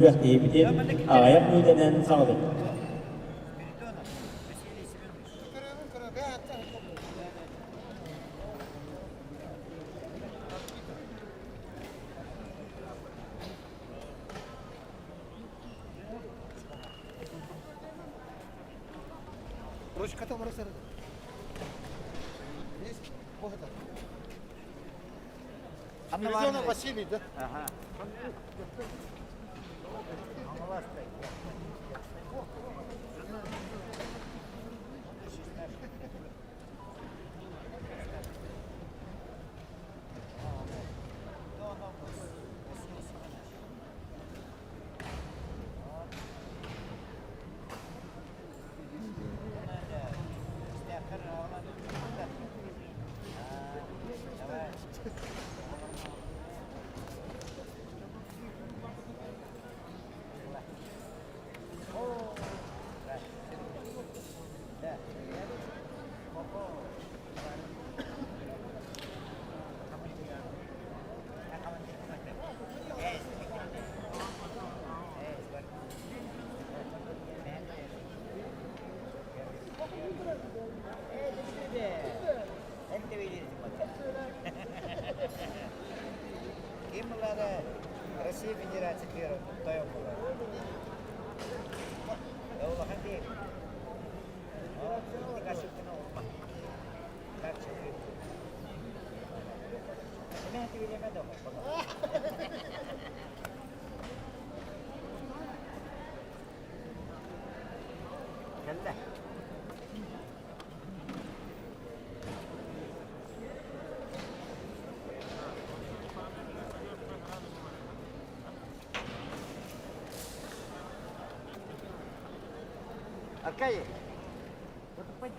Күрэхтэһиибитин аҕыйах мүнүүтэнэн саҕалыыбыт. Спиридонов Василий, да? Ага. Ким булары Россия Федерациятыгар тойон булар. Улахан değil. Кэллэ. Аркадий, вот пойди.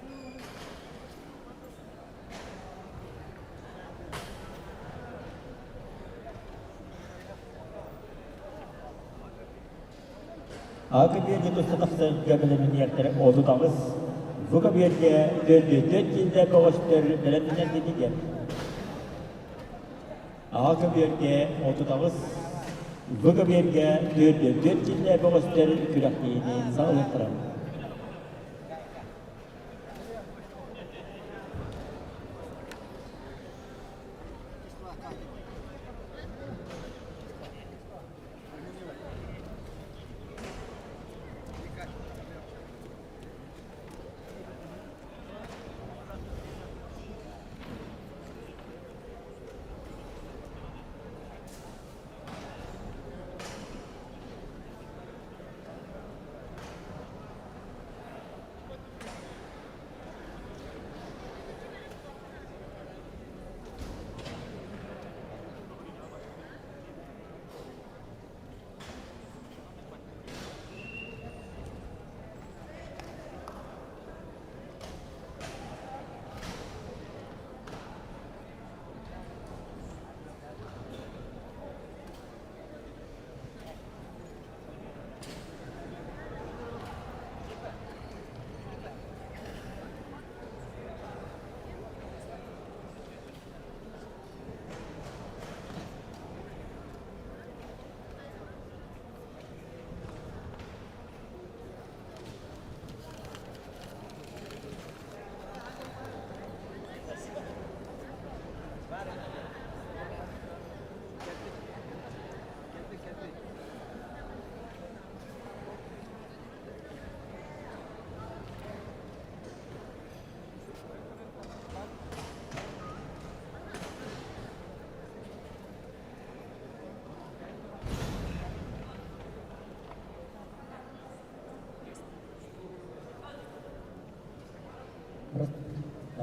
Ага биэргэ туста тахсарга бэлэмниэхтэрэ 38, Вука биэргэ 404 киилэ көҕүстэр бэлэмнэнэр диэтигэр. Ага биэргэ 38, Вука биэргэ 404 киилэ көҕүстэр күрэхтэһиини саҕалыахтара.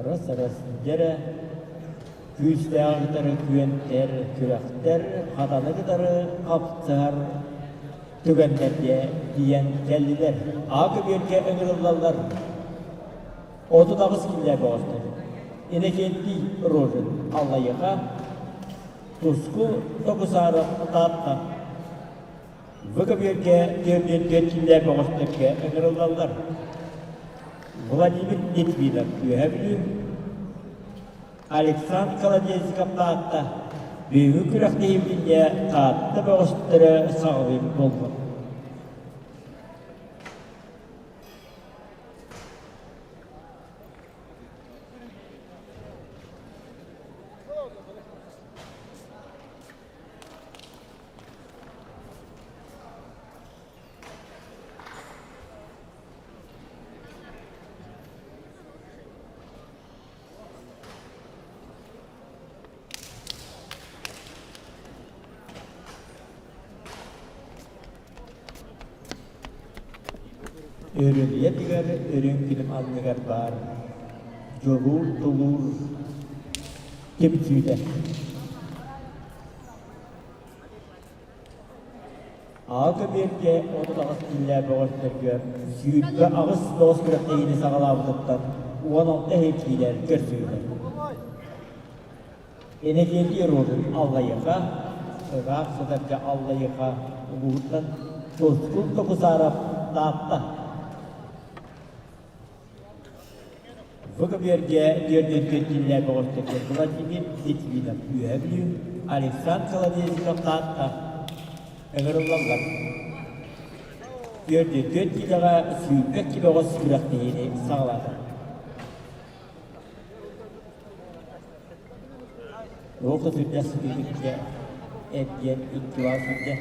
Раз-раз дьэрэ күүстээх кытары күөнтэр, күрэхтэр хатаны кытары хапсыһар түгэннэргэ тиийэн кэллилэр. Аакы биэргэ ыҥырыллаллар. 38 киллэр бөҕөстөр. Иннокентий Рожин Аллайыха, Туску Токусаров Таатта. Бу көбүөргэ түөрт киллэр бөҕөстөргө ыҥырыллаллар. Владимир Литвинов Үөһэ Бүлүү, Александр Колодезников Таатта бүгүҥҥү күрэхтэһиибитингэ Таатта бөҕөстөрө саҕалыыр буоллун. Өрүлүйэ тыгар үрүҥ күнүм анныгар баар дьулуур тулуур түмсүүтэ. Аҕа көбүөргэ 38 киилэ бөҕөстөргө 28 бөҕөс күрэхтэһиини саҕалаабытыттан 16 иһин киилэр көрсүбүтэ. Иннокентий Рожин Аллайыаха, ыраах сытарга Аллайыаха улууһуттан Тускул Токусаров Таатта. Бу көбүөргэ түөрт киилэ бөҕөстөргө Владимир Литвинов Үөһэ Бүлүү, Александр Колодезников Таатта ыҥырыллаллар. 44 киилэҕэ 22 бөҕөс күрэхтэһиини саҕалаата. Туох да сүрдээх сытыытык эргийэн икки сылдьа.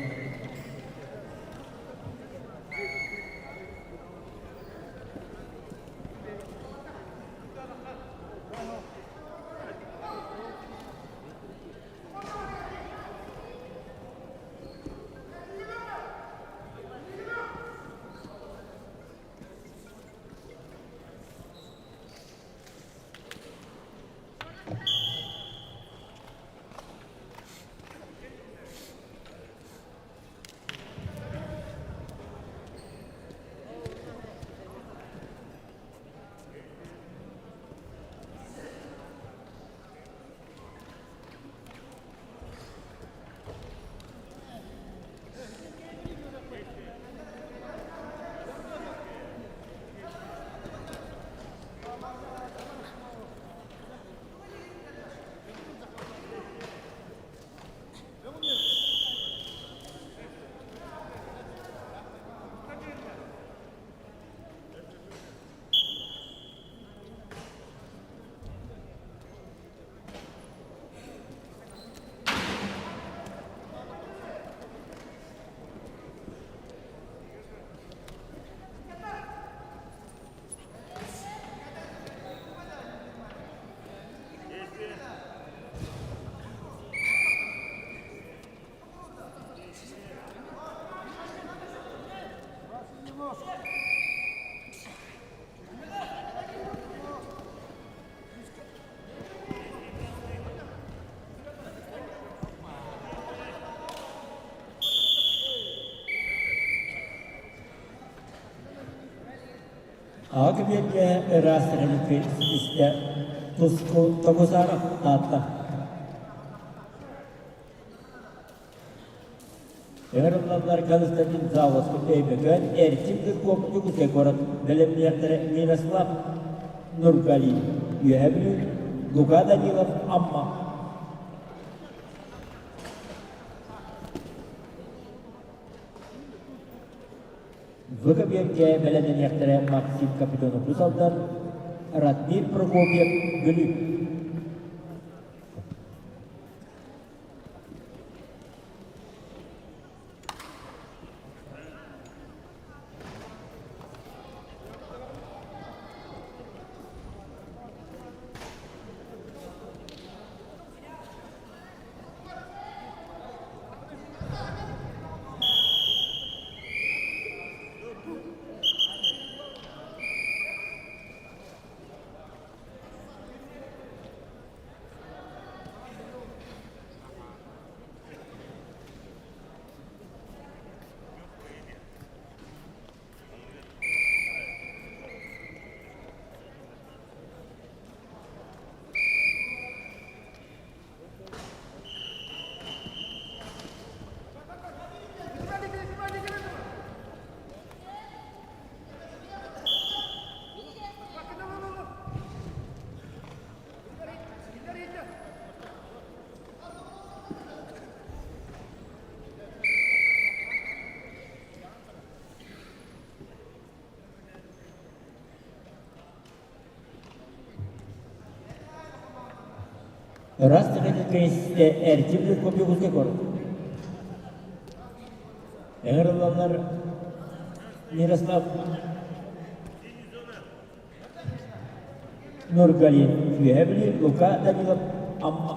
Аҕа көбүөргэ ыраас реликвия истэ Туску Тогусаров Таатта. Ыҥырыллаллар Константин Заводскай Өймөкөөн Эрчим Жирков Дьокуускай куорат бэлэмниэхтэрэ Мирослав Нургалин Үөһээ Бүлүү, Лука Данилов Амма. В көбүөргэ бэлэмнэниэхтэрэ Максим Капитонов Уус Алдан, Ратмир Прокопьев Бүлүү. Ыраас техническэй Эрчим Жирков куорат. Ыҥырыллаллар Мирослав Нургалин Үөһээ Бүлүү, Лука Данилов Амма.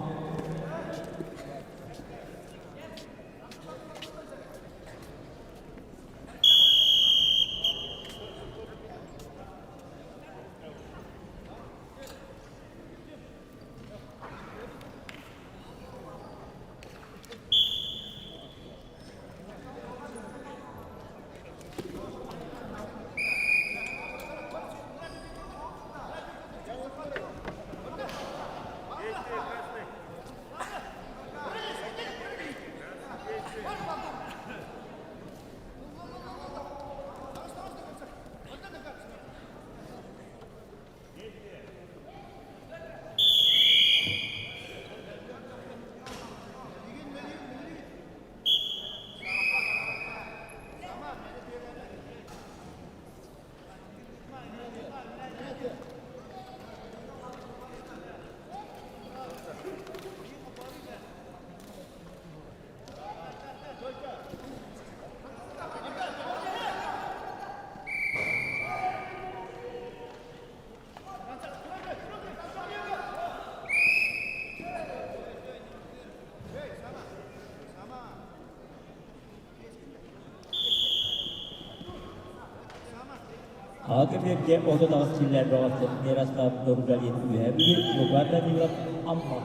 Аҕа көбүөргэ 38 киилэлээх бөҕөстөр Мирослав Нургалин Үөһээ Бүлүү, Лука Данилов Амма,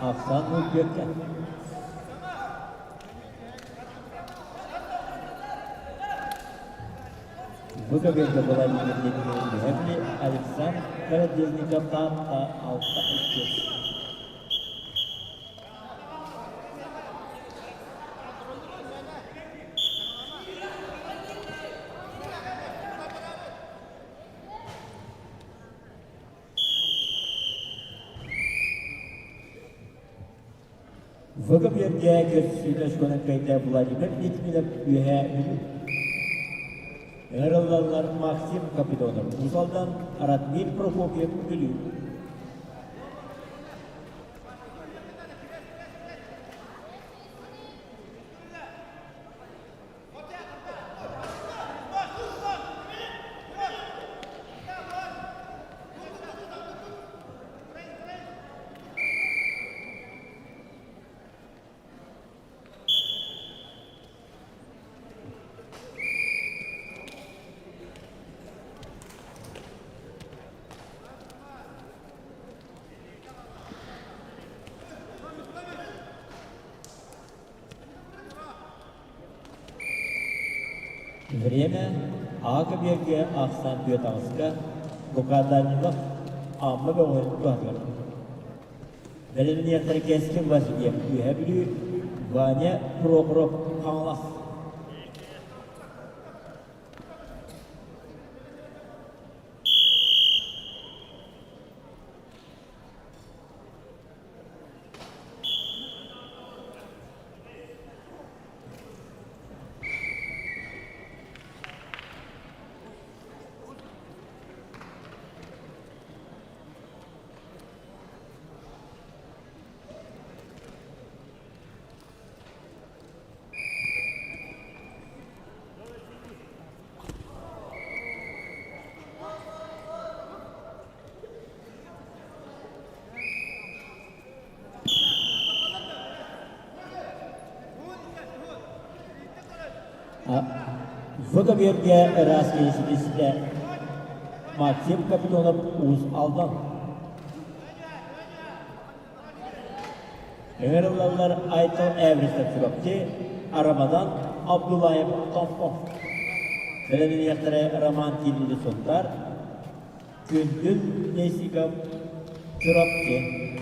Ахсаан Мулдьүөккэ. Бу көбүөргэ Владимир Ленин Үөһээ Бүлүү, Александр Колодезников Таатта 6-2. Выкопьергэ көрсүүнү оскуолан кыайда Владимир Литвинов Үөһээ Бүлүү. Ыҥырыллаллар Максим Капитонов Уус Алдан, Ратмир Прокопьев Бүлүү. Время аҕа көбүөргэ ахсаан түөрт аҕыска Лука Данилов Амма бөҕөһүн туһатыгар Бэлэмниэхтэрэ Кэскил Васильев Үөһээ Бүлүү, Ваня Прохоров Хаҥалас. Выкобергэ ыраас киһи Максим Капитонов Уус Алдан. Ыҥырыллаллар Айтал Эвристов Чурапчы, Рамадан Абдулаев Томпо. Бэлэмниэхтэрэ Роман Кириллин Сунтар, Күндүл Несиков Чурапчы.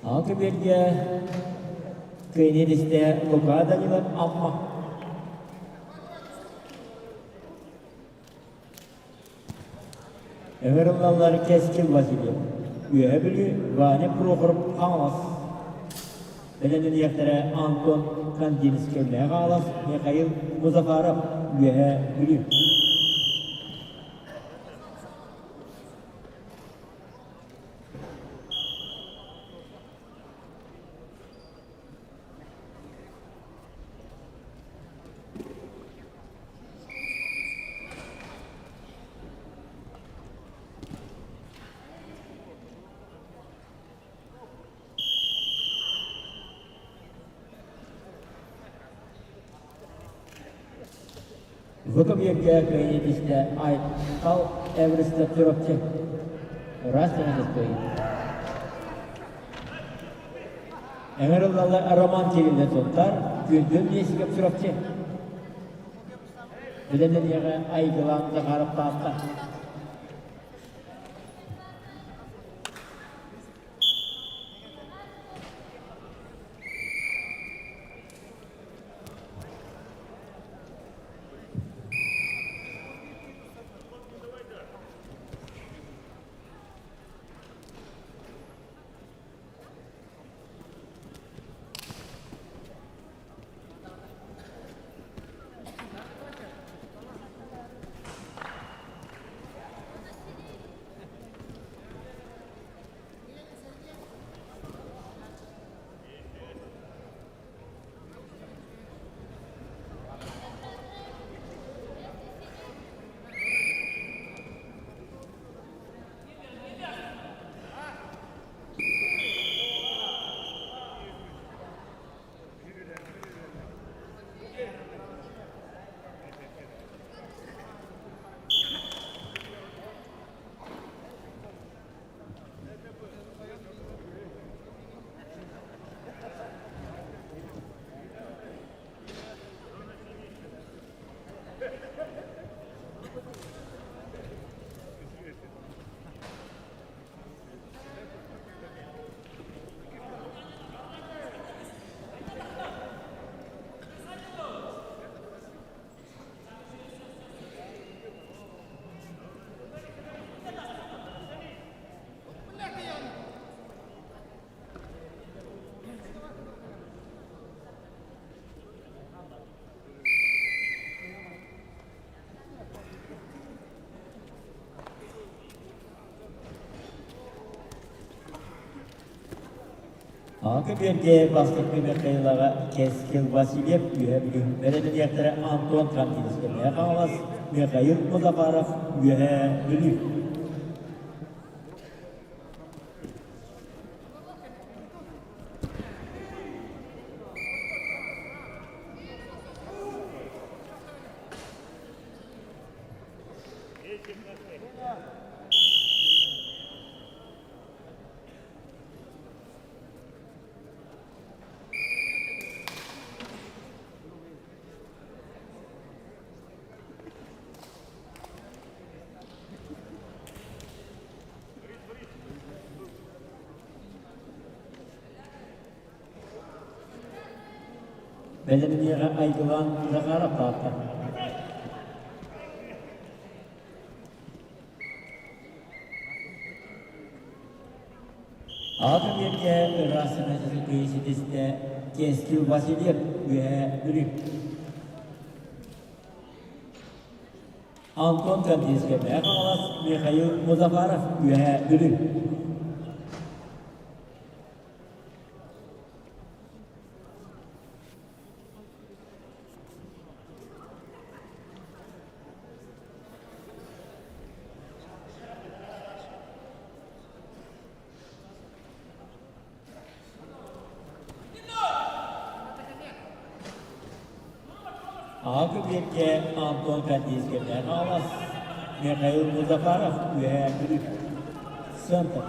Аҕа көбүөргэ кыайыы Лука Данилов Амма. Ыҥырыллаллар Кэскил Васильев, Үөһэ Бүлүү, Ваня Прохоров Хаҥалас. Бэлэмнэниэхтэрэ Антон Кандинскай Хаҥалас, Михаил Музафаров Үөһээ Бүлүү. Выкобьергэ кыайыы түстэ Айтал Эверстов Чурапчы. Ыраас кыайыы. Эҥэр Роман Кириллин Сунтар, Күндүл Есиков Чурапчы. Билэнэниэҕэ Айгылаан Захаров Таатта. Аҕа биэргэ бастакы Михаилаҕа Кэскил Васильев Үөһэ Бүлүү бэрэдириэктэрэ Антон Кантинскай Мэҥэ Хаҥалас, Михаил Музафаров Үөһээ Бүлүү. Бэлэмниэҕэ Айгылаан Захаров таатта. Аҕа биэргэ ыраас санааччы ситистэ Кэскил Васильев Үөһээ Бүлүү. Антон Гордеевскай Мэҥэ Хаҥалас, Михаил Музафаров Үөһээ Бүлүү. Аҕа биэргэ Антон Гордеевскай Мэҥэ Хаҥалас, Михаил Музафаров Үөһээ Бүлүү. Центр.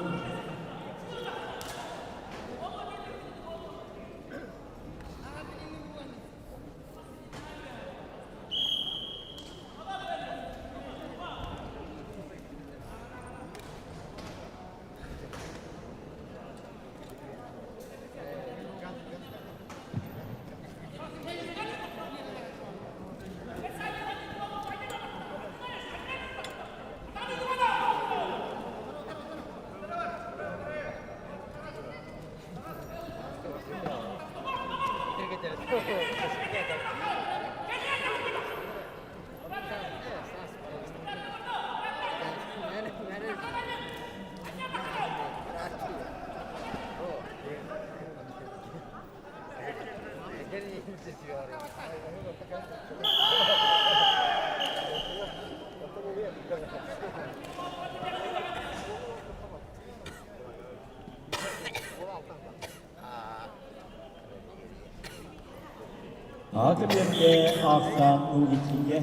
Аҕа кэбиэргэ аахсаан Лугичигэ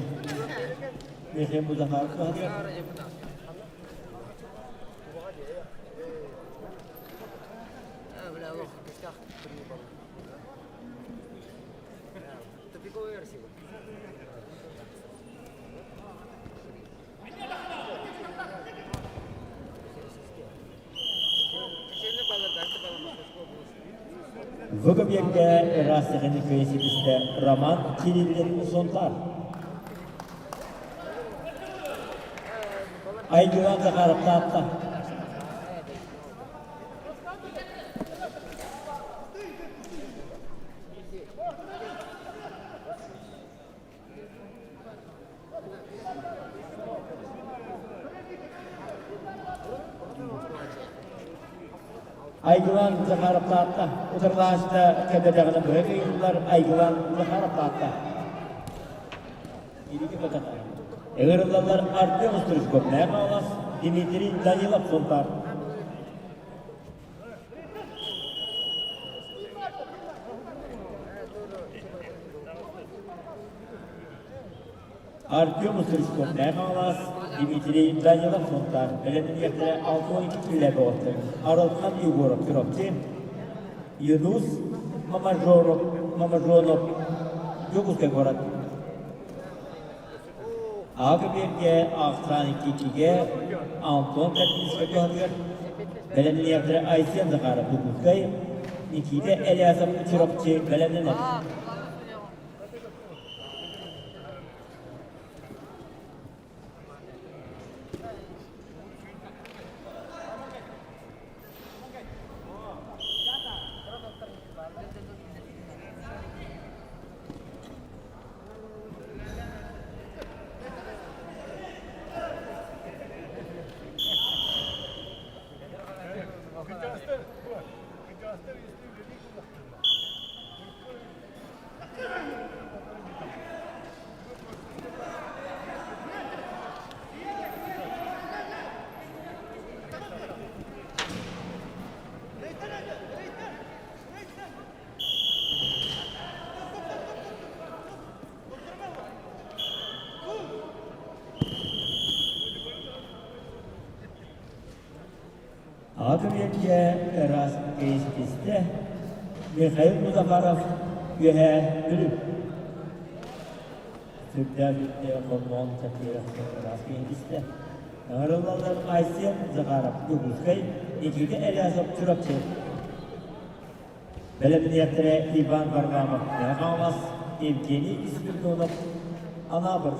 Михаил Музафаров туһатыгар Выкобьекка ыраас сэхэни кыайа ситистэ Роман Кириллин Сунтар. Айгылан Захаров Таатта. Айгылан Захаров Таатта утарылаһааччыта кэлбэтэҕинэ быһа кыйыллар Айгылан Захаров Таатта. Ыҥырыллаллар Артем Стручков Мэхалас, Дмитрий Данилов Сунтаар. Артем Стручков Мэхалас, Дмитрий Данилов Сунтаар. Бэлэмниэхтэрэ 62 киилэ бөҕөттөр. Арылхан Егоров Чурапчы, Юнус Мамажоров Мамажонов Дьокуускай куорат. Аҕа биэргэ ахсаан иккитигэ Антон Катинскай туһатыгар бэлэмниэхтэрэ Айсен Захаров Дьокуускай, Никита Элясов Чурапчы бэлэмнэнэр. Аҕа ыраас кэйистистэ Михаил Музафаров Үөһээ Бүлүү. Сүрдээх үтүө хомоон чэппиэрэх ыраас кэйистистэ. Ыҥырыллаллар Айсен Захаров Дьокуускай, Никита Элясов Чурапчы. Бэлэмниэхтэрэ Иван Варламов Мэҥэ Хаҥалас, Евгений Спиридонов Анаабыр.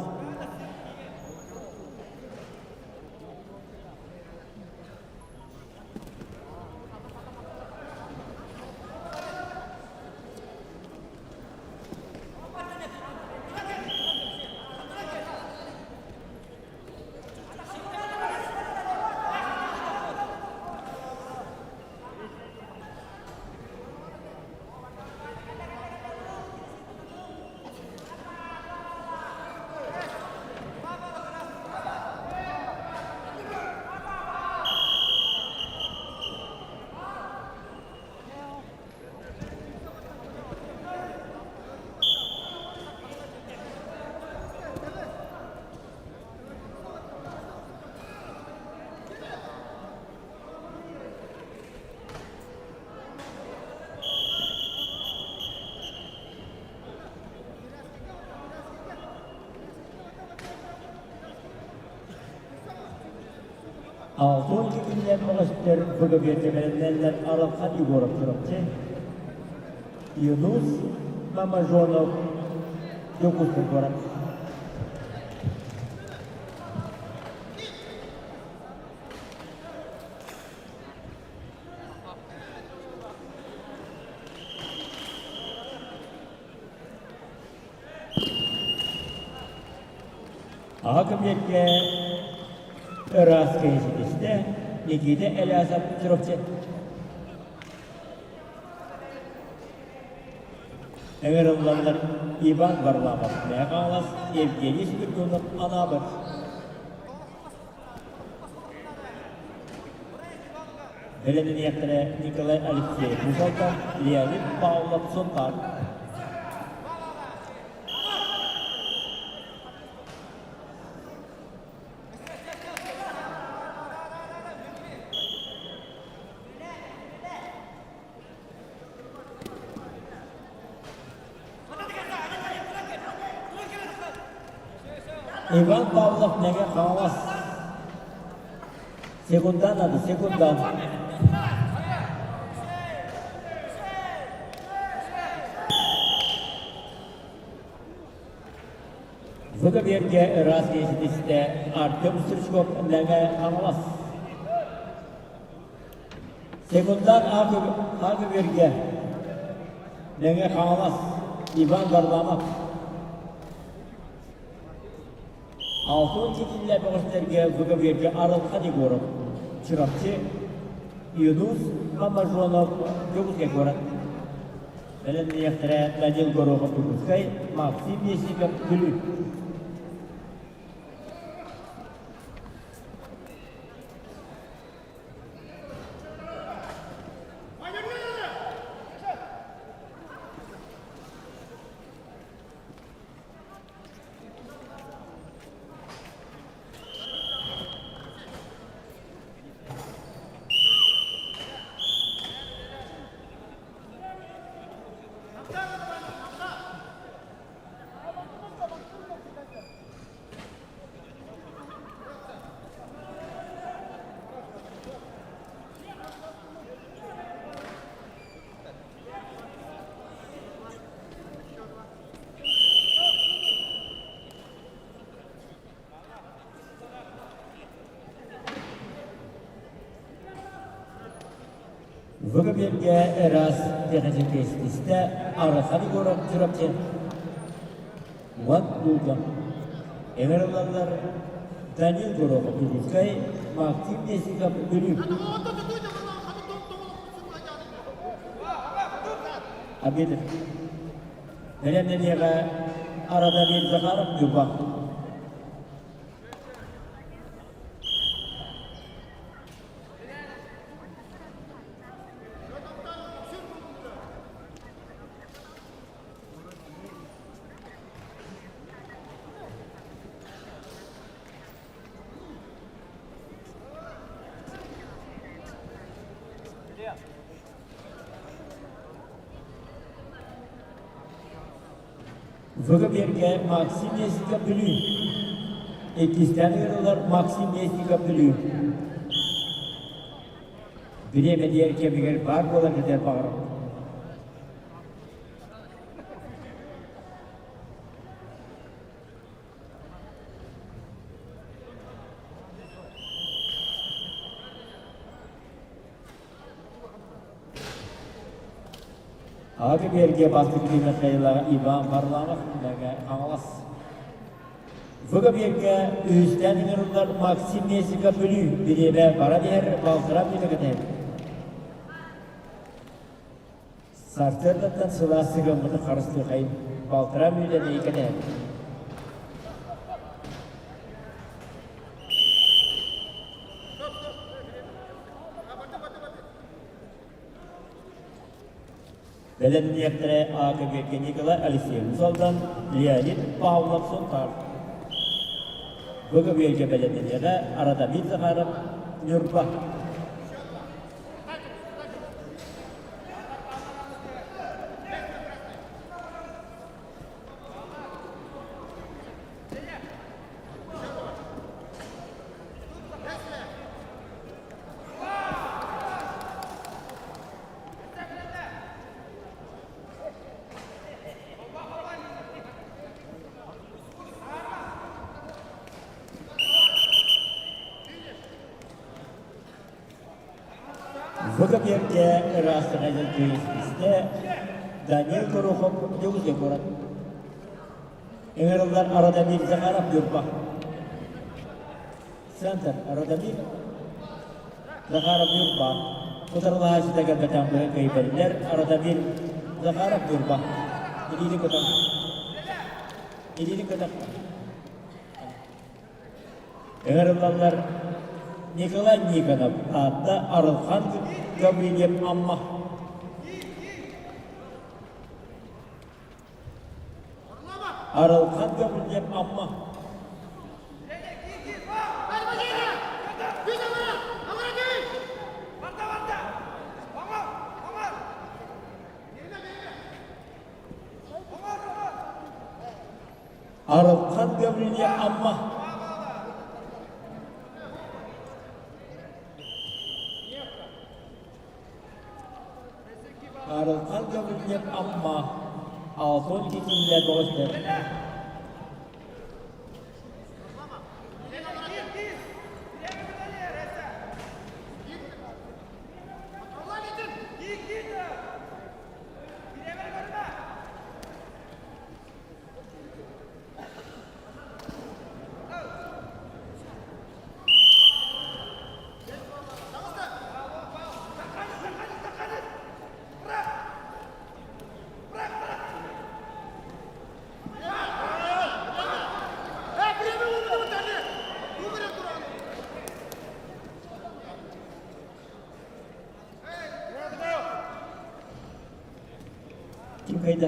Алтын күннэр мөҕөстөр бөгөбүөтүмэриннэллэр Аралхан Егоров Чурапчы, Юнус Мамажонов Дьокуускай куорат. Аҕа кэбиэккэ ыраас киһи ситистэ Никита Элясов Чурапчы. Ыҥырыллаллар Иван Варламов Мэҥэ Хаҥалас, Евгений Спиридонов Анаабыр. Бэлэмнэниэхтэрэ Николай Алексеев Мусалта, Леонид Павлов Сунтаар. Иван Павлов Мэҥэ Хаҥалас. Секунда надо, секунда. Выгоберге ыраас ситистэ Артем Стручков Мэҥэ Хаҥалас. Секундан Агыберге Мэҥэ Хаҥалас Иван Варламов. Алтын ситиллэ бөҕөстөргө Выгоберге Арылхан Егоров, Чурапчы, Юнус Мамажонов, Дьокуускай куорат. Бэлэмниэхтэрэ Данил Горохов Дьокуускай, Максим Местников Бүлүү. Выгоберге ыраас техническэй Архан Егоров Чурапчы Уот Лука Эҥэр Данил Горохов Дьокуускай Максим Местников Бүлүү Обедов Бэлэмнэниэҕэ Арадамир Захаров Ньурба Выгоберге Максим Местников Бүлүү. Иккистээн ыҥырыллар Максим Местников Бүлүү. Бириэмэ диэр кэмигэр баар буолан этэр баҕарабын. Аҕа кэбиэргэ бастакы Михаила Иван Варламов Мэҥэ Хаҥалас. Выгобергэ үһүстээн ыҥырыллар Максим Местников Бүлүү бириэмэ баран иһэр балтараа мүнүүтэ кэтэһэбит. Сарсыардаттан сылаас сыһыаммытын харыстыахайын, балтараа мүнүүтэ кэтэһэбит. Бэлэмниэхтэрэ АКГ Николай Алексеевич Алдан, Леонид Павлов Сунтаар. ВКБ бэлэмнэниэҕэ Арадамир Захаров, Ньурба. Выгоберге ыраастык истэ Данил Горохов Дьокуускай куорат. Ыҥырыллар Арадамир Захаров Ньурба. Центр Радомир Захаров Ньурба. Утарылаһааччыта кэлбэтэх кыайбэрилэр Радомир Захаров Ньурба. Илиини көтөх. Илиини көтөх. Ыҥырыллаллар Николай Никонов аатта Арылхан Гаврильев Амма. Арылхан Гаврильев Амма. Арылхан Гаврильев Амма. Арылхан Гаврильев Амма 62 киилэ бөҕөстөр. Ким кыайда?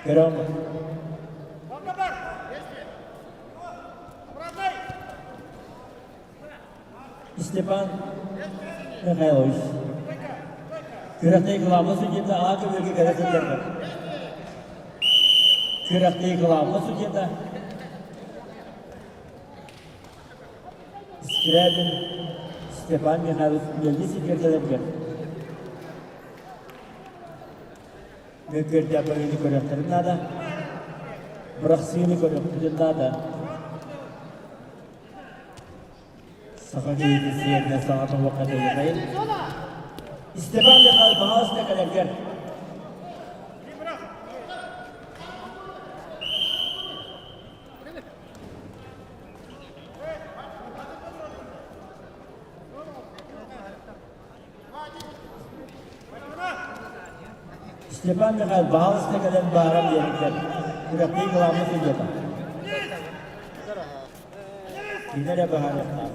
Көрөҥ. Степан Михайлович. Күрэхтэһии главный судьята А көбүөргэ кэлэ сылдьаргар. Күрэхтэһии главный судьята Скрябин Степан Михайлович үлэлии сылдьар кэлэргэр. Мөккүөрдээх бөрөнү көрүөхтэрин наада, бырахсыыны көрүөхпүтүн наада. Саха киһитин сиэринэн саҥа тобуохха тэйимэйин. Степан Михайлович, пожалуйста, кэлэргэр. Степан Михайлович баһаалыста кэлэн бааран биэрдэ. Күрэхтии главный судьята. Кини эрэ быһаарыахтаах.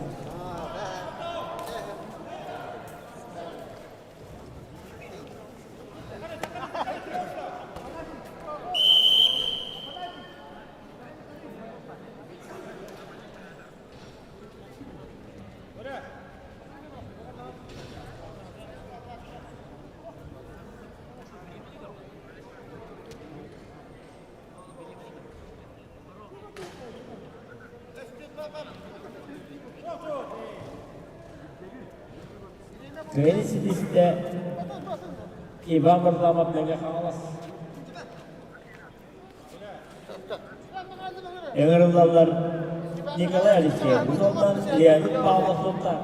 Кыайыы ситистэ Иван Варламов Мэҥэ Хаҥалас. Ыҥырыллаллар Николай Алексеев Султан, Леонид Павлов Султан.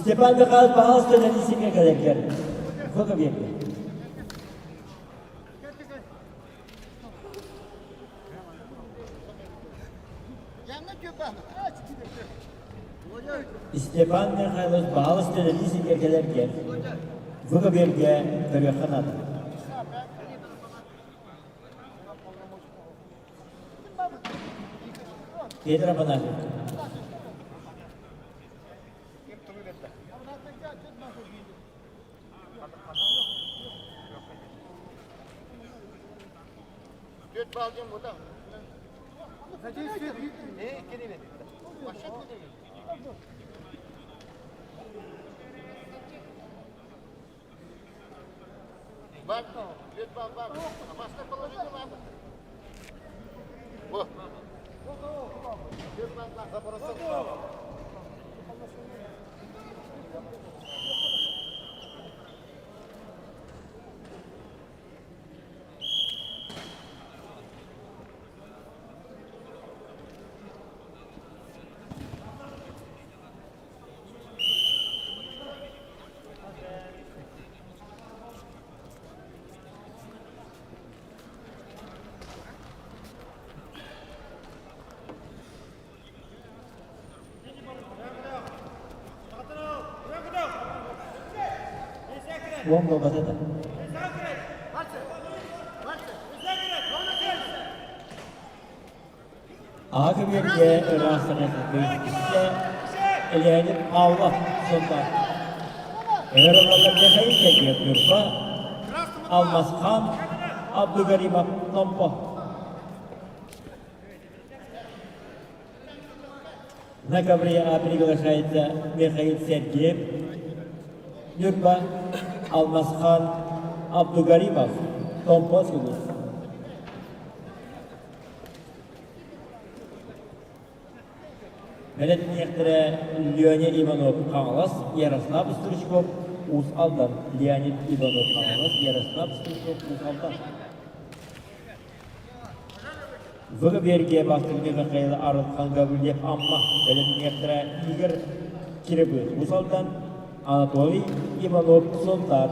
Степан Михайлович пожалуйста, нанесите кэлэргэр. Сколько биэрдэ? Степан Михайлович баҕалас төлөбүр сиргэ кэлэргэ, бу көбүөргэ көрүөххэ наада. Петр Афанасьевич. Уон буолбата да. Аҕа көбүөргэ ыраас саҥатыгар Леонид Павлов сонно Ыҥырыллаллар Михаил Сергеев Ньурба, Алмазхан Абдугаримов Томпо. На ковре приглашается Михаил Сергеев, Ньурба, Алмазхан Абдугаримов, Томпо Сулус. Бэлэмниэхтэрэ Леня Иванов Хаҥалас, Ярослав Стручков Уус Алдан, Леонид Иванов Хаҥалас, Ярослав Стручков Уус Алдан. Выберге бастыҥ Михаил Арылхан Гаврильев Амма бэлэмниэхтэрэ Игорь Кирибы Уус Алдан, Анатолий Иванов Сунтаар.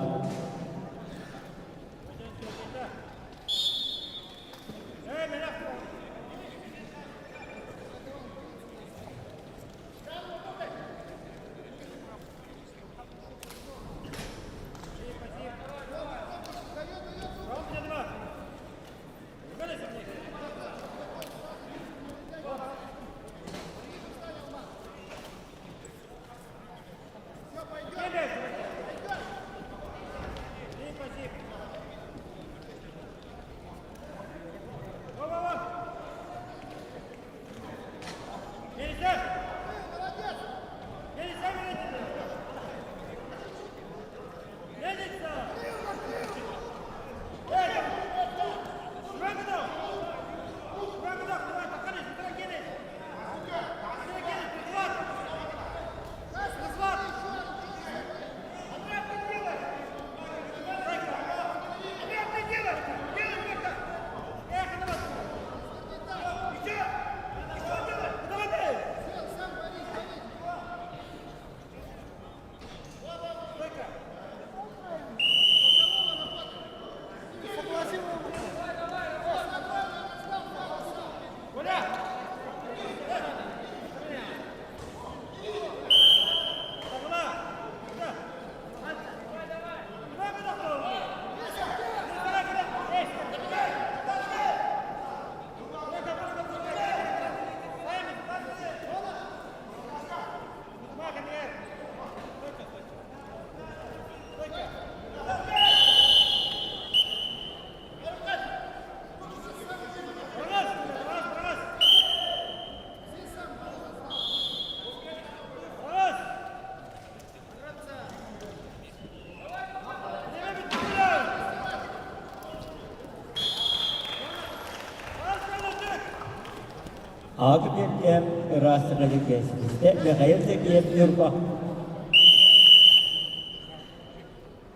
Аҕа кэм ыраастыга кэсистэ Михаил Сергеев Ньурба.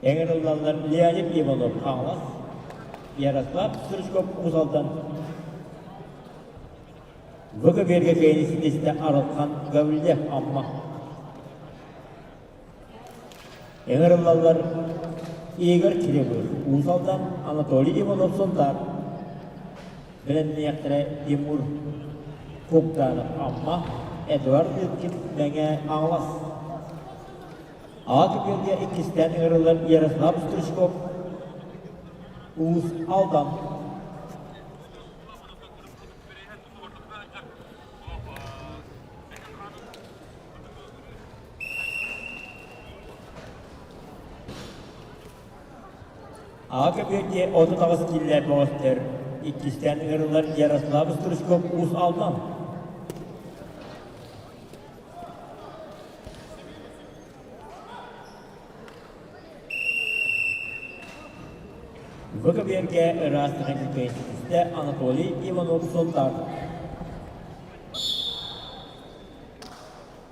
Эҥэриллаллар Леонид Иванов Хаҥалас, Ярослав Стручков Уус Алдан. ВКБ-га кэйини ситистэ Арылхан Гаврильев Амма. Ыҥырыллаллар Игорь Кириллов Уус Алдан, Анатолий Иванов Сунтаар, бэлэмниэхтэрэ Тимур Куктанов Амма, Эдуард Лыткин Мэҥэ Хаҥалас. Аҕа түгэнгэ иккистээн ыҥырыллар Ярослав Стручков Уус Алдан. Аҕа көбүөргэ 38 киллэр бөҕөстөр, иккистээн ыҥырыллар Ярослав Стручков Уус Алдан. Бу көбүөргэ ыраас ситистэ Анатолий Иванов Сунтаар.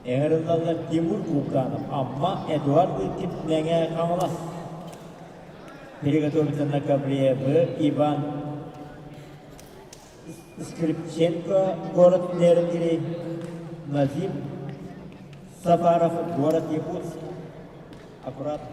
Ыҥырыллаллар Тимур Куканов, Амма, Эдуард Лыткин, Мэҥэ Хаҥалас. Приготовиться на ковре В. Иван Скрипченко, город Нерюнгри, Назим Сафаров, город Якутск. Аккуратно.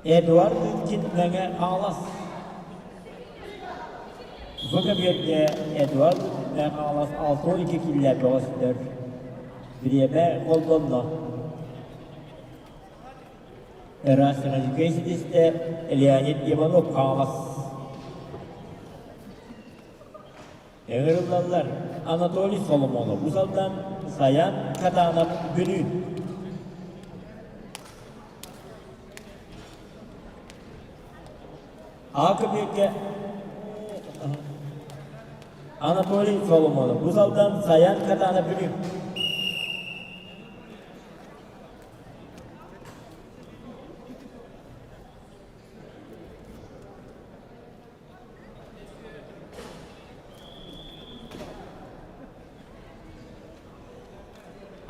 Эдуард Лыткин Мэҥэ Хаҥалас. Бу көбүөргэ Эдуард Мэҥэ Хаҥалас 62 киилэ бөҕөстөр. Бириэмэ холбонно. Ыраас ситистэ Леонид Иванов Хаҥалас. Ыҥырыллаллар Анатолий Соломонов Уус Алдан, Саян Катанов Бүлүү. А көбүөккэ Анатолий Соломонов Уус Алдан, Саян Катанов Бүлүү.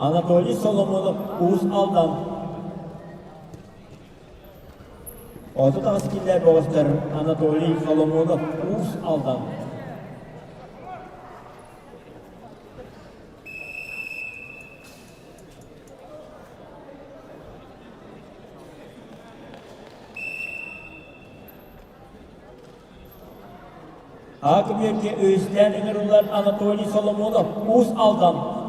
Анатолий Соломонов Уус Алдан 38 киллэр бөҕөстөр Анатолий Соломонов Уус Алдан Аакыбүөккэ үһүстээн ыҥырыллар Анатолий Соломонов Уус Алдан.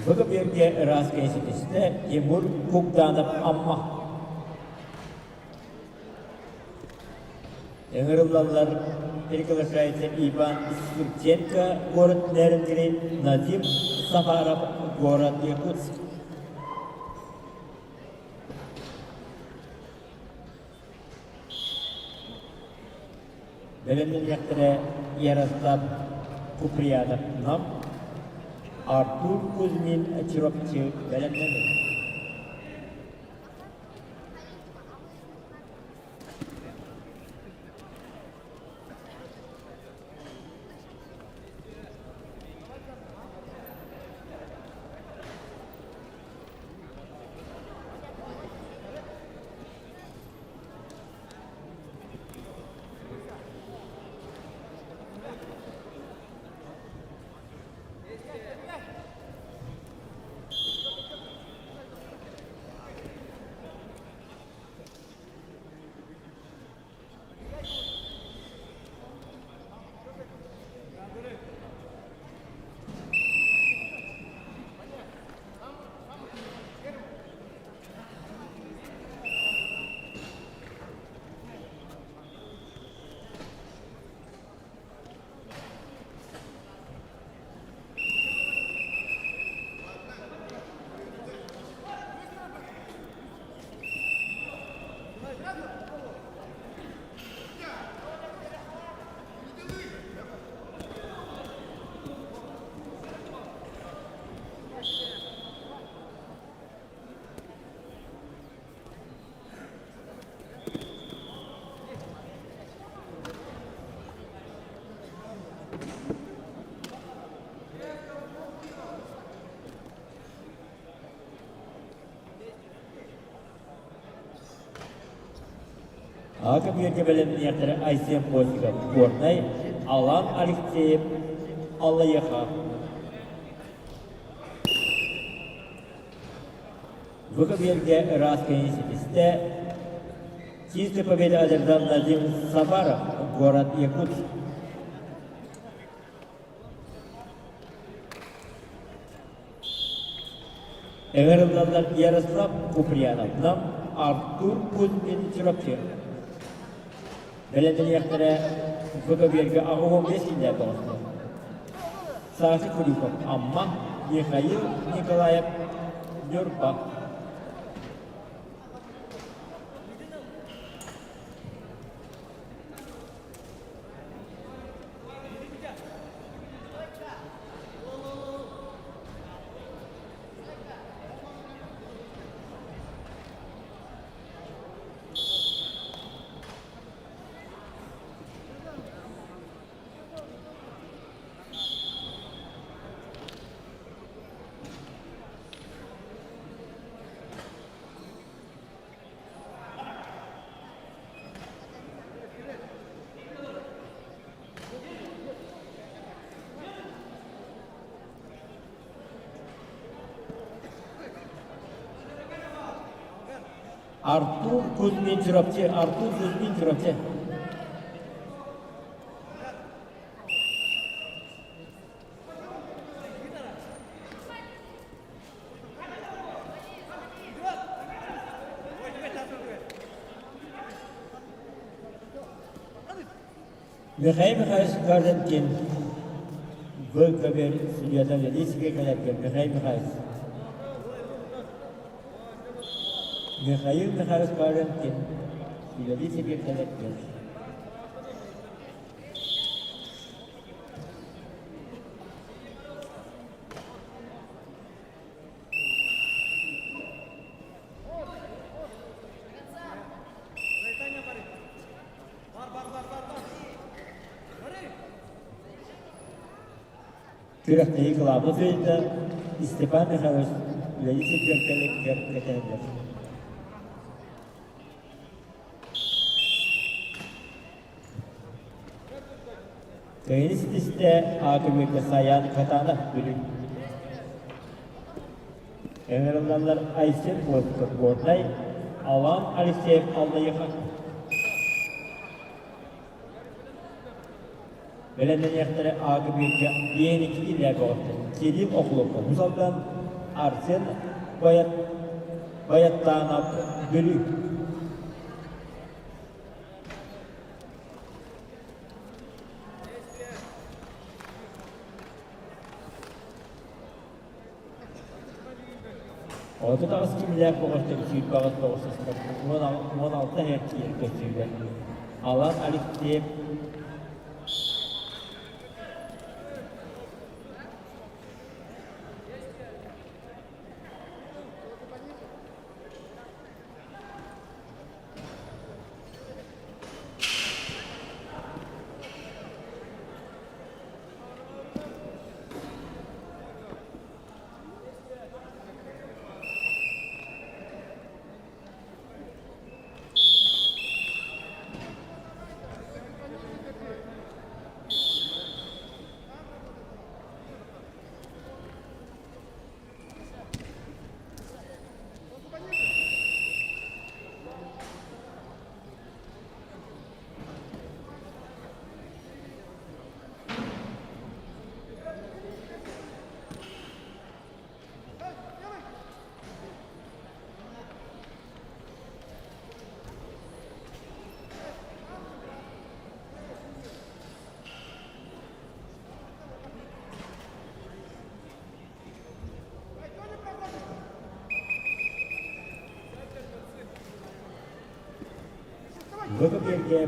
Бу ыраас кэситистэ Тимур Кугданов Амма. Ыҥырыллаллар приглашается Иван Сурченко, город Нерюнгри, Назим Сафаров, город Якутск. Бэлэмнэниэхтэрэ Ярослав Куприянов Нам, Артур Кузьмин Чурапчы бэлэмнэнэр. Аҕа бииргэ бэлэмниэхтэрэ Айсен Постников, Горнай, Алан Алексеев, Аллайыаха. Бу кэмиэргэ ыраас киһи ситистэ Чистый победа одержал Назим Сафаров, город Якутск. Ыҥырыллаллар Ярослав Куприянов, Нам, Артур Кузьмин Чурапчы. Бэлэмнэниэхтэрэ ФКБ-га 85 киилэ тоҕуста. Саша Куликов, Амма, Михаил Николаев, Ньурба. Артур Кузьмин Чурапчы, Артур Кузьмин Чурапчы. Михаил Михайлович Гордонкин Вылковер судьята Лилийская кэлэргэ Михаил Михайлович. Михаил Михайлович Гордонкин Лилийская кэлэргэ. Күрэхтэһии кылаабы судьуйата Степан Михайлович үлэлии сылдьар кэлликтэр кэтэһэллэр. Кыайыы ситистэ аакыбыырга Саян Катанов Бүлүү. Ыҥырыллаллар Айсен Осипов Горнай, Алан Алексеев Аллайыха. Бэлэмнэниэхтэрэ аакыбыырга диэн икки киллээх бөҕөттөр Кирилл Охлопков Мусалдан, Арсен Баят, Баяттаанап Бүлүү. 38 киилэлээх бөҕөстөр сүүрбэҕис тоҕус 16 эркийэр көстүүлэр. Алан Алексеев Бу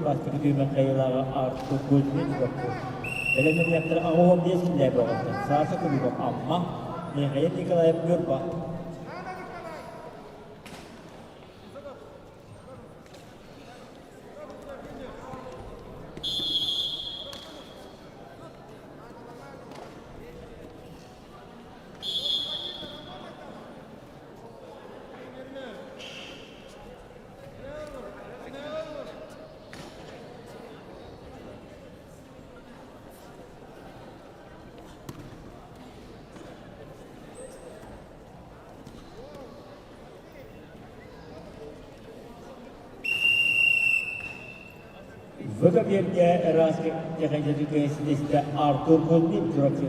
бастакы түһүмэх кыайыылааҕа Артур Кузьмин Чурапчы. Бэлэмнэниэхтэрэ 85 киллээх бөҕөттөр Саша Куликов Амма, Михаил Николаев Ньурба. Выкопьерге ыраас техническэй ситистэ Артур Кузьмин Чурапчы.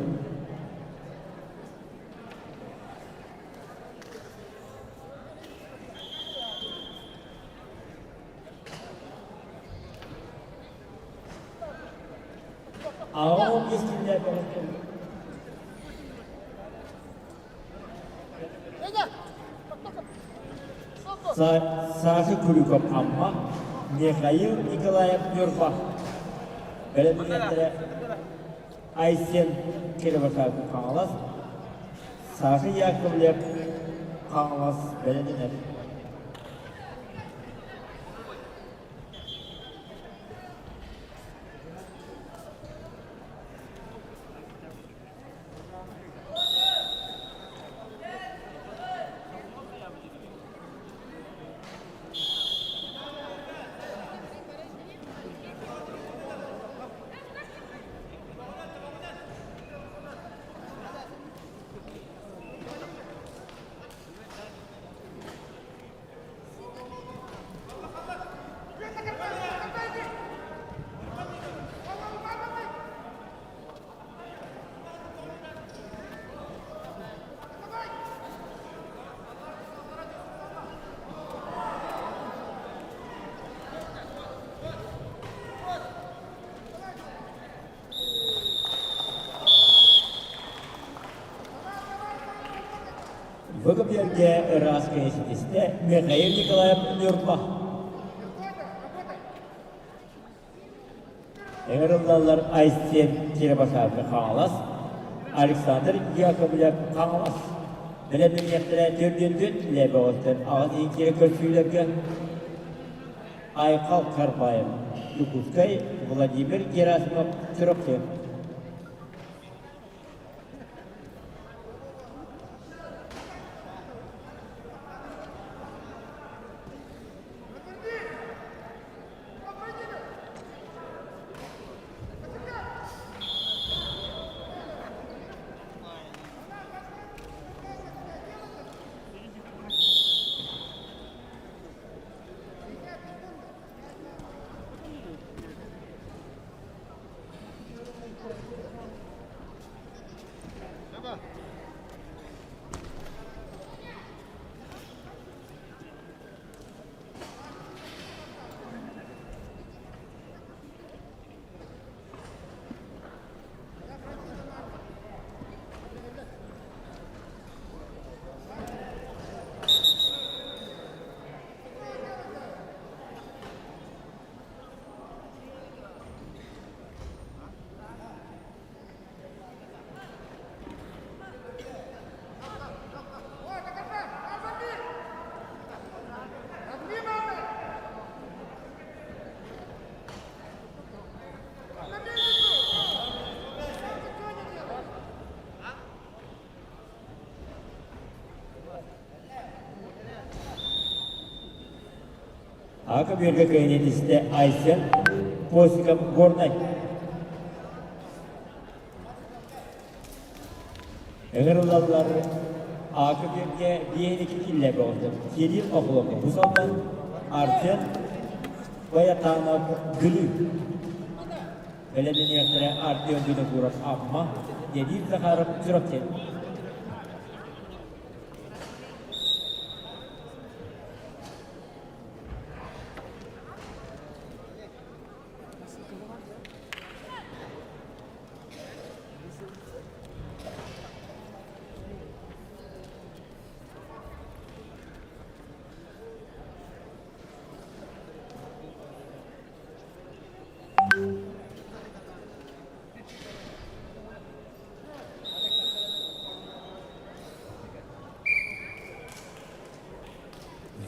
Аҕам истиннэр Саша Куликов Амма, Михаил Николаев Ньурба. Бэлэмнээхтэрэ Айсен Кироваков Хаҥалас, Саша Яковлев Хаҥалас бэлэмнэнэр. Бу көбүөргэ ыраас кэһиситистэ Михаил Николаев Ньурба. Ыҥырыллаллар Айсен Кирбасаевка Хаҥалас, Александр Яковлев Хаҥалас. Бэлэмнэниэхтэрэ төрдүөн лэбэҕиттэн аҕыс иһин көрсүүлэргэ Айхал Карбаев, Якутскай, Владимир Герасимов, Чурапчы. А көбүөргэ кыайан Айсен Постников Горнай. Ыҥырыллаллар А көбүөргэ биэһин икки киллэ бөҕөтө Кирилл Охлопов бу салдан Артем Баятанов Бүлүү. Бэлэмнэниэхтэрэ Артем Винокуров Амма, Денис Захаров Чурапчы.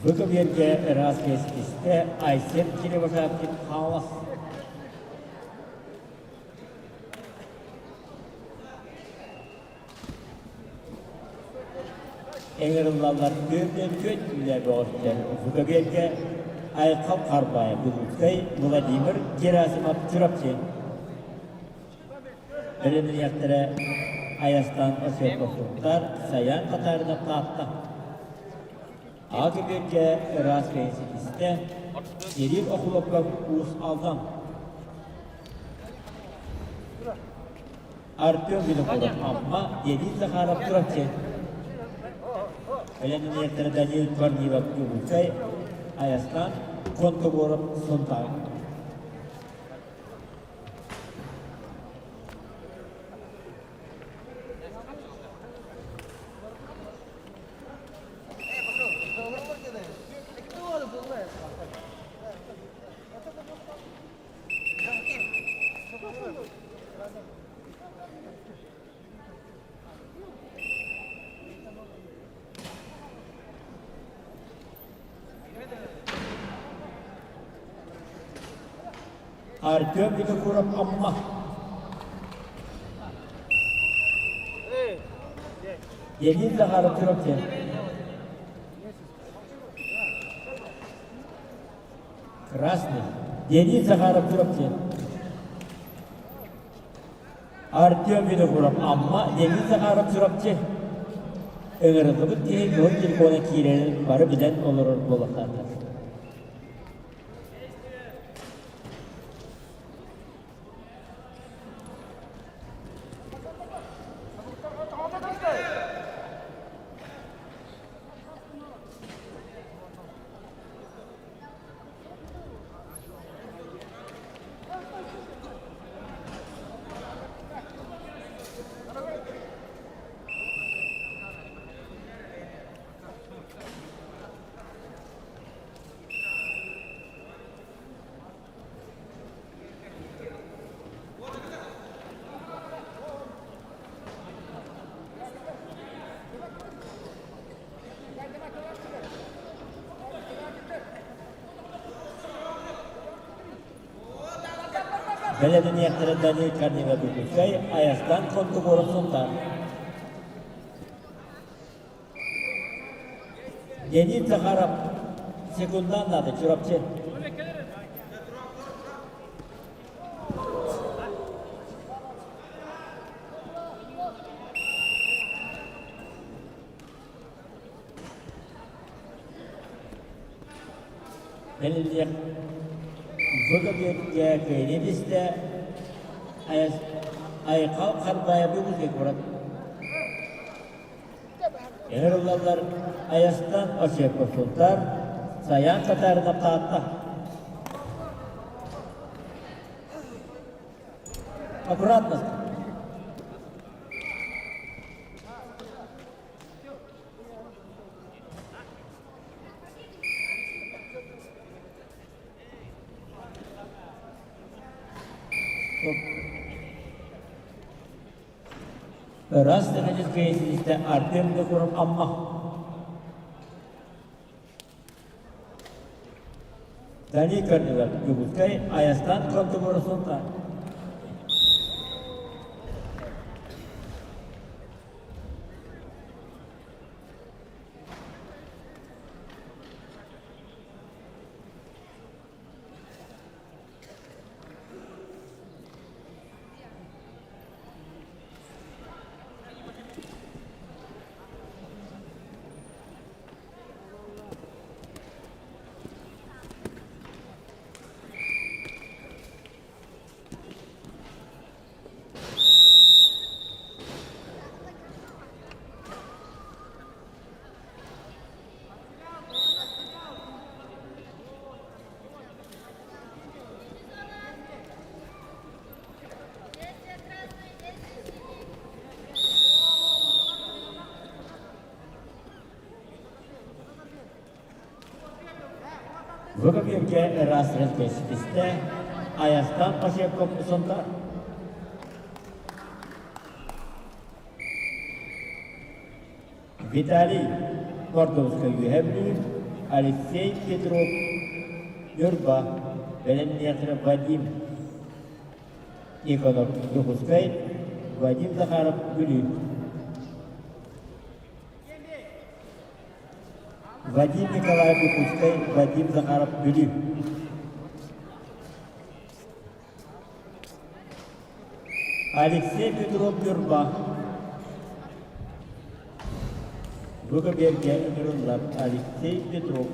Бу көбүөргэ ыраас кэскистэ Айсен Кирибашапкин Хаҥалас. Ыҥырыллаллар түөртүөн түөрт үлэ бөҕөттөр. Бу көбүөргэ Айхал Харбаев, Дубутскай, Владимир Герасимов, Чурапчы. Бэлэмниэхтэрэ Айастан Осиповтар, Саян Татаринов Таатта. А көбүөргэ ыраас кэйситистэ Кирилл Охлопков Уус Алдан. Артем Винокуров Амма, Денис Захаров Чурапчы. Бэлэмниэхтэрэ Данил Корнилов Дьокуускай, Айастан Контогоров Сунтаар. Артем Винокуров Амма. Денис Захаров Чурапчы. Красный. Денис Захаров Чурапчы. Артем Винокуров Амма, Денис Захаров Чурапчы. Ыҥырыллыбыт киһи кыһыл телефона киирэрин бары билэн олорор буолуохтаахтар. Бэлэмниэхтэрэ Данил Корнилов Дьокуускай, Айастан Контугуров Сунтаар. Денис Захаров секундан наада Чурапчы. Бэлиэх Выгодье кыайыы бистэ Айхал Харбаев Дьокуускай куорат. Ыҥырыллаллар Айастан Осипов Султан, Саян Татаринов Таатта. Аккуратно. Ыраас техническэй силистэ Артем Докуров Амма. Дани Корнилов Дьокуускай Айастан Контугура Сунтаар. Выкопьевке ыраас ситистэ Айастан Посевков Сунтаар. Виталий Мордовской Үөһээ Бүлүү, Алексей Петров Ньурба, бэлэмниэхтэрэ Вадим Никонов Дьокуускай, Вадим Захаров Бүлүү. Вадим Николаев Дьокуускай, Вадим Захаров Бүлүү. Алексей Петров Ньурба. Бу көбүөргэ ыҥырыллар Алексей Петров.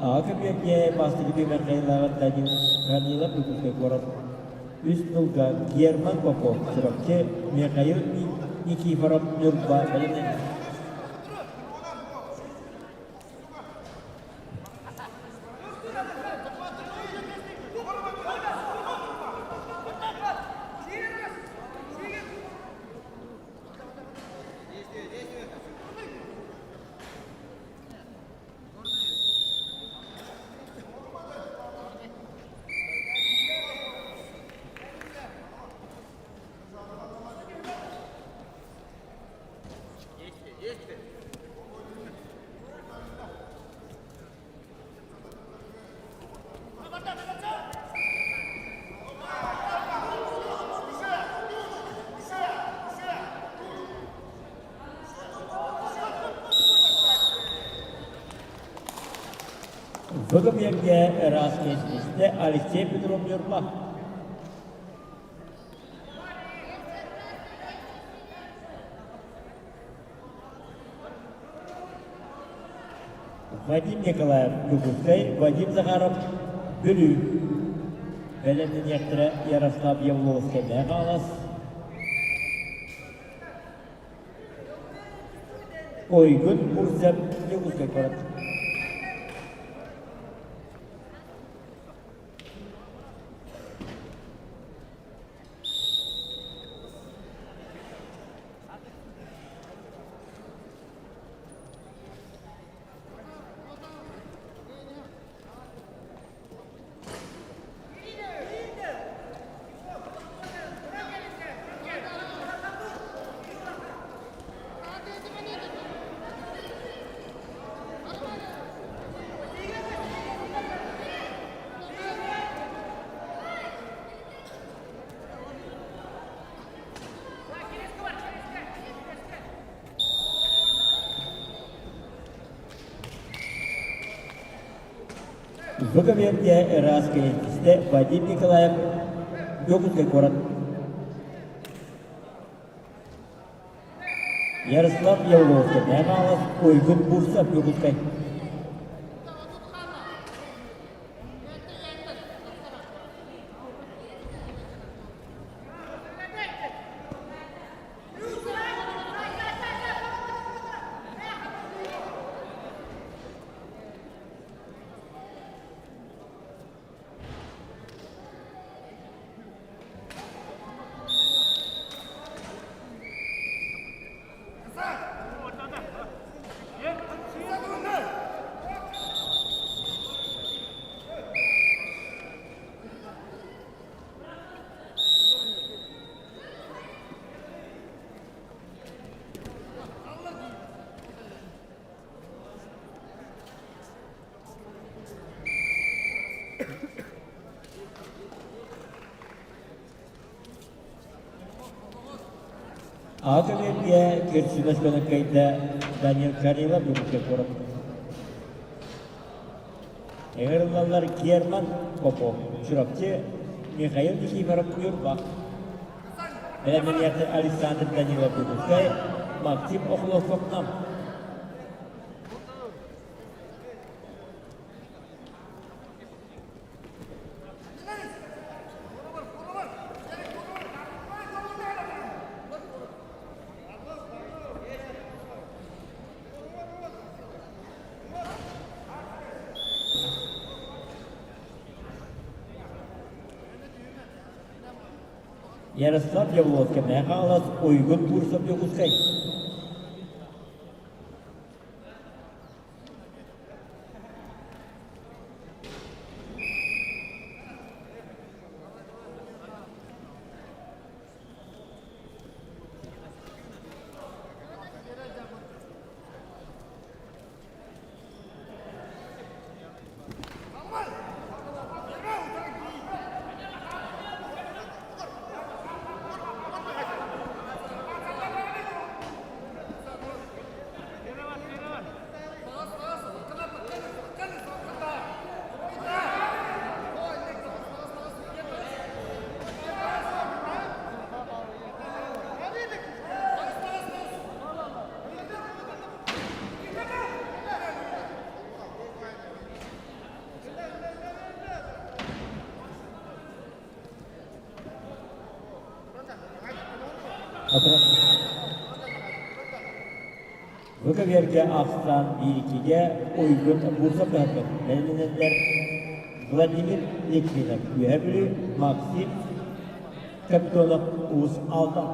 Аҕа көбүөргэ бастакы түмэрдэйилээҕэр Данил Корнилов Дьокуускай куорат үс сылга Герман Попов Чурапчы Михаил Никифоров Ньурба бэлэмнэнэр. Бүгүҥҥэ ыраас кэстистэ Алексей Петров Ньурба. Вадим Николаев Дьокуускай, Вадим Захаров Бүлүү. Бэлэмнэниэхтэрэ Ярослав Явловскай Мэхалас. Ойгун Бурцев Дьокуускай куорат. Бу кэмиэргэ ыраас кэлэктиистэ Вадим Николаев Дьокуускай куорат Ярослав Явловскай Мэхалов Уйгун Бурцев Дьокуускай. Аҕа кэмиэргэ Кирсинэс көнөккөйдө Данил Карилов Дьокуускай куорат. Ыҥырыллаллар Герман Попов, Чурапчы, Михаил Никифоров Ньурба. Бэлэмнэниэхтэр Александр Данилов Дьокуускай, Максим Охлопков Нам. Ярослав Явловскай Мэхалас Уйгун Бурцев Дьокуускай. Бу кэмиэргэ ахсаан биирикигэ Уйгун Бурцев таһыттан бэлэмнэнэллэр Владимир Литвинов Үөһэ Бүлүү, Максим Капитонов Уус Алдан.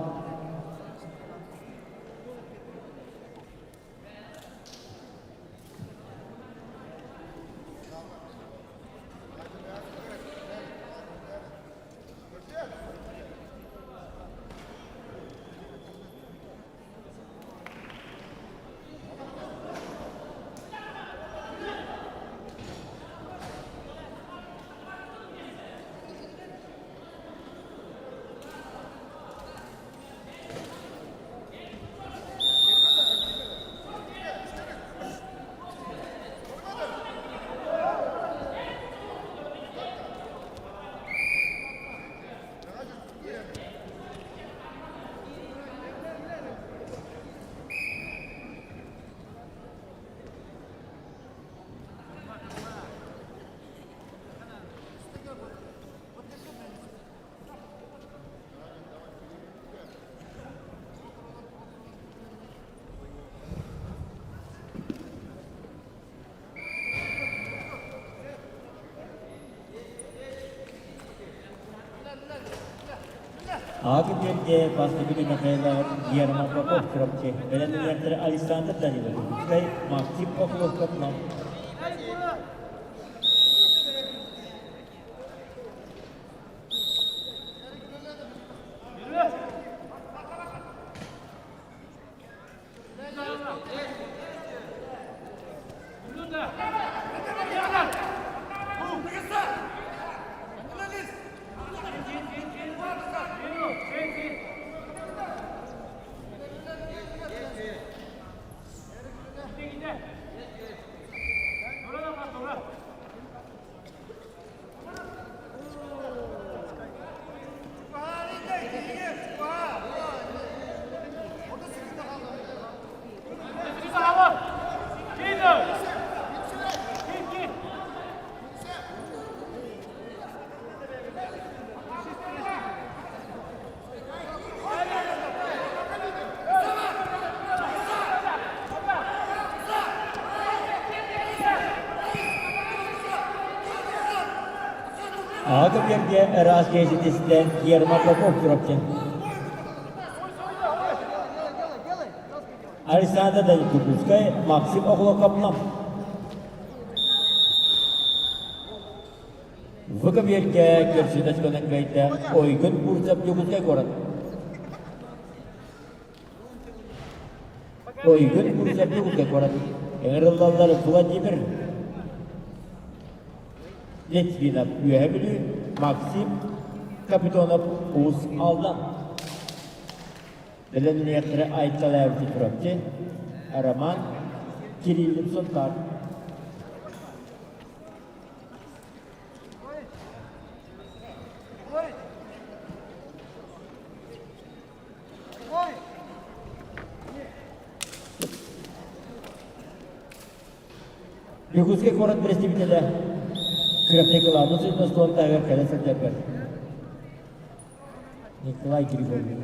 Аҕа биэргэ бастакы Михайлов Герман Попов Чурапчы, бэлэмнэнээччилэр Александр Данилов Дьокуускай, Максим Охлопков Нам. Аҕа биэргэ ыраас дьиэситистэн Ерма Попов Чурапчы. Александр Даниловскай, Максим Охлоков Выкобергэ көрсүтэ көнөн кыайда Ойгун Бурцев Дьокуускай куорат. Ойгун Бурцев Дьокуускай куорат. Ыҥырыллаллар Владимир Литвинов Үөһэ Бүлүү, Максим Капитонов Уус Алдан. Бэлэмниэхтэрэ Айталаевич Чурапчы, Роман Кириллин Сунтаар. Якутскай куорат бэрэстэбиитэлэ күрэхтэһии кылаабын судьуйа таһыгар кэлэ сылдьаргар Николай Григорьев.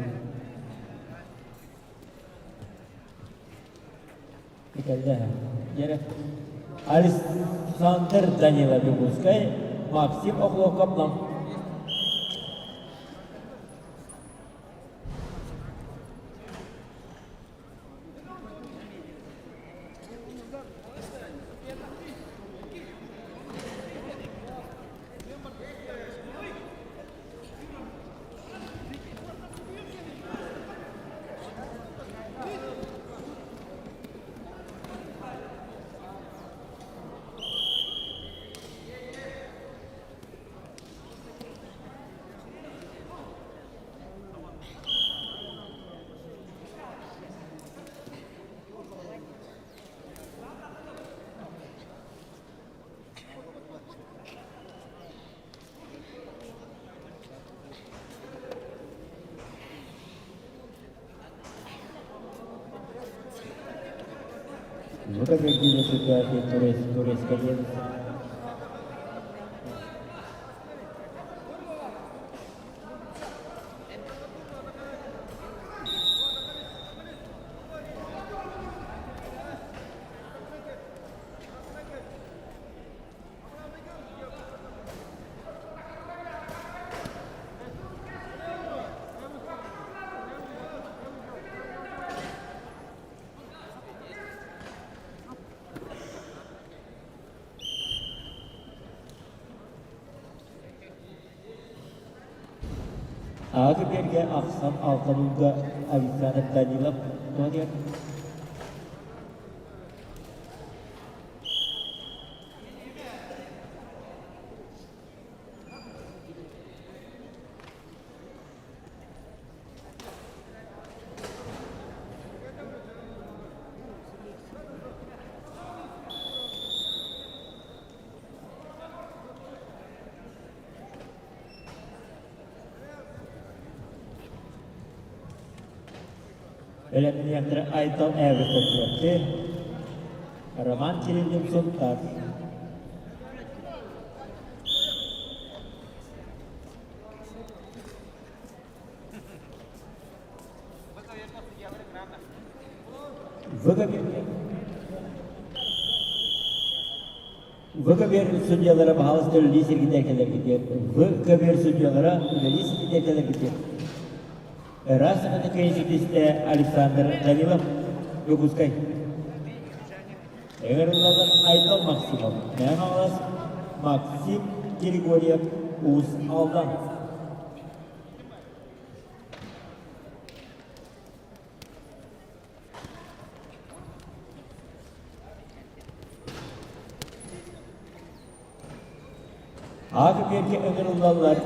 Александр Данилов Якутскай, Максим Охлопков Нам. Ну, как видели, ситуация турецкая Аҕа биэргэ ахсан алтанылга Александр Данилов туһанар. Бэлэмниэхтэрэ Айтал Эвриков Роман Кириллин Сунтаар. ВКБР судьялара баһаалыста үлэлии сиргитэ кэлэргитигэр ВКБР судьялара үлэлии сиргитэ кэлэргитигэр. Ыраас сахата киһи Александр Данилов, Дьокуускай. Ыҥырыллаллар Айтал Максимов, Мэҥэ Хаҥалас, Максим Григорьев, Уус Алдан. Ааты биэргэ ыҥырыллаллар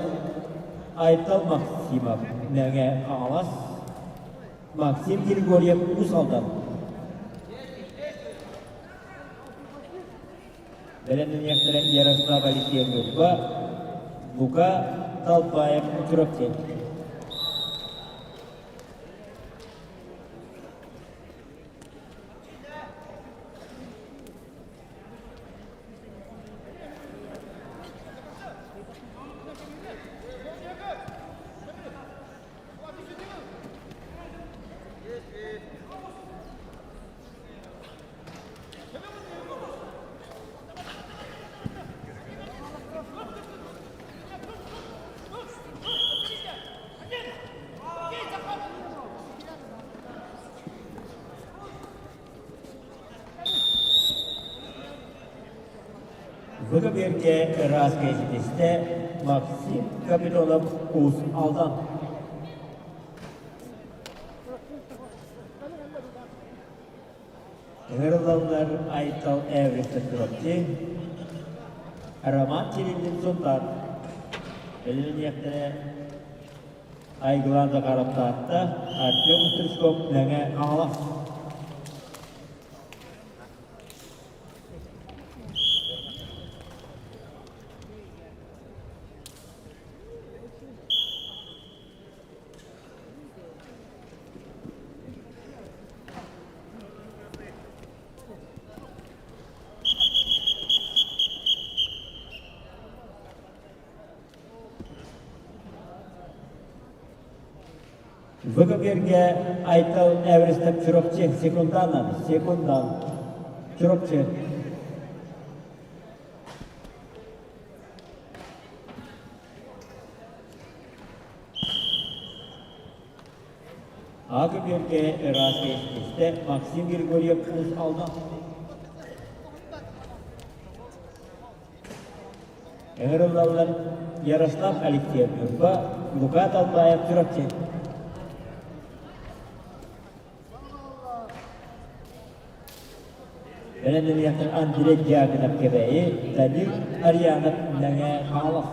Айтал Максимов, Мэҥэ Хаҥалас, Максим Григорьев, Уус Алдан. Бэлэмнэниэхтэрэ Ярослав Алексеев Ньурба, Лука Талбаев Чурапчы. Выкоперге ыраас кэситистэ Максим Капитонов Уус Алдан. Ыҥырыллаллар Айтал Эвриста Чурапчы, Роман Кириллин Сунтаар. Бэлэмниэхтэрэ Айгылаан Захаров Таатта, Артем Стручков Мэҥэ Хаҥалас. Выкоперге Айтал Эверестов Чурапчы секунданан, секундан. Чурапчы. Акы-Берке ыраас кэстэ Максим Григорьев Уус Алдан. Ыҥырыллаллар Ярослав Алексеев Ньурба, Лука Талбаев Чурапчы. Бэлэмнэниэхтэн Андрей Дьяконов Кэбээйи, Данил Арьянов Мэҥэ Хаҥалас.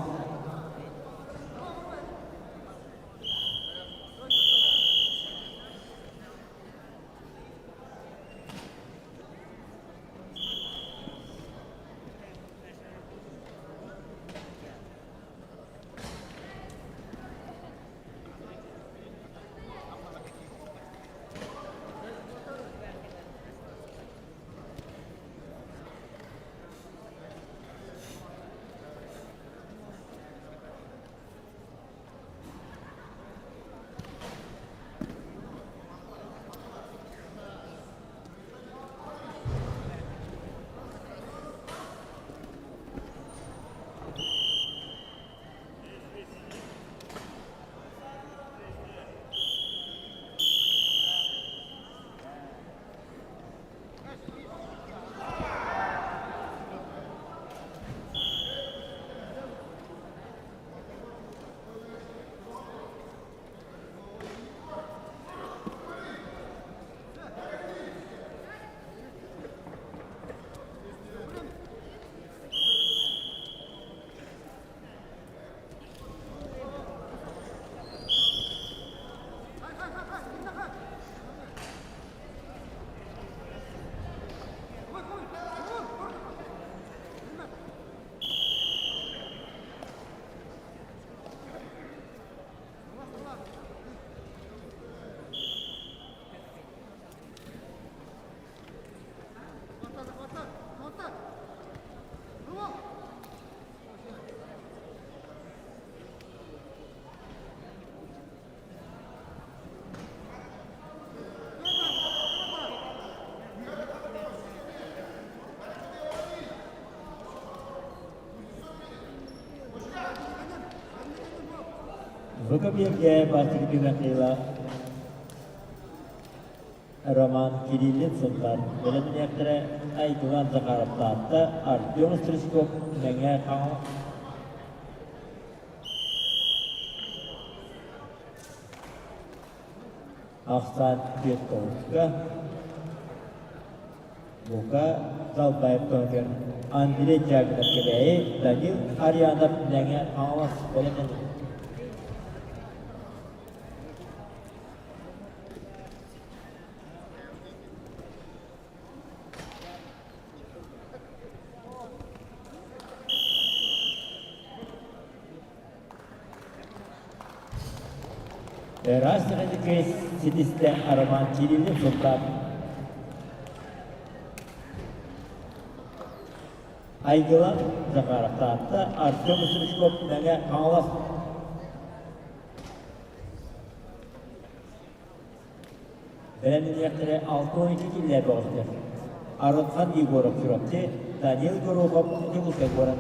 Выкопьерге бастакы түмэхтиила. Роман Кириллин Сунтаар бэлэмниэхтэрэ Айгылан Захаров Таатта, Артем Стручков Мэҥэ Хаҥалас. Ахсаан Петровка, Лука Далбаев туһугар Андрей Дьяконов Кэбээйи, Данил Арианов Мэҥэ Хаҥалас бэлэмнэнэр. Ыраас саҕа ситистэ Роман Кириллин сылтаан Айгылан Захаров Таатта, Артем Стручков Мэҥэ Хаҥалас. Бэлэмнэниэхтэрэ 62 киллэр бөҕөстөр. Арылхан Егоров Чурапчы, Данил Горохов Дьокуускай куорат.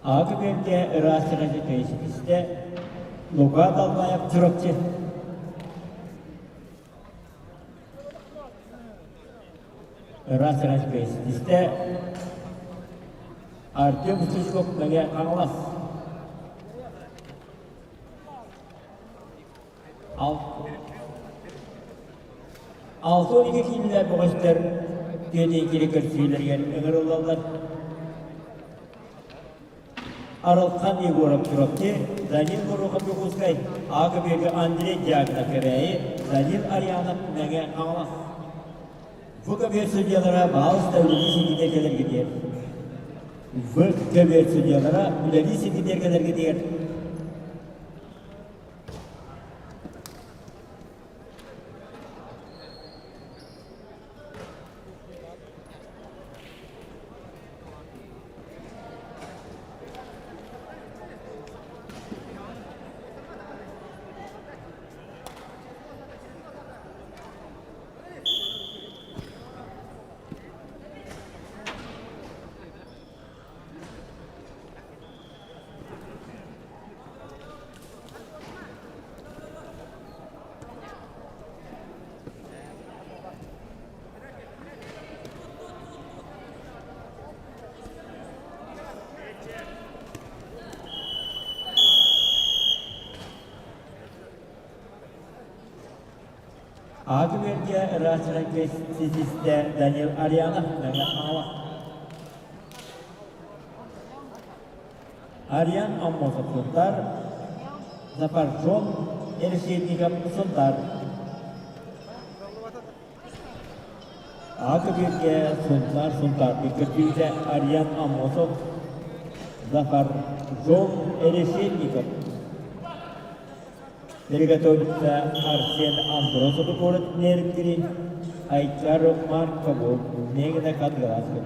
Аҕа күөлгэ ыраас сыҕайда ситистэ Лука Далбаев Чурапчы. Ыраас сыҕайда ситистэ Артем Стручков Мэҥэ Хаҥалас. 6-12 киилэлээх бөҕөстөр түөтэйкили көрсүүлэригэр ыҥырыллаллар. Арылхан Егоров Чурапчы, Данил Горохов Дьокуускай, А көбүөргэ Андрей Дьяконов Кэбээйи, Данил Арианов Мэҥэ Хаҥалас. В көбүөр судьялара баалыста үлэлии ситиниэр кэлэргитигэр. В көбүөр судьялара үлэлии ситиниэр кэлэргитигэр. Аҕа күөлгэ ыраас ситистэ Данил Арианов Мэҥэ Хаҥалас. Ариан Аммосов Сунтаар, Запаржон Решетников Сунтаар. Аҕа күөлгэ Сунтаар Сунтаар көрсүүтэ Ариан Аммосов, Зафаржон Решетников. Приготовиться Арсен Андросов город Нерюнгри, Айчар Маркову, Негна Кадгаласка.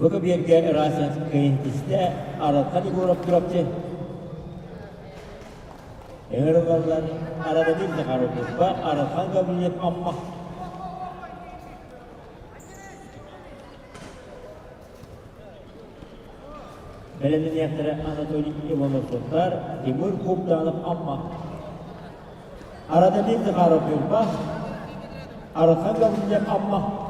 Бу көбүөргэ ыраас кыайын Аралхан Егоров Чурапчы. Ыҥырыллаллар Арадамир Захаров Ньурба, Аралхан Гаврильев Амма. Бэлэмнэниэхтэрэ Анатолий Иванов Сунтаар, Тимур Кубданов Амма. Арадамир Захаров Ньурба, Аралхан Гаврильев Амма.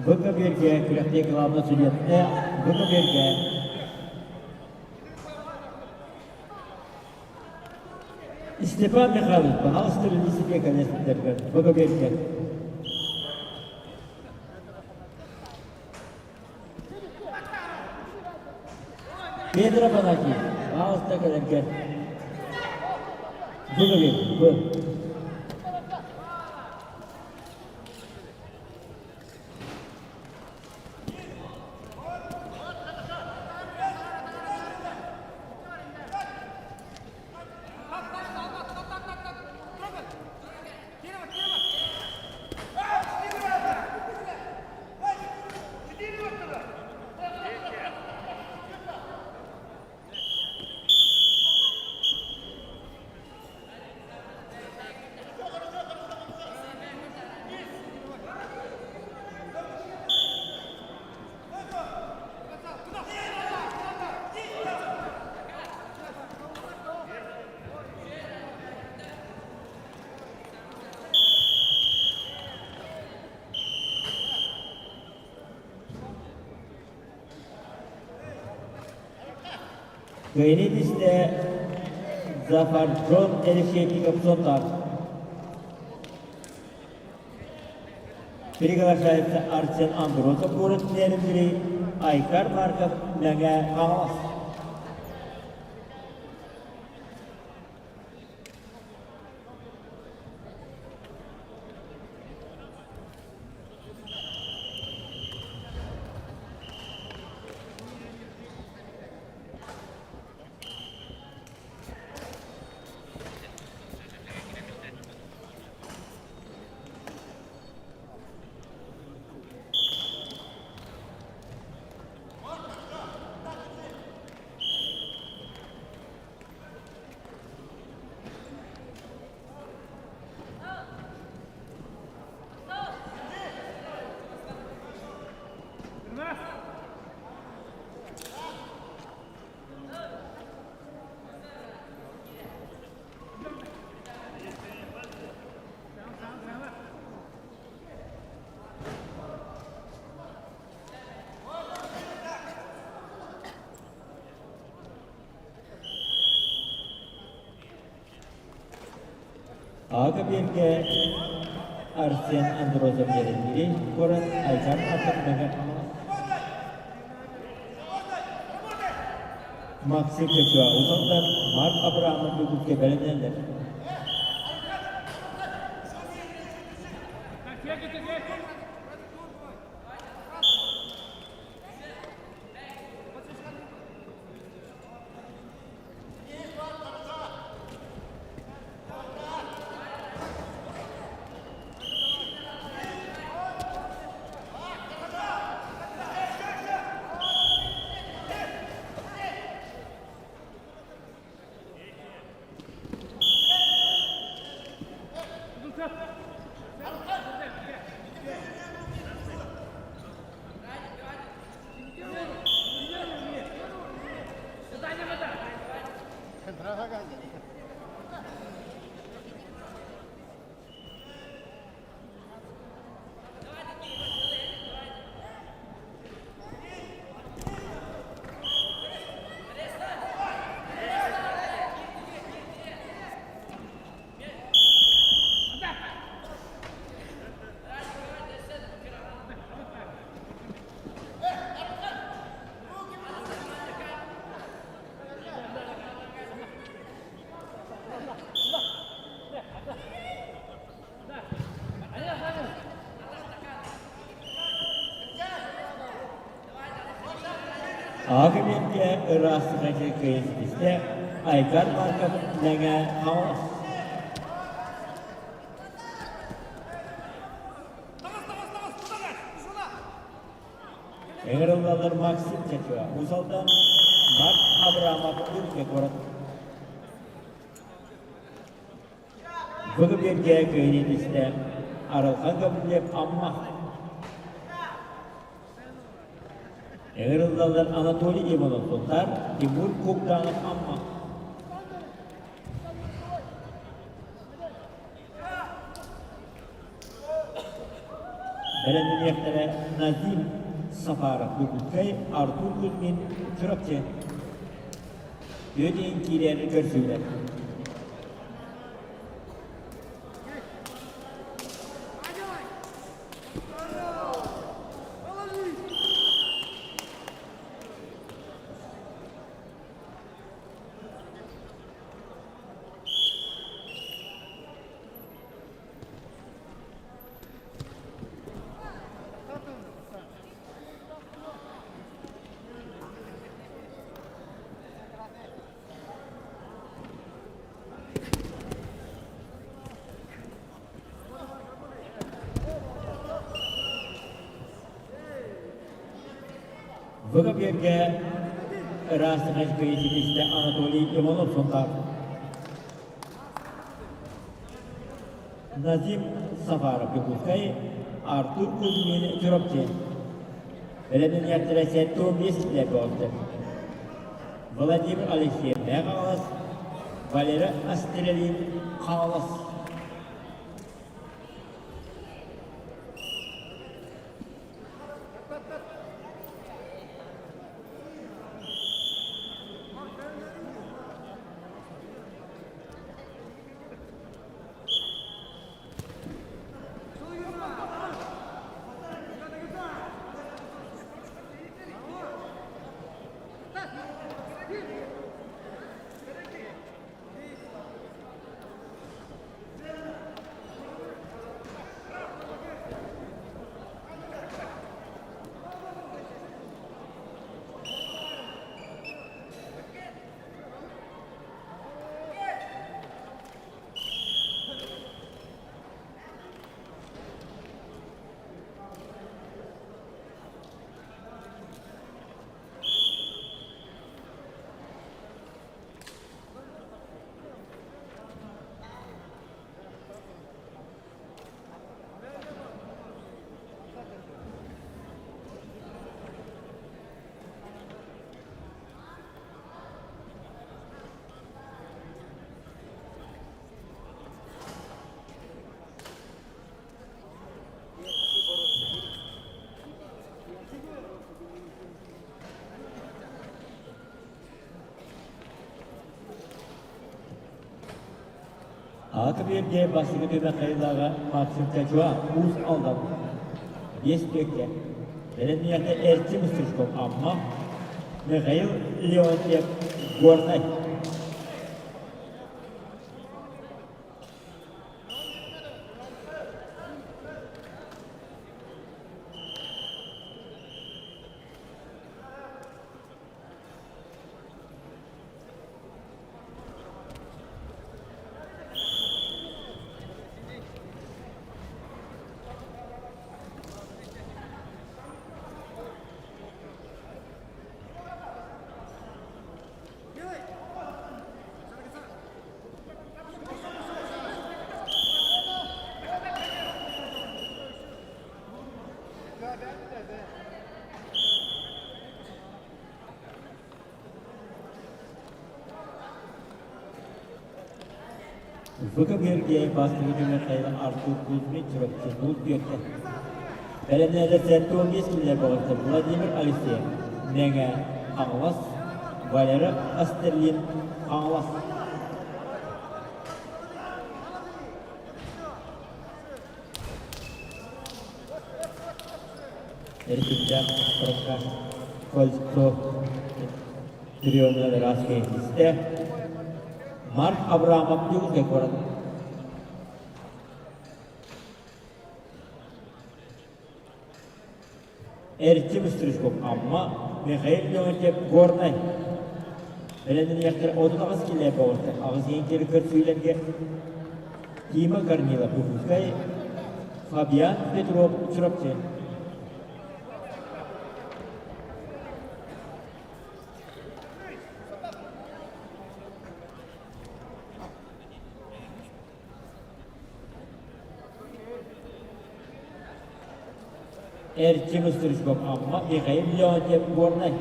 Бу көбүөргэ күрэхтэһии главнай судьуйата бу көбүөргэ Степан Михайлович, пожалуйста, принесите конец Бу көбүөргэ. Петр Афанасьевич, пожалуйста, кэлэргэр. Бу көбүөр, бу. Кыайыы истэ Зафаржон Алексеевич Сотар. Приглашается Арсен Амбросов, город Нерюнгри, Айкар Марков. Мэҥэ Хаҥалас. Аҕа биэргэ Арсен Андросов Нерендири куорат Айсан Атын Мэҥэ Максим Чачуа Усалдан Марк Абрамов бүгүнкэ бэлэмнэннэр. Аҕа биэргэ ыраас сыһыанча кыайан ситистэ Айгар Марков Мэҥэ Хаҥалас. Ыҥырыллаллар Максим Чачуа, Уус Алдан, Марк Абрамов, Үргэ куорат. Бүгүн биэргэ кыайыы истэ Арылхан Гаврильев Амма. Ыҥырыллаллар Анатолий Иванов Сунтаар, Тимур Кугданов Амма. Бэлэмнэниэхтэрэ Назим Сафаров Якутскай, Артур Кузьмин Чурапчы. Үөдүйэн киирэр көрсүүлэр. Бүгүн ыраас ситистэ Анатолий Иванов Сунтаар. Назим Сафаров Дьокуускай, Артур Кузьмин Чурапчы. Бэлэмнэниэхтэрэ 75 бөҕөстөр. Владимир Алексеев Хаҥалас, Валера Астрелин Хаҥалас. Аата биэргэ бастакы түмэх хайылааҕа Максим Чачуа Уус Алдан биэс түөккэ бэлэмниэхтэ Эрчим Стручков Амма Михаил Леонтьев Горнай. ВКБРГ бастакы түмэхтэйин Артур Кузьмин Чурапчы Муус Бүөккэ. Бэлэмнээлэр 75 киллэр бөҕөстөр Владимир Алексеев, Мэҥэ Хаҥалас, Валера Астерлин, Хаҥалас. Эркиндээх Сорокка Кольцов приемынан ыраас киһитистэ. Марк Абрамов Дьокуускай куорат. Эрчим Стручков Амма, Михаил Леонтьев Горнай. Бэлэмнэниэхтэр 38 килэ боҕустар аҕыс иэнкэри көрсүүлэргэ Тима Корнилов Дьокуускай, Фабиан Петров Чурапчы. Эрчим Стручков Амма, Михаил Леонтьев Горнай.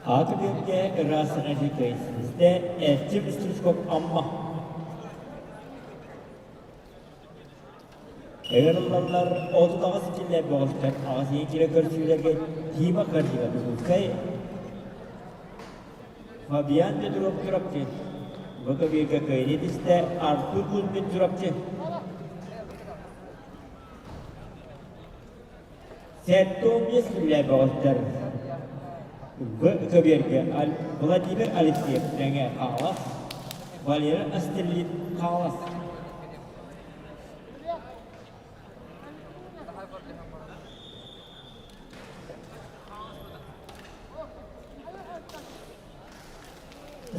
Ааты биэргэ ыраас саҥа кыайсыбыста Эрчим Стручков Амма. Ыҥырыллаллар 38 киллэр бөҕөстөр аҕыс киирэ көрсүүлэргэ Тима Корнилов Дьокуускай, Фабиан Петров Чурапчы, Бу кыайыы түстэ Артур Кузьмин Чурапчы. 75 киллэр бөҕөстөр В көбүөргэ Владимир Алексеев Мэҥэ Хаҥалас, Валера Астерлин Хаҥалас.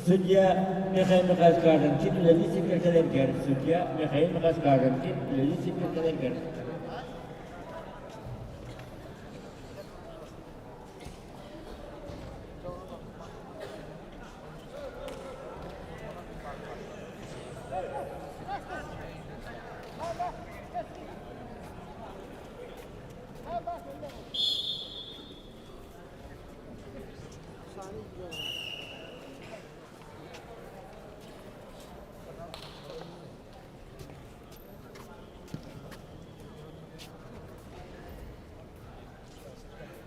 Судья Михаил Михайлович Каженкин үлэлии сиргэ кэлэргэр, судья Михаил Михайлович Каженкин үлэлии сиргэ кэлэргэр.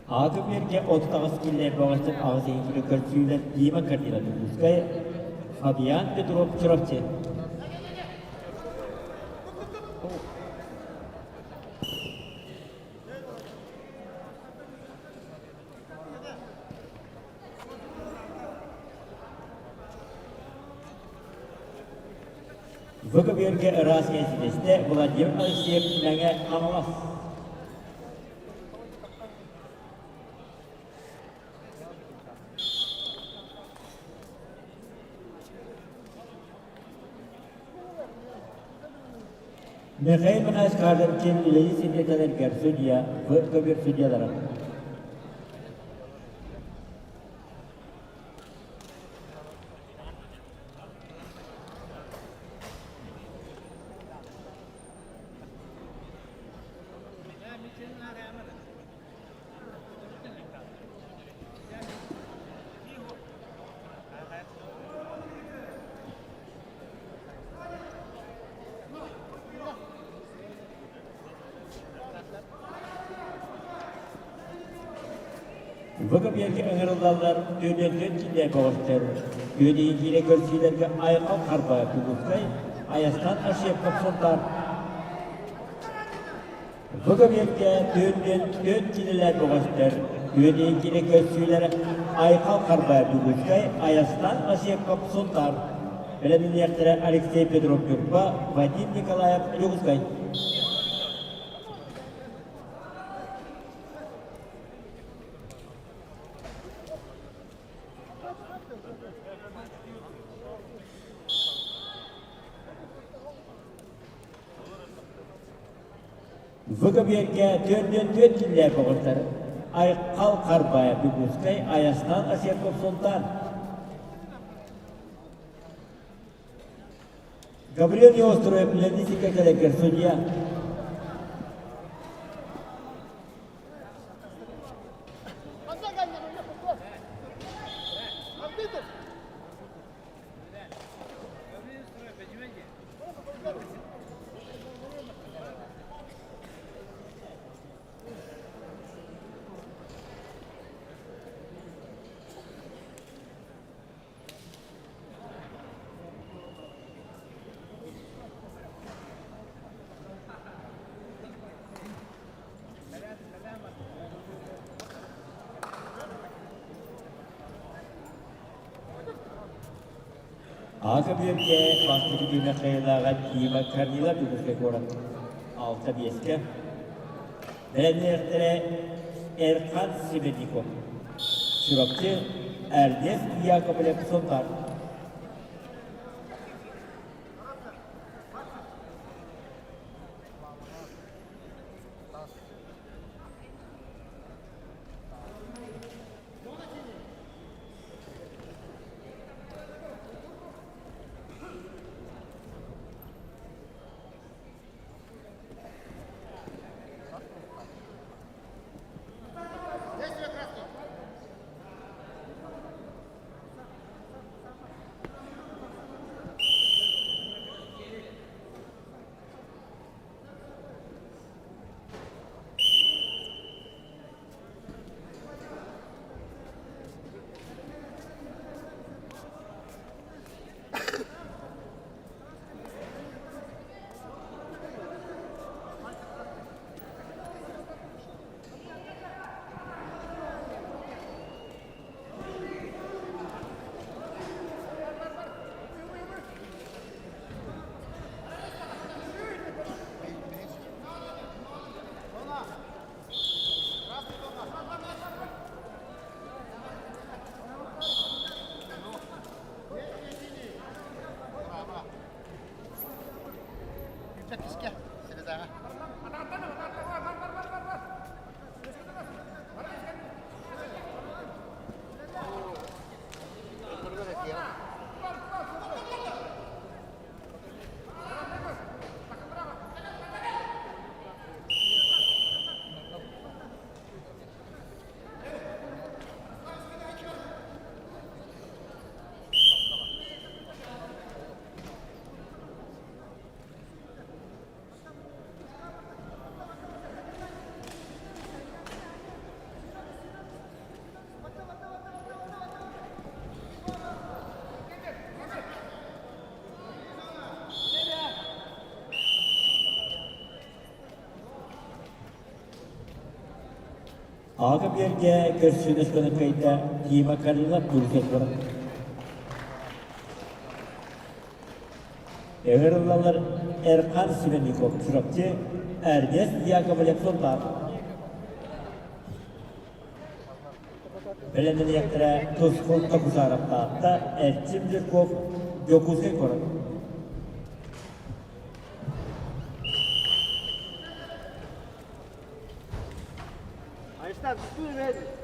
Аҕа көбүөргэ 38 киилэ бөҕөстөр аҕыс киилэ көрсүүлэр Дима Корнилов Дьокуускай, Фабиан Петров Чурапчы. Бу көбүөргэ ыраас кэнситэстэ Владимир Алексеев Мэҥэ Хаҥалас. Михаил Михайлович Каженкин үлэлии сирдэтэлэргэр судья, В көбүөр судьялара. Бу көбүөргэ ыҥырыллаллар түөтүөттэн киинэ бөҕөстөр. Үөдэйи киирэ көрсүүлэргэ Айхал Харба Дьокуускай, Айастан Ашепков Сунтаар. Бу көбүөргэ түөртүөн түөрт киинэлэр бөҕөстөр. Үөдэйи киирэ көрсүүлэр Айхал Харба Дьокуускай, Айастан Ашепков Сунтаар. Бэлэмниэхтэрэ Алексей Петров Ньурба, Вадим Николаев Дьокуускай. Бу көбүөргэ 44 киллээх оҕустар Айхал Харбаев Дьокуускай, Айастан Осепов Султан. Гаврил Неустроев Леонид кэлэргэр судья. Аҕа бүөргэ бастакы түһүмэх кыайыылааҕа Дима Корнилов Дьокуускай куорат алта биэскэ. Бэлэмнээхтэрэ Эрхан Сибирников, Чурапчы, Эрнест Яковлев Сунтаар. Аҕа биэргэ көрсүнэс кынаккайда Дима Карилов Дьулусай куорат. Ыҥырыллаллар Эрхан Семенников Чурапчы, Эрнест Яковлев Сунтаар. Бэлэмнэниэхтэрэ Тускул Токусаров Таатта, Эрчим Жирков Дьокуускай куорат. Айстан, түспүт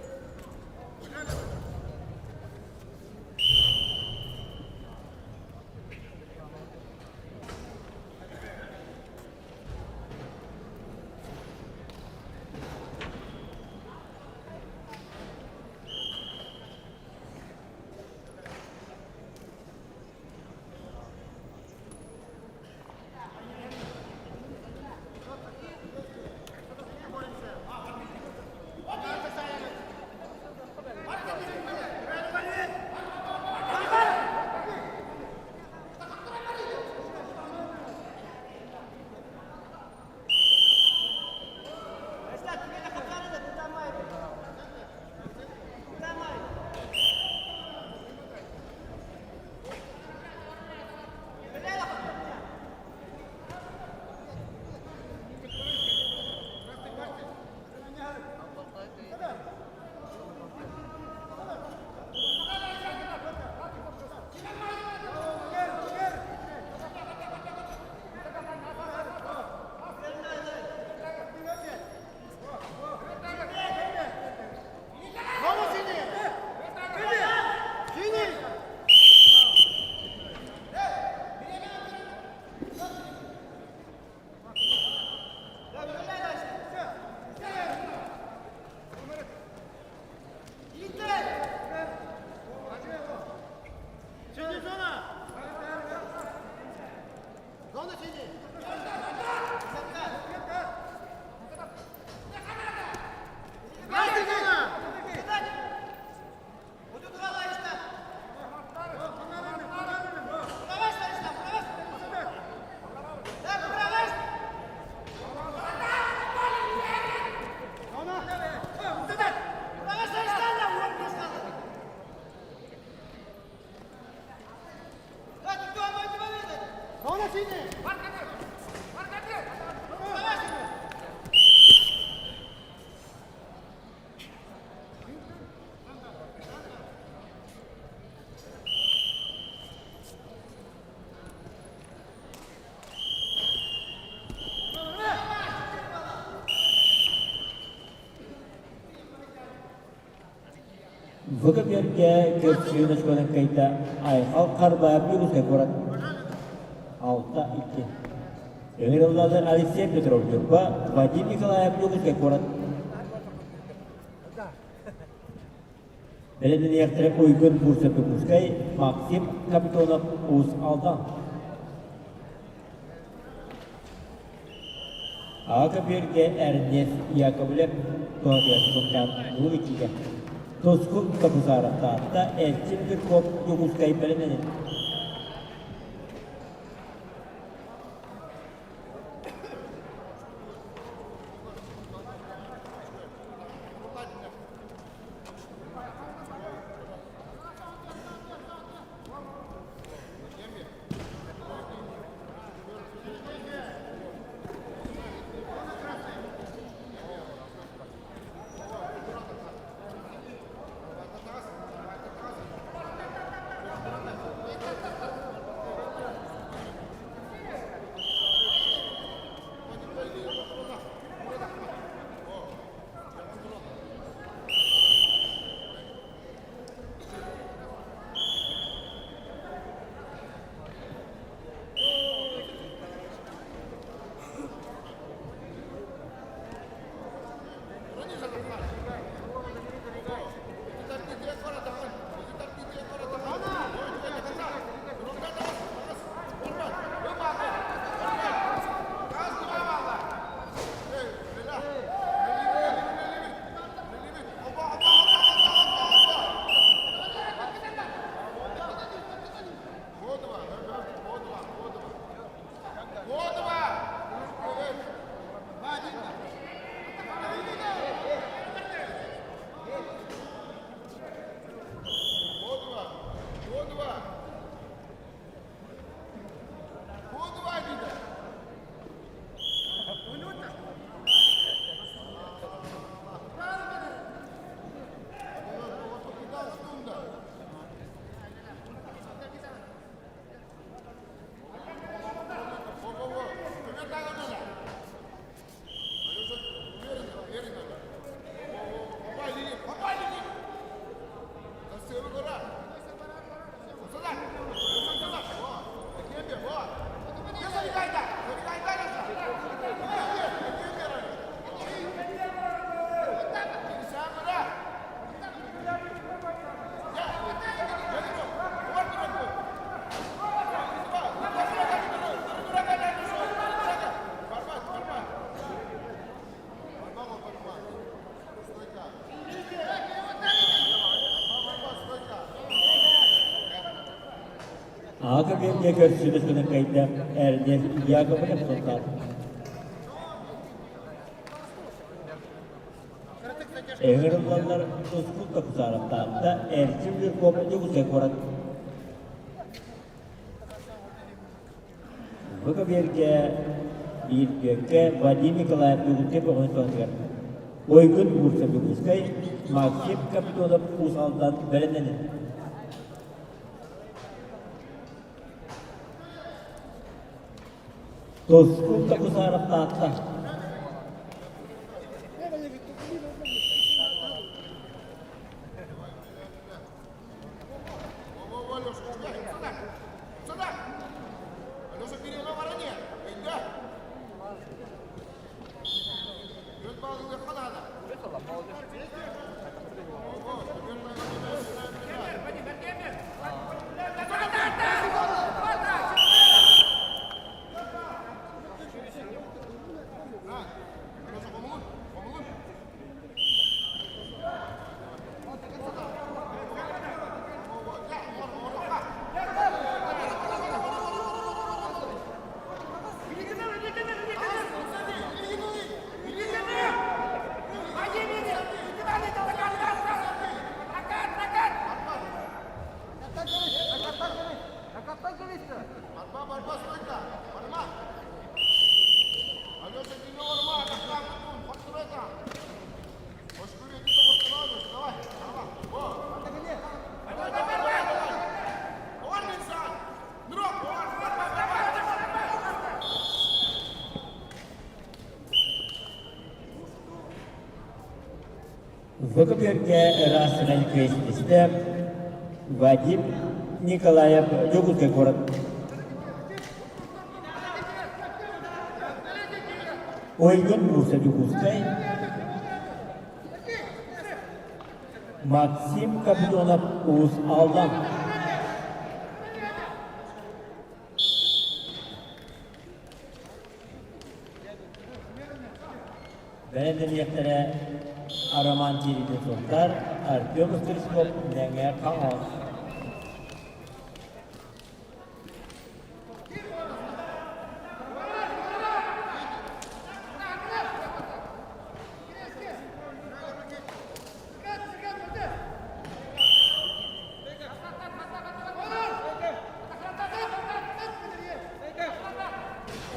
Бу кэмнэргэ көрсүһүү оскуолаккайда Айхал Харбаев Дьокуускай куорат 6-2. Ыҥырыллаллар Алексей Петров Ньурба, Вадим Николаев Дьокуускай куорат. Бэлэмнэниэхтэрэ Уйгун Бурцев Дьокуускай, Максим Капитонов Уус Алдан. Аҕа биэргэ Эрнест Яковлев туһатыгар сылдьан улуу иччигэ Тускул Токусаров Таатта Эрчим Жирков Дьокуускай бэлэмнэнин. Аҕа биэргэ көрсүбүт гына кыайда Эрнест Яковлев Сунтаар. Ыҥырыллаллар Тускул Токусаров Таатта, Эрчим Жирков Дьокуускай куорат. Бу көбүөргэ биир күөккэ Вадим Николаев Дьокуускай бөҕөһүн туһатыгар Уйгун Бурцев Дьокуускай, Максим Капитонов Уус Алдан бэлэмнэнэр. Тускул Токусаров Таатта. Выкуперге ыраастынан күөстүстэ Вадим Николаев Дьокуускай куорат. Ойгун Муса Дьокуускай, Максим Капитонов Уус Алдан. Бэлэмнэниэхтэрэ Роман Кириллин Сунтар, Артем Стручков Мэҥэ Хаҥалас.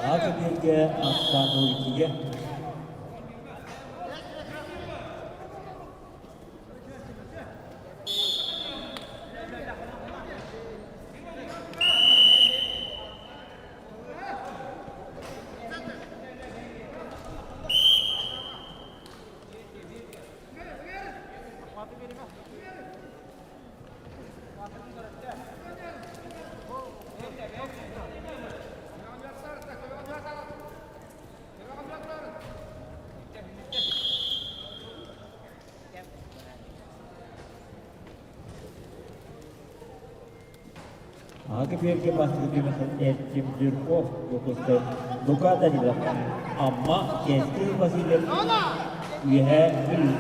Аҕа бииргэ ахсаан иккигэ Аҕа бииргэ бастакы түмэхин Эрчим Жирков Дьокуускай Лука Данилов Амма Кэскил Васильев Үөһээ Бүлүү.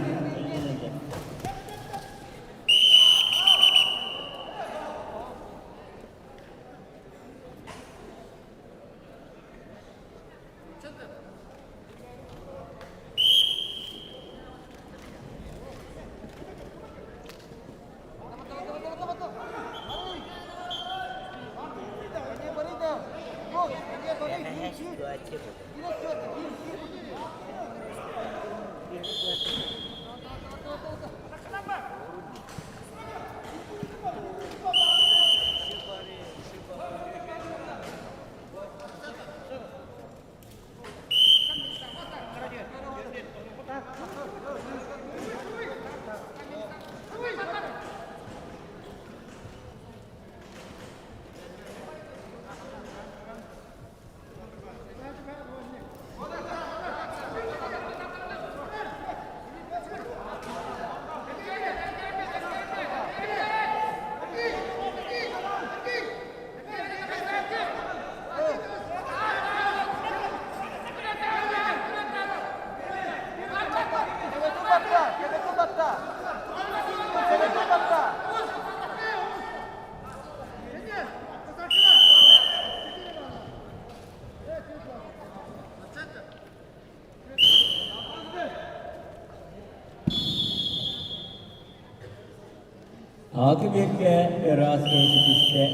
Алты биэргэ ыраас киһи ситистэ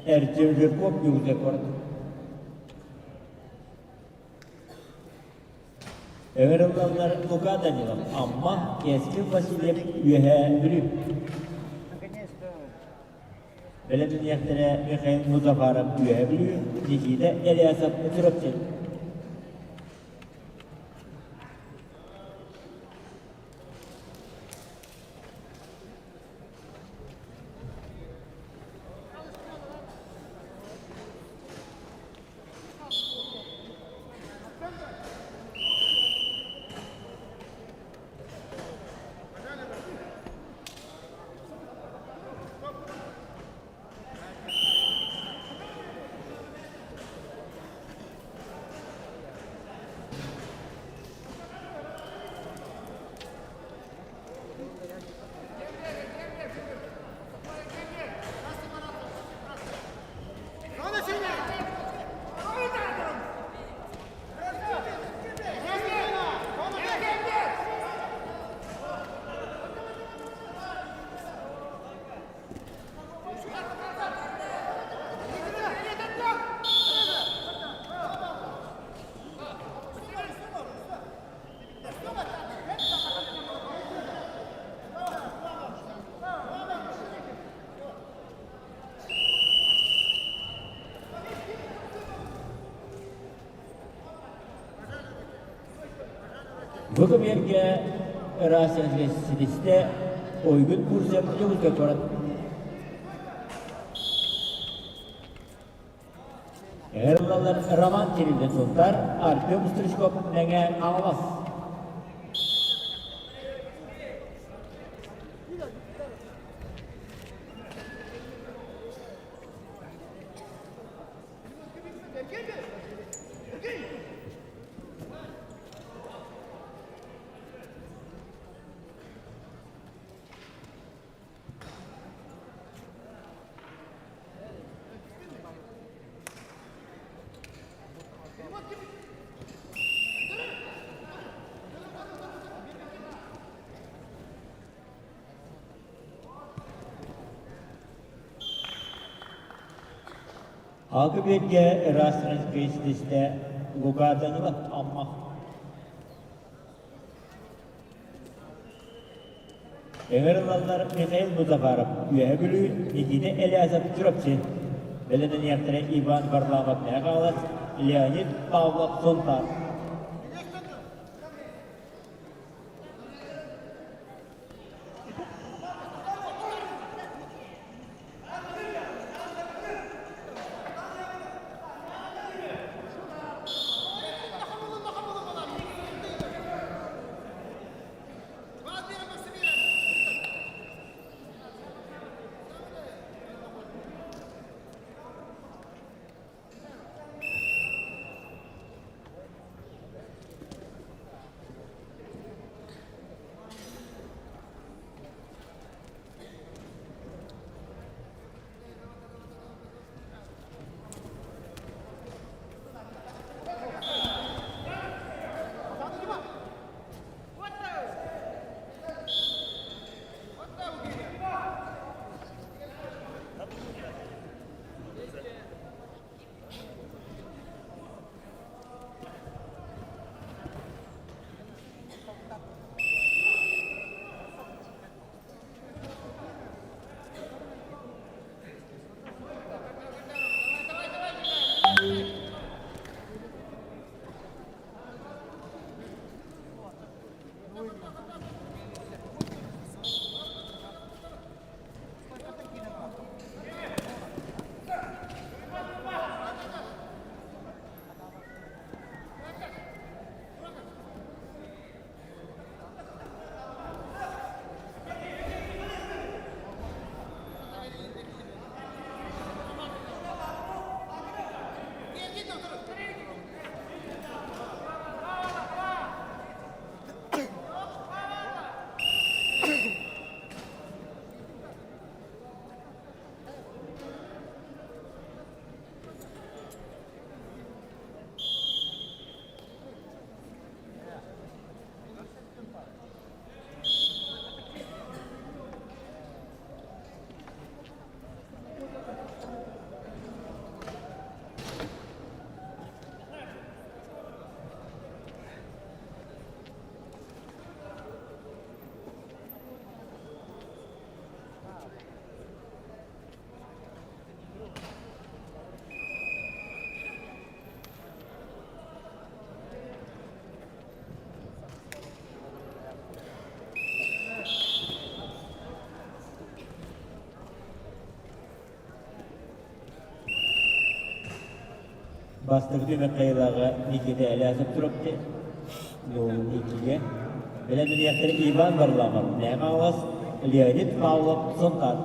Эрчим Жирков Ньугута куорат. Ыҥырыллаллар Лука Данилов, Амма, Кэскил Васильев, Үөһээ Бүлүү. Бэлэмниэхтэрэ Михаил Музафаров, Үөһээ Бүлүү, Никита Eliасов, Чурапчы. Бу кэмиэргэ ыраас ситистэ Ойгун Бурцев Дьокуускай куорат. Эр Роман Кириллин Сунтар, Артем Стручков Мэҥэ Хаҥалас. Алгы биэргэ ыраас ситистэ Лука Данилов Амма. Ыҥырыллаллар Михаил Музафаров, Үөһэ Бүлүү, Никита Элязов, Чурапчы. Бэлэмнэниэхтэрэ Иван Варламов, Мэҥэ Хаҥалас, Леонид Павлов, Сунтаар. Бастакы түмэх кыайыылааҕа Никита Элясов Чурапчы, Никигэ. Бэлэмнэниэхтэрэ Иван Варламов, Мэҥэ Хаҥалас, Леонид Павлов, Сунтаар.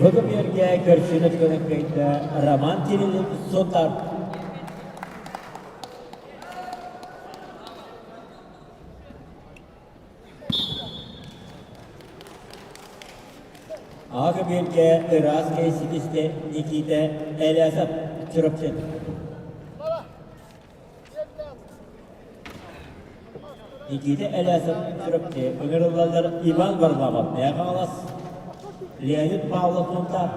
Владимиргэ көрсүнэ көнөккөйдө Роман Кириллин Сунтар. Аҕа биэргэ ыраас кэйситистэ Никита Элясов Чурапчы. Никита Элясов Чурапчы ыҥырыллаллар Иван Варламов Мэҥэ Хаҥалас, Леонид Павлов Сунтаар.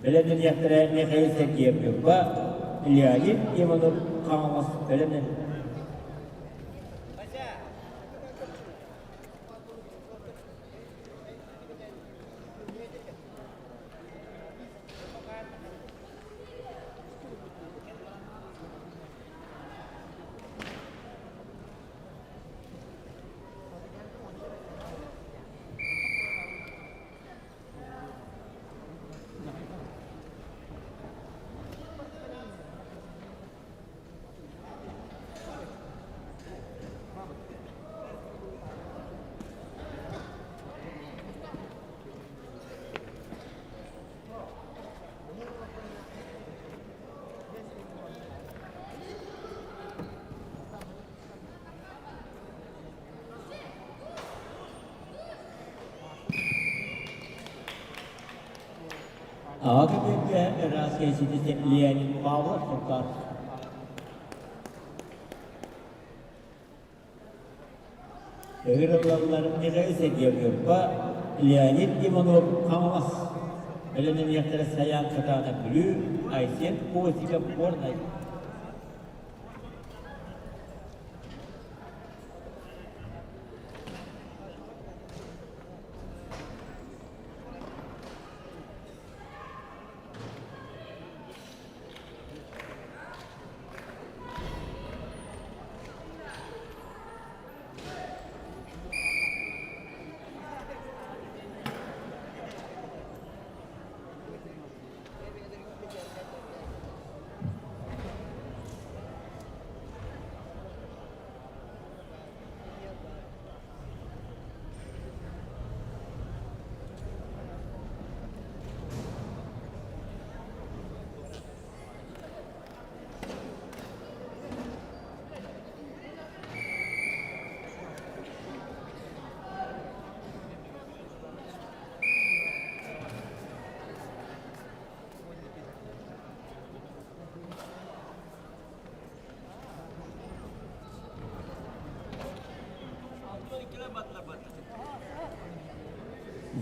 Бэлэмнэниэхтэрэ Михаил Сергеев Ньурба, Леонид Иванов Хаҥалас бэлэмнэнэр. Аҕа көбүөргэ ыраас кэйситэ Леонид Павлов Сунтаар. Ыҥырыллаллар Михаил Сергеев Ньурба, Леонид Иванов Хаҥалас. Бэлэмнэниэхтэрэ Сайаан Сатаана Бүлүү, Айсен Косиков Горнай.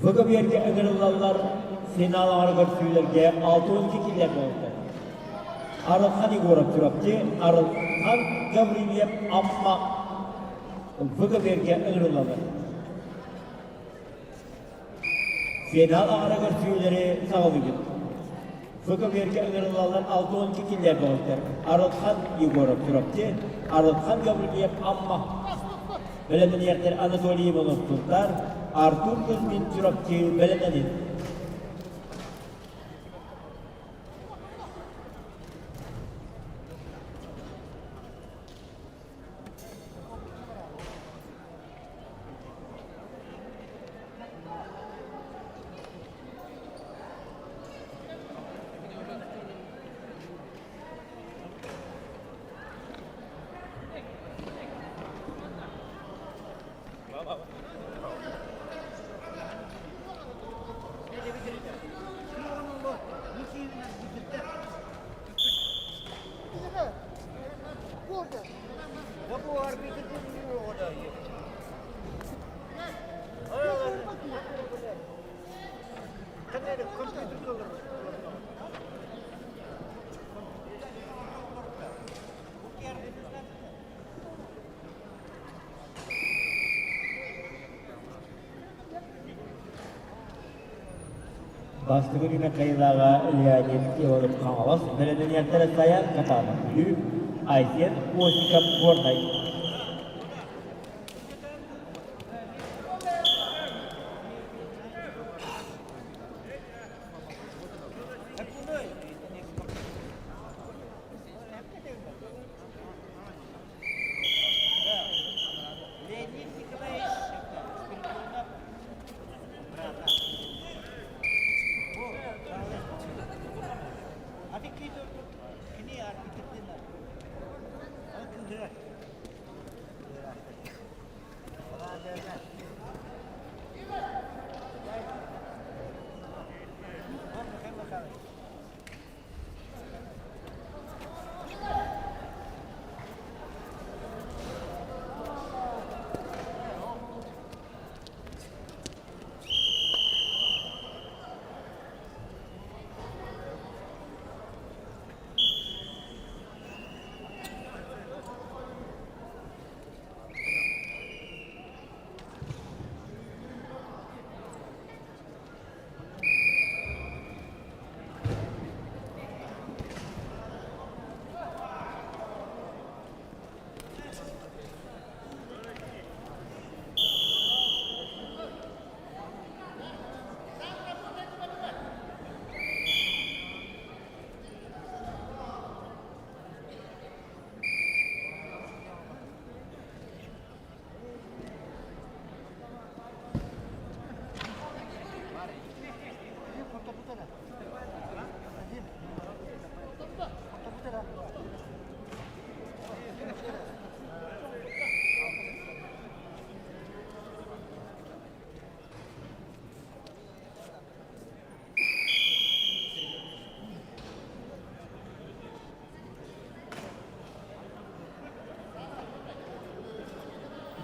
Выкобиэргэ ыҥырыллаллар финал аҥара көрсүүлэргэ 62 киллэр буолбуттар. Арылхан Егоров Чурапчы, Арылхан Гаврильев Амма Выкобиэргэ ыҥырыллаллар. Финал аҥара көрсүүлэри саҕалыыбыт. Выкобиэргэ ыҥырыллаллар 62 киллэр буолбуттар. Арылхан Егоров Чурапчы, Арылхан Гаврильев Амма Бэлэмнэниэхтэр Анатолий Иванов Сунтаар, Артур Кузьмин Чурапчы бэлэмнэнин. Бастакы күнэ кыайыылааҕа Леонид Иванов Хаҥалас, бэлэмнэниэхтэрэ Саян Катанов Бүлүү, Айсен Осиков Горнай.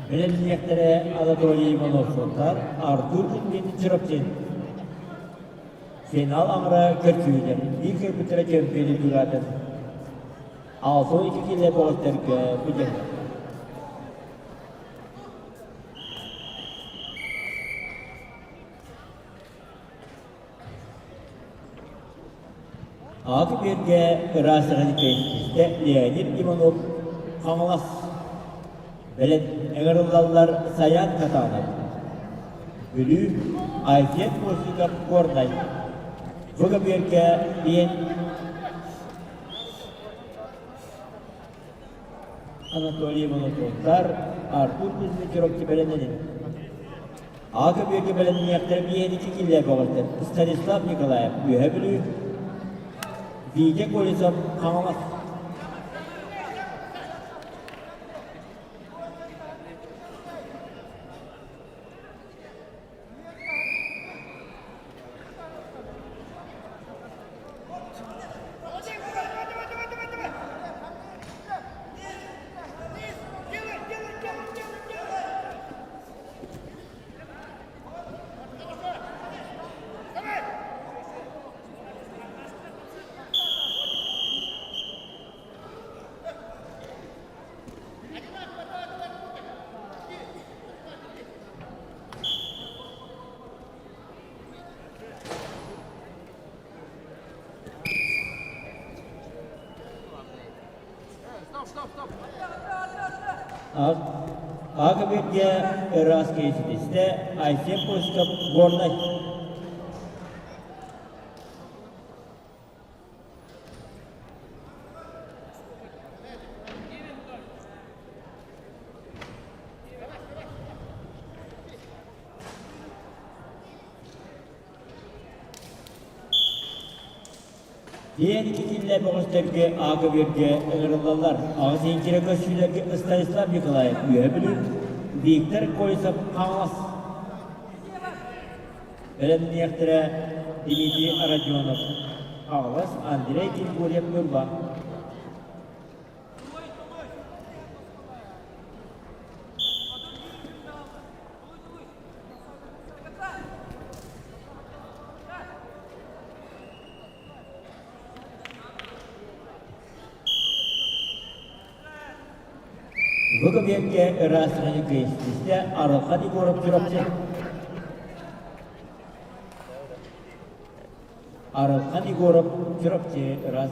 Бэлэмниэхтэрэ Анатолий Иванов-Сунтаар, Артур Кузьмин Чурапчы. Финал аҥара көрсүһүүлэр биир кэлбиттэрэ чөмпүйүөнү быраатын 62 киилэ бөҕөстөргө бүдүһэ. Аҕа күбүөргэ ыраас истэ Леонид Иванов Хаҥалас бэлэм ыҥырыллаллар Саян Катанов Бүлүү Айсен Осиков Горнай Бу көбүөргэ диэн Анатолий Иванов-Сунтаар Артур Кузьмич бэлэмнэнин Аҕа көбүөргэ бэлэмниэхтэрэ биэһин киллэр бөҕөстөр Станислав Николаев Үөһэ Бүлүү, Витя Колесов Хаҥалас. Ага ыраас киһи Айсен Постов Горнай. Диэн итиллэ бөҕөстөргө аага-бүөргэ ыҥырыллаллар. Аҕыс иҥкирэ көссүүлэргэ Станислав Николаев Үөһэ Бүлүү, Виктор Колесов Хаҥалас. Бэлэмниэхтэрэ Дмитрий Родионов Хаҥалас, Андрей Григорьев Ньурба. Бу кэмиэргэ ыраас кыйыстыыстэ Арылхан Егоров Чурапчы. Арылхан Егоров Чурапчы ыраас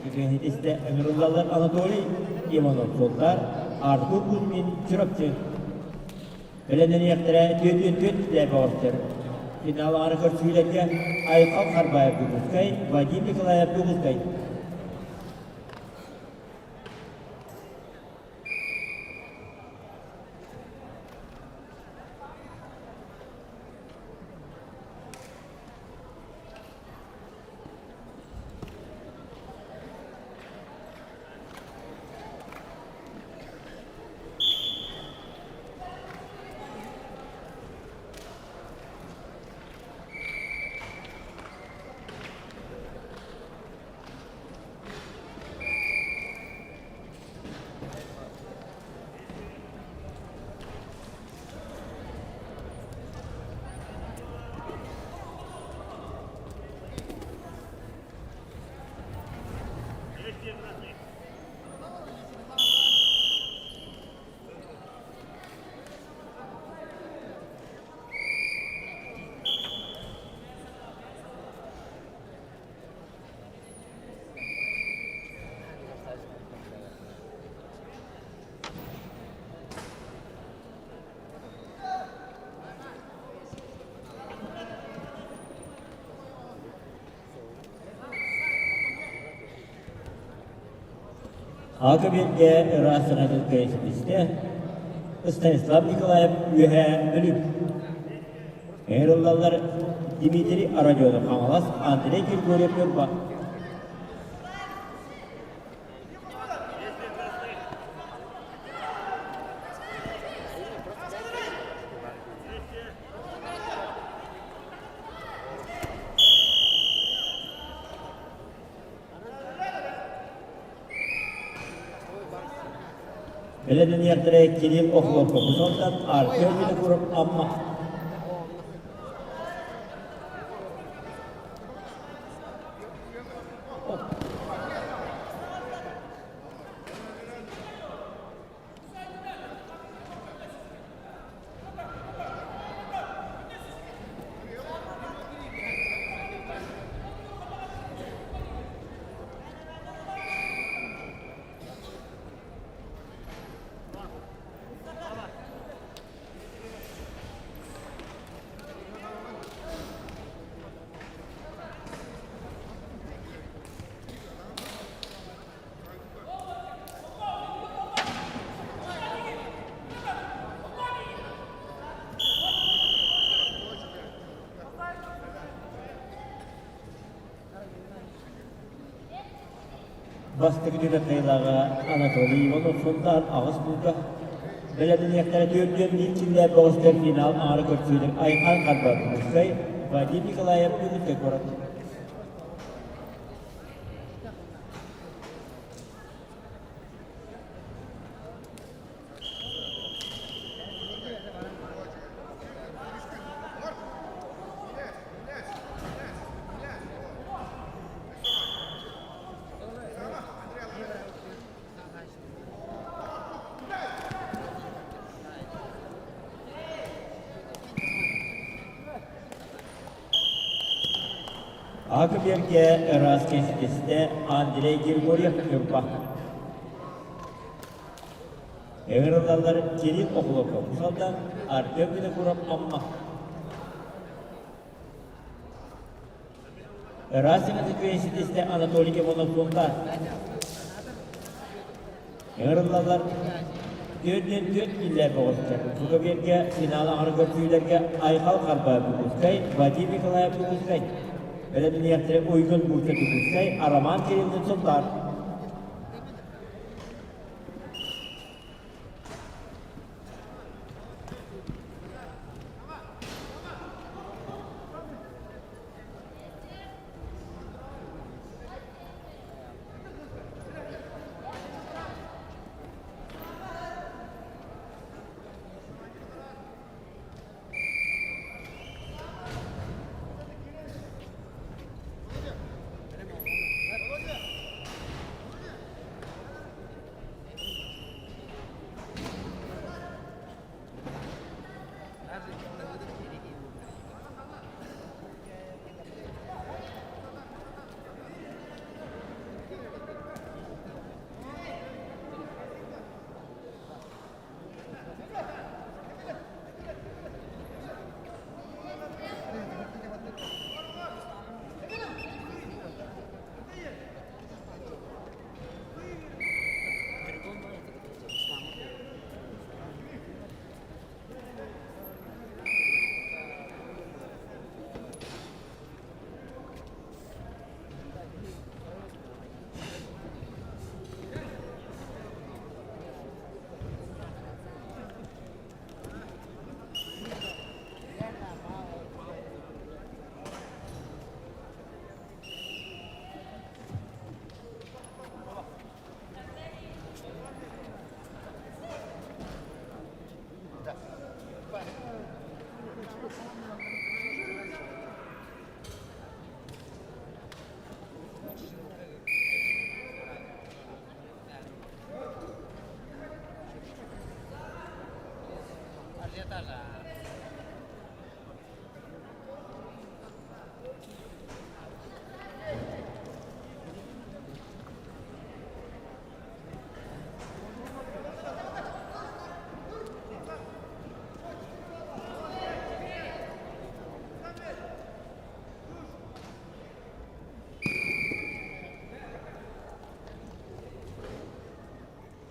кыйыстыыстэ ыҥырыллаллар Анатолий Иванов Султар, Артур Кузьмин Чурапчы. Бэлэмнэниэхтэрэ 44 лээпэҕэстэр. Финал аҥара көрсүһүүлэргэ Айхал Харбаев Дьокуускай, Вадим Николаев Дьокуускай. Акабиргэ ыраас саҥатыгар ситистэ Станислав Николаев Үөһээ Бүлүү. Ыҥырыллаллар Дмитрий Родионов Хаҥалас, Андрей Григорьев Ньурба. Бэлэмнэниэхтэрэ Кирилл Охлопков Сонтан Артем Винокуров Амма. Бастакы түбэкэйлээҕэ Анатолий Иванов Сунтаар аҕыс буука бэлэмнэниэхтэрэ 41 киллээх бөҕөстөр финал аҥара көрсүүлэр Айхан Харбатовскай, Вадим Николаев Дьокуускай куорат. Акыберге ыраас кэситистэ Андрей Григорьев Ньурба. Ыҥырыллаллар Кирилл Охлопков, Уус Алдан, Артем Винокуров, Амма. Ыраас саҥата ситистэ Анатолий Кимонов Сунтаар. Ыҥырыллаллар 44 киилэ бөҕөстөр. Бу финал аҥары көрсүүлэргэ Айхал Харба Дьокуускай, Вадим Николаев Дьокуускай, бэлэмниэхтэрэ Уйгун Бурцев Дьокуускай, Роман Кириллин Сунтаар.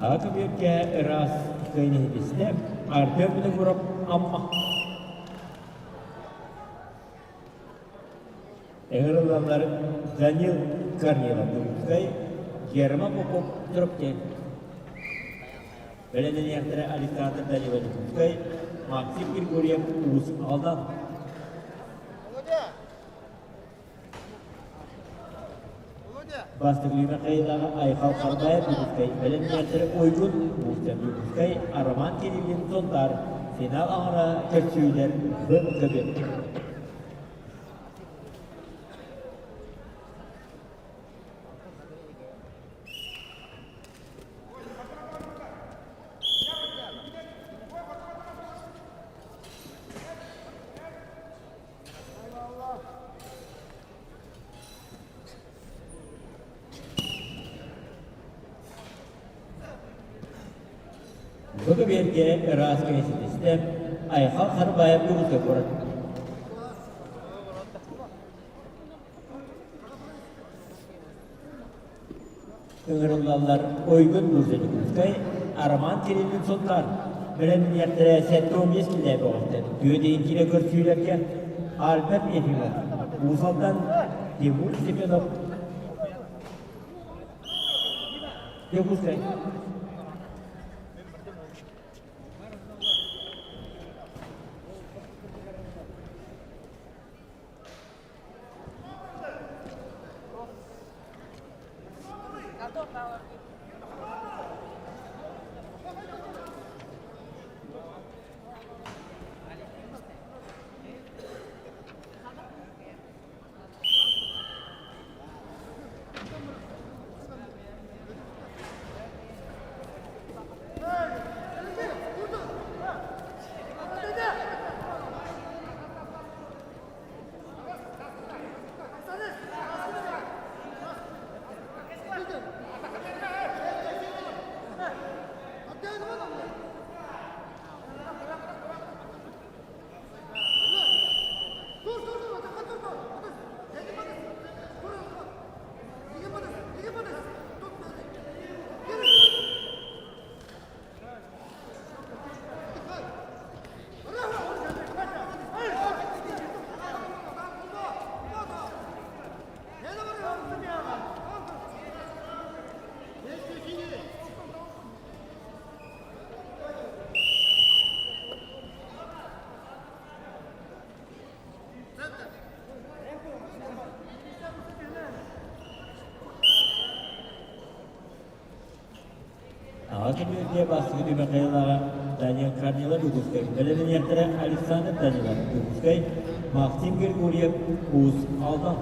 Аҕа Бүөккэ ыраас кыайын иһитистэ, Артем Винокуров Амма. Ыҥырыллаллар Данил Корнилов Дьокуускай, Герман Попов Чурапчы. Бэлэмнэниэхтэрэ Александр Данилов Дьокуускай, Максим Григорьев Уус Алдан. Бастакы Михаилаҕа Айхал Харбаев Дьокуускай бэлэмнээхтэрэ Уйгун Уустан Дьокуускай Роман Кириллин Сунтаар финал аҥара көрсүүлэр Б-көбү. Бу кэбиэргэ ыраас киһи ситистэ, Айхал Харбаев Дьокуускай куорат. Ыҥырыллаллар Ойгун Мурза Дьокуускай, Роман Кириллин Сунтаар бэлэмниэхтэрэ 75 килэ бөҕөстөр. Түөдэйин киирэ көрсүүлэргэ Альберт Ефимов, Уус Алдан, Тимур Семенов, Дьокуускай. Аты бүөргэ бастакы түмэх хайалааҕа Данил Корнилов Дьокуускай, бэлэмнэниэхтэрэ Александр Данилов Дьокуускай, Максим Григорьев Уус Алдан.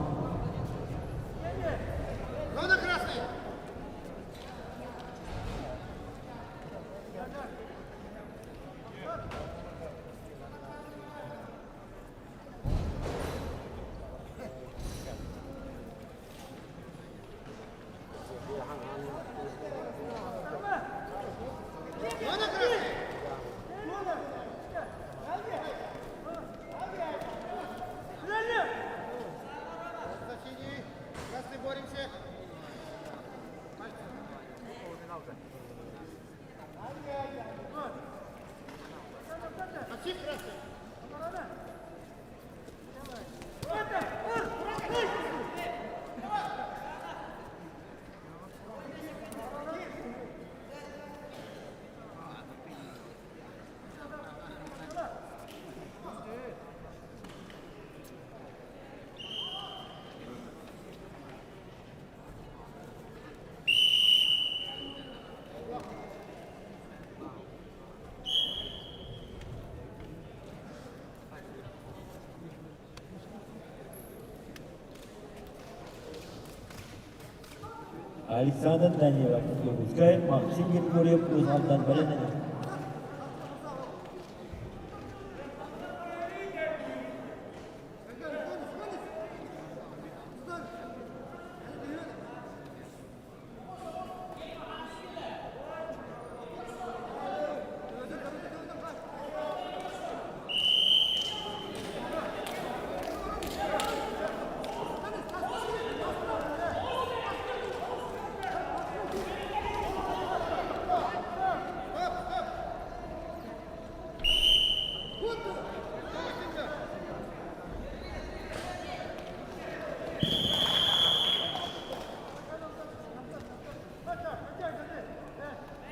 Александр Данилов, Дьокуускай, Максим Григорьев Уус Алдан бэлэмнэнэр.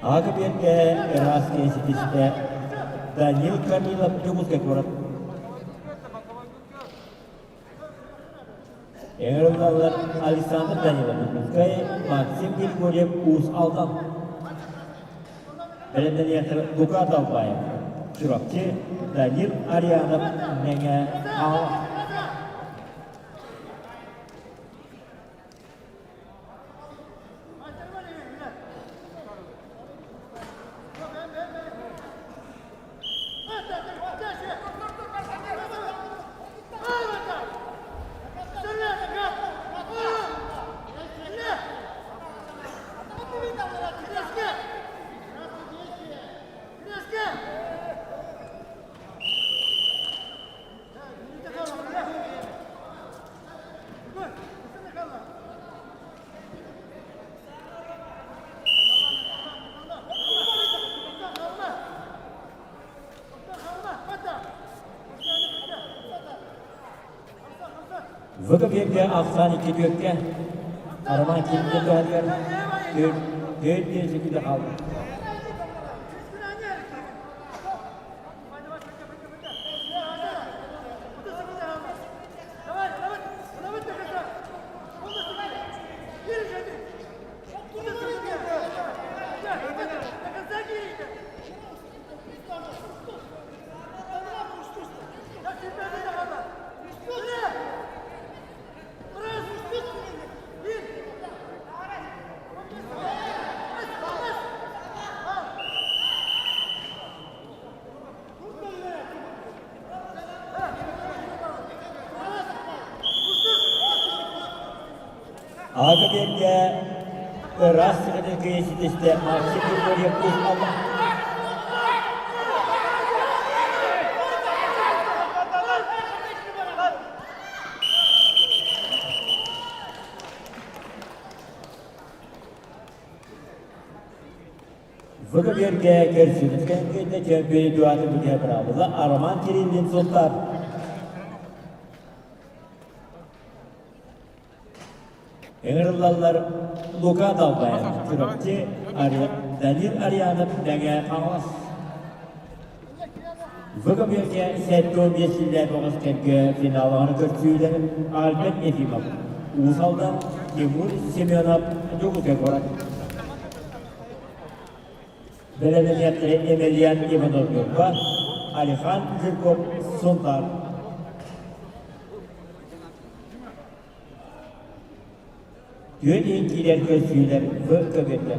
Аҕа биэргэ ыраас киһи ситистэ Данил Корнилов Дьокуускай куорат. Ыҥырыллаллар Александр Данилов Дьокуускай, Максим Григорьев Уус Алдан. Бэлэмнэниэхтэр Лука Далбаев, Чурапчы, Данил Арианов Мэҥэ Хаҥалас. Выкопьерге ахсаан икки түөркэ, Роман Кириллин туһатыгар түөрт диэн секунда хаалла. Аҕа биэргэ ыраас сыгыны кыйа ситистэ Максим Григорьев Кузьмалла. Выкопьергэ көрсүбүт кэнкэннэ чөмпүйү дуаты бүтэ быраабыла Роман Кириллин Султан. Ыҥырыллаллар Лука Далбаев, Чурапчы, Данил Арианов, Мэҥэ Хаҥалас. Выкопьергэ 75 силлээх оҕус кэргэ финалыгар көрсүүлэр Альберт Ефимов, Уус Алдан, Тимур Семенов, Дьокуускай куорат. Бэлэмнэниэхтэрэ Емельян Иванов Ньурба, Алихан Жирков Сунтаар. Түөн иһин киирэр көрсүүлэр В көбүөргэ.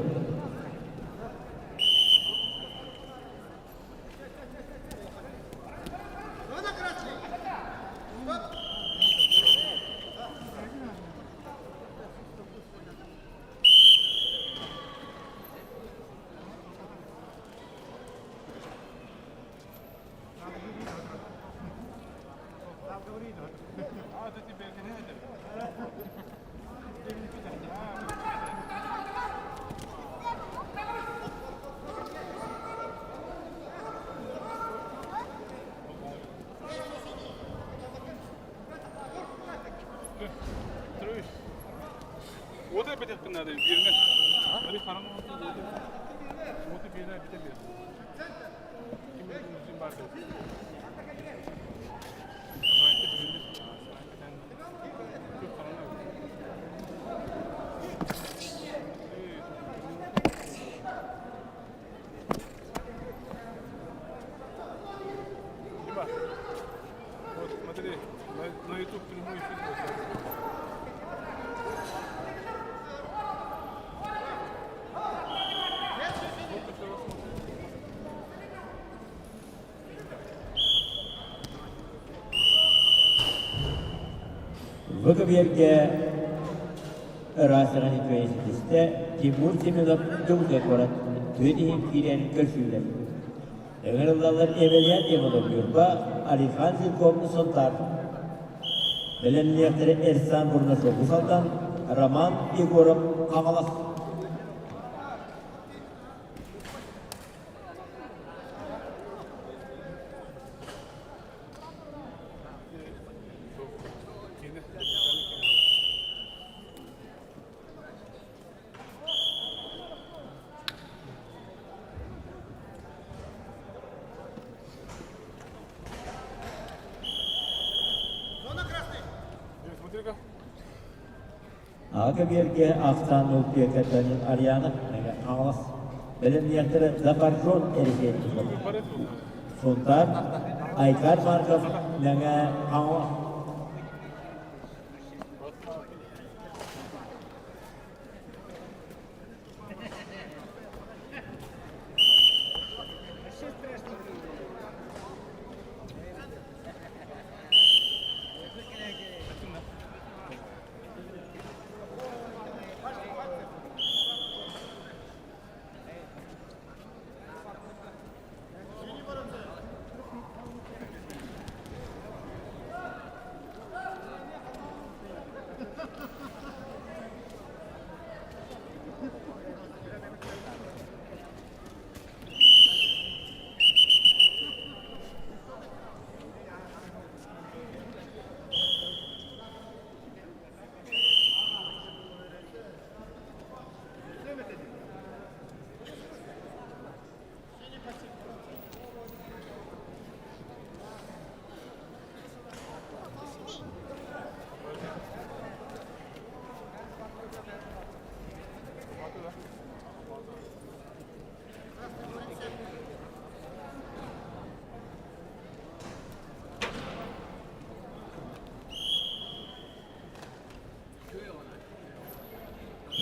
Бу көбүөргэ ыраас ситистэ Тимур Семенов Дьокуускай куорат түөн иһин киирэн көрсүүлэр. Ыҥырыллаллар Емельян Иванов Ньурба, Алихан Жирков Сунтаар. Бэлэмниэхтэрэ Эрсан Бурнашов Усалтан, Роман Егоров Хаҥалас. Аҕа көбүөргэ ахсаан ылпыака Данил Арьянов Мэҥэ Хаҥалас бэлэмниэхтэрэ Запаржон Эрисиэтников Сунтаар Айкар Марков Мэҥэ Хаҥалас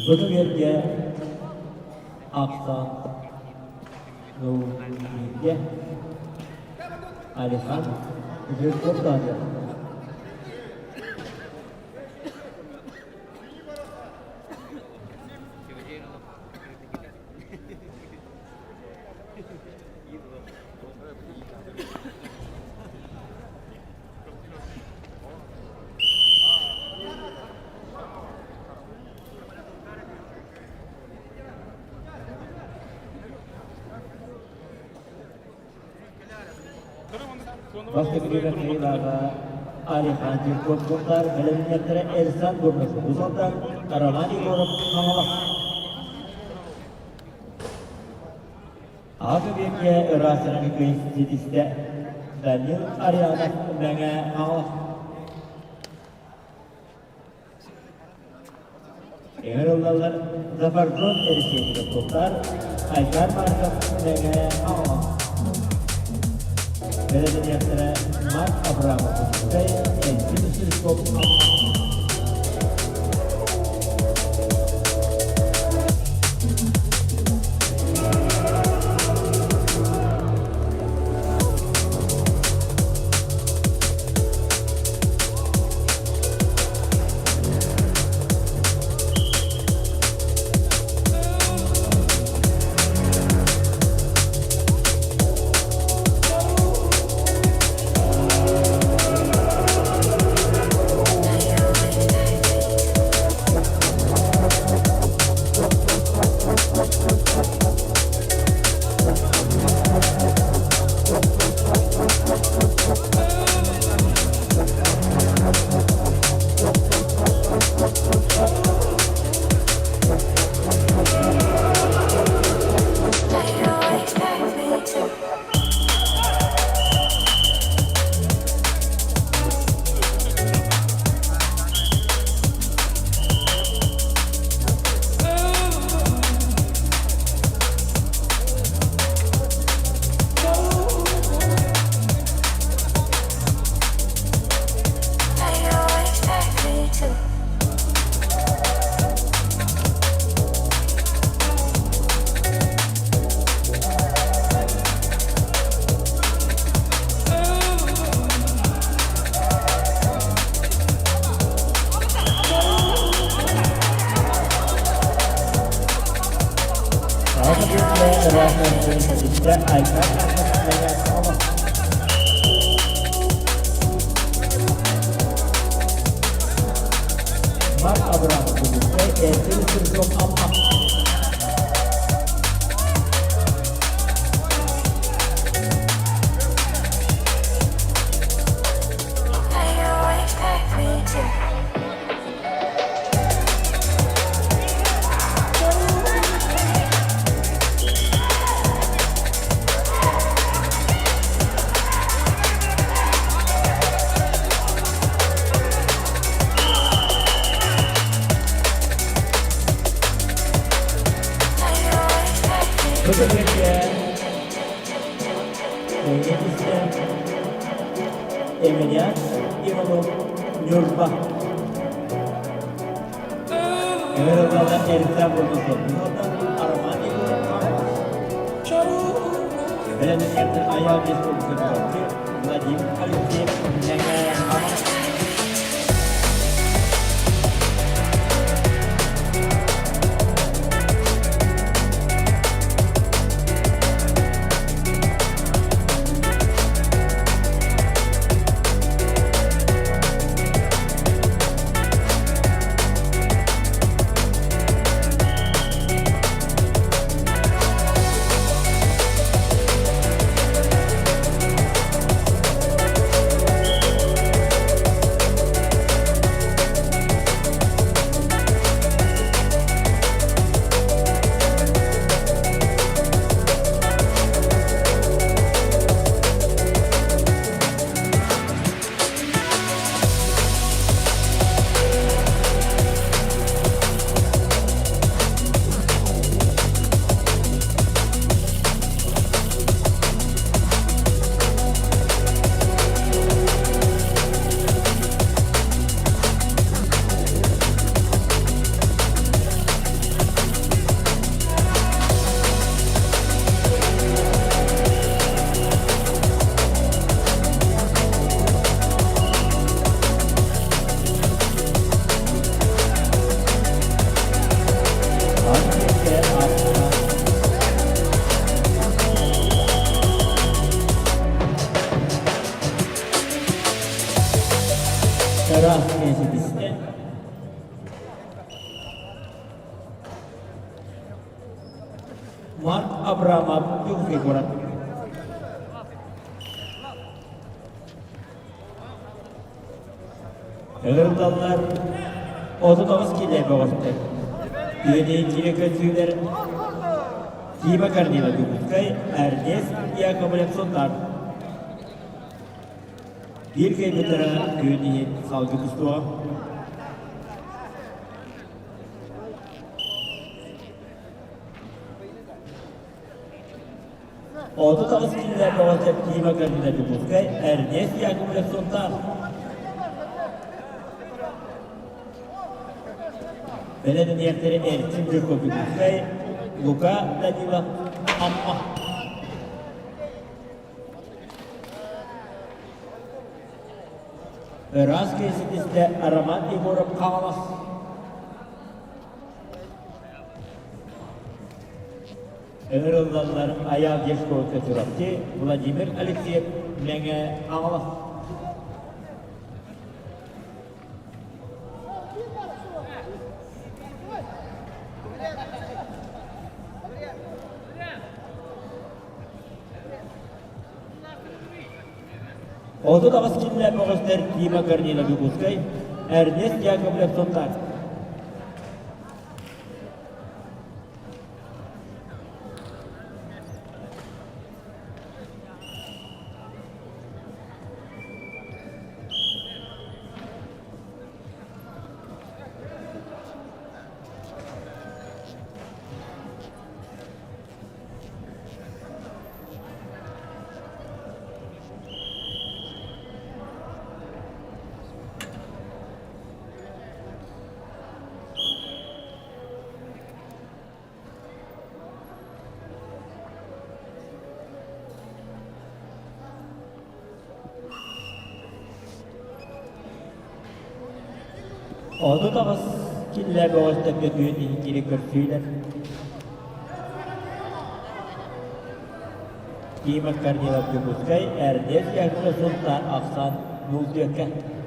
Бу түгэргэ ахсаан бииргэ Алихан Жирков даҕаны Бастакы кыайыылааҕа Алихан Жирков Сунтаар бэлэмнээхтэрэ Эрсан Бурнашев Усалтан Роман Егоров Хаҥалас Аҕа көбүөккэ ыраастанан күн ситистэ Данил Арианов Мэҥэ Хаҥалас Ыҥырыллаллар Зафаржон Эрисиэтигэр Сунтаар. Айдар Марков Мэҥэ Хаҥалас. Бэлэмниэхтэрэ Марк Абрамов Дьокуускай, Эльвин Стручков Амма. Марк Абрамов Дьокуускай, Эркин Стручков Амма. Бу түмүккэ Мэҥэ Емельян Иванов Ньурба Ыҥырыллаҕа Эрза Бурнашов Роман Егоров Бэлэмнэннэртэн Айаал Республикатын Владимир Алексеев Мэҥэ Хаҥалас. Чараас миэсэтистэн Марк Абрамов Дьокуускай куорат. Ыҥырыллаллар 39 киилэ бөҕөстөр. Үөдэйин киирэ көрсүүлэр Тима Корнилов Дьокуускай, Эрнест Яковлев Сунтаар. Биир кыайбыттара күн иһин салгыы тустуоҕа. 38 киилэ бөҕөтө Кима Карина Дьокуускай, Эрнест Яковлев Сунтаар. Бэлэмниэхтэри Эрчим Жирков Дьокуускай, Лука Данилов Амма. Ыраас киһи Роман Егоров Хаҥалас. Ыҥырыллаллар Айаал Дьешковка Чурапчы, Владимир Алексеев Мэҥэ Хаҥалас. 38 киилэ бөҕөстөр Дима Корнилов Дьокуускай, Эрнест Яковлев Сунтаар. 38 киллэ бөҕөстөргө түүн иһиккири көрсүүлэр. Дима Корнилов Дьокуускай, Эрдиэс Яковлев Сунтаар ахсаан 0-4.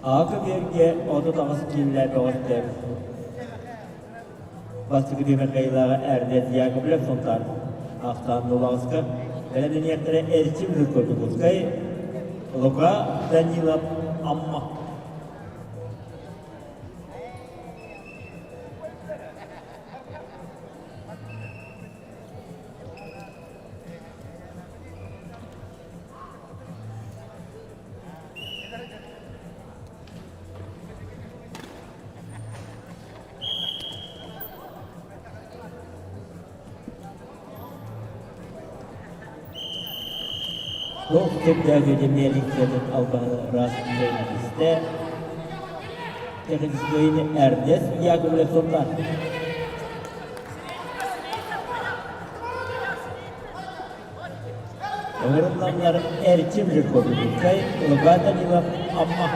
Аҕа көбүөргэ 38 киилэ бөҕөстөр. Бастакы түһүмэх кыайыылааҕа Эрнест Яковлев Сунтаар. Ахсаан Нулаҕаска бэлэмнэниэхтэрэ Эрчим Жирков Дьокуускай, Лука Данилов Амма. Туох сөптөөх миэлиҥсэтин албаһын ыраас истэ техническэй Эрнест Яковлев Сунтаар. Ыҥырылланнар Эрчим Жирков Дьокуускай, Лука Данилов Амма.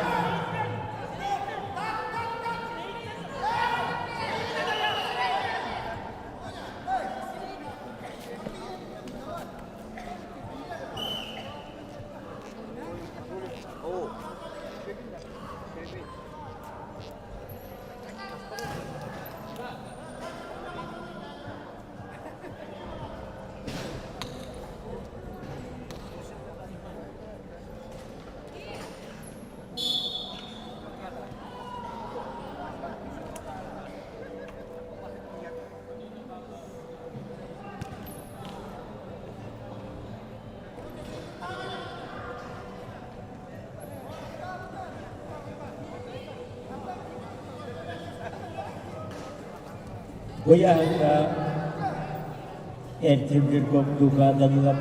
Бу ыйааһыҥҥа Эрчим Жирков Лука Данилов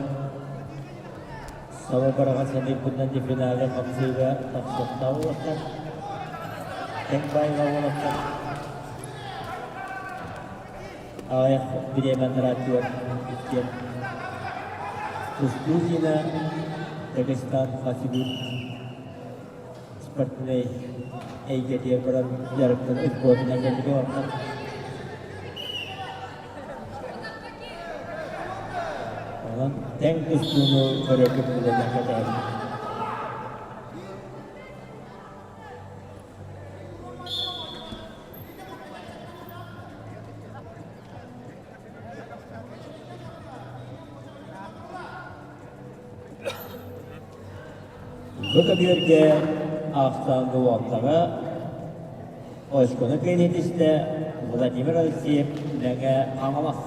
саба быраҕа саныырбытынан финалга хапсыыга тахсыахтаах уолаттар. Тэҥ баайга уолаттар аҕыйах бириэмэ аннарааччылар иккиэн Тустуутина Дагестан Хасибут спортивнай эйгэтигэр баран дьарыктан спордунан кэлбит уолаттар. Онон тэҥ тустууну көрөргүт билэллэр кэтэһэбин. Бу көбүөргэ ахсаан уолтаҕа очкону кыайан Владимир Алексеев Мэҥэ Хаҥалас.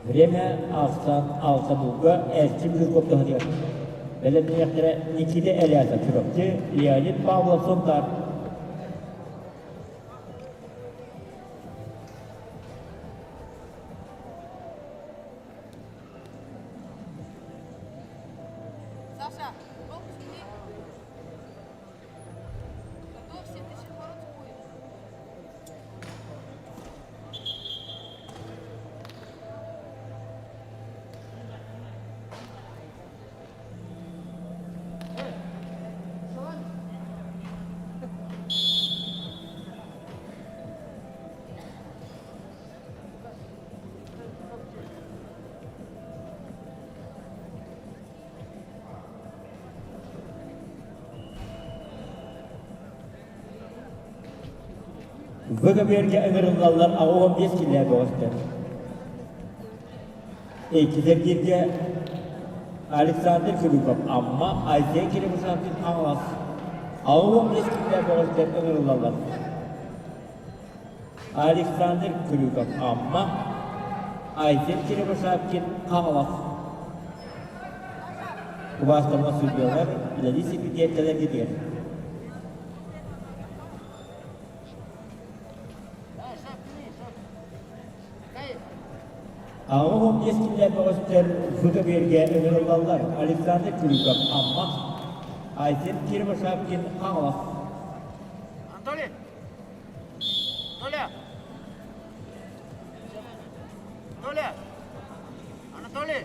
Время ахсаан алтабылга Эрчим Жирков туһатыгар бэлэмниэхтэрэ Никита Элязов Чурапчы, Леонид Павлов Сунтаар. Саша, руку сними. Готовься, ты сейчас бороться будешь. Бөгөбүөргэ ыҥырыллаллар 85 киилэ бөҕөстөр. Иккисэргииргэ Александр Крюков Амма Айсен Кирибусанкин Хаҥалас 85 киилэ бөҕөстөр ыҥырыллаллар. Александр Крюков Амма Айсен Кирибусанкин Хаҥалас Убаастаммат судьялар үлэлии сиппитиэркэлэргитигэр 85 киилэ бөҕөстөр фото-биэргэ ыҥырыллаллар Александр Крюков Амма, Айсен Кирбашапкин Хаҥалас. Анатолий! Толя! Толя! Анатолий!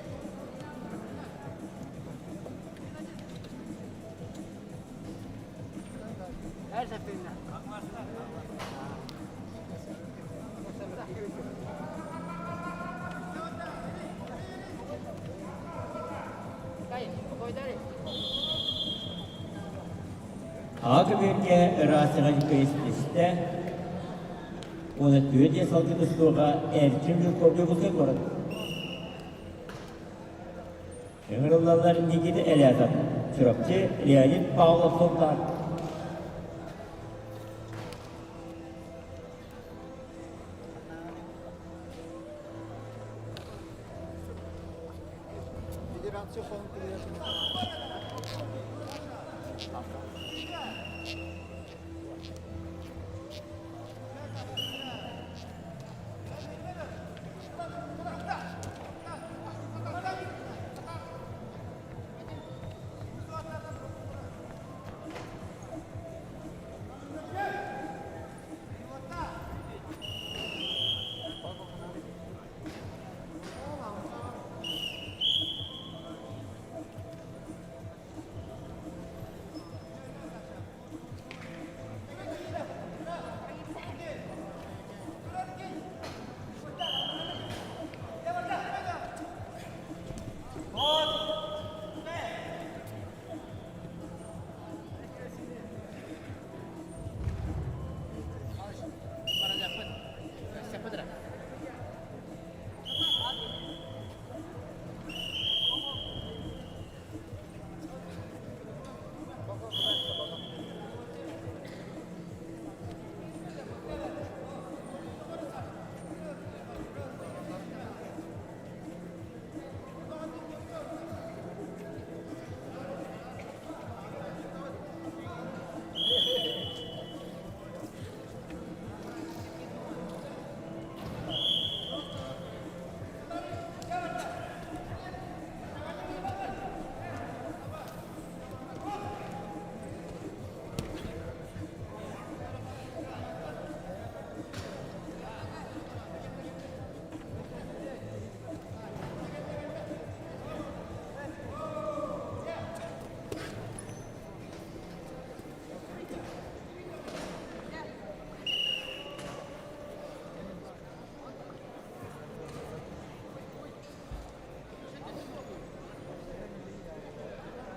Аҕа көбүөргэ ыраастыга истэ уонна түөрт диэн салгын устуоҕа Эрчим Жирков Дьокуускай куорат. Ыҥырыллаллар Никита Элятов, Чурапчы, Леонид Павлов Сунтаар. Федерация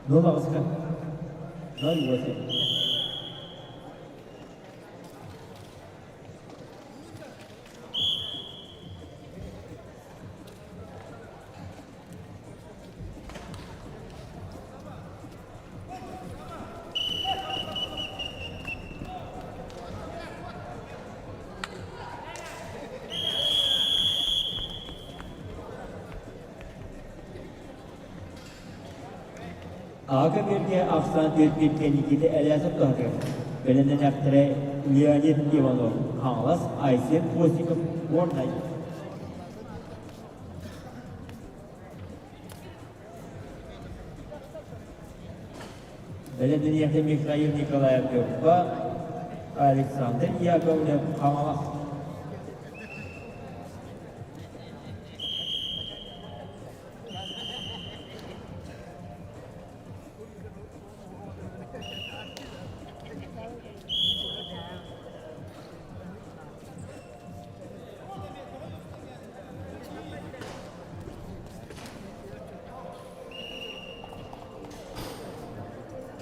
Нөл аҕыска. Ноль восемь. Аҕа биэргэ ахсаан түөрт кэнникити Элясов туһатыгар бэлэмнэнэхтэрэ Леонид Иванов, Хаҥалас, Айсен Постников, Горнай. Бэлэмнэниэхтэ Михаил Николаев Ньурба, Александр Яковлев, Хаҥалас.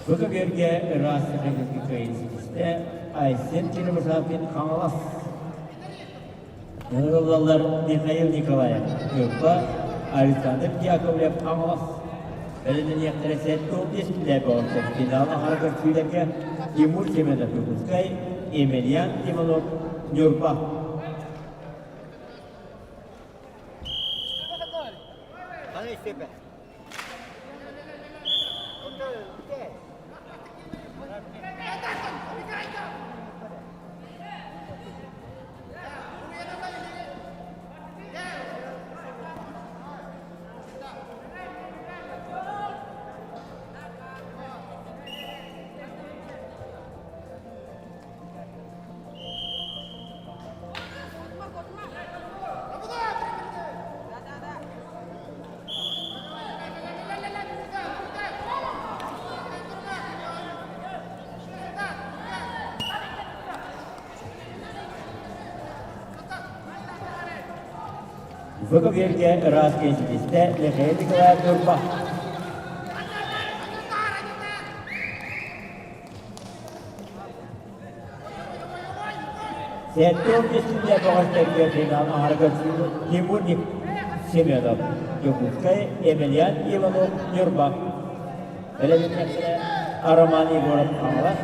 Бу көбүөргэ ыраас кыайыы ситистэ Айсен Черемушапин Хаҥалас. Ыҥырыллаллар Михаил Николаев, Ньурба, Александр Яковлев, Хаҥалас. Бэлэмнэниэхтэрэ 75 килэбэ оттон финал аһара көрсүүлэргэ Тимур Семенов Якутскай, Емельян Иванов, Ньурба. Бу көбүөргэ ыраас кэнситистэ Михаил Николаев Ньурба. Сэттэ үстүндэ бөҕөстөргө финал аһара көрсүү Тимур Семенов, Якутскай, Емельян Иванов, Ньурба. Бэлэмнээхтэрэ Роман Егоров Хаҥалас,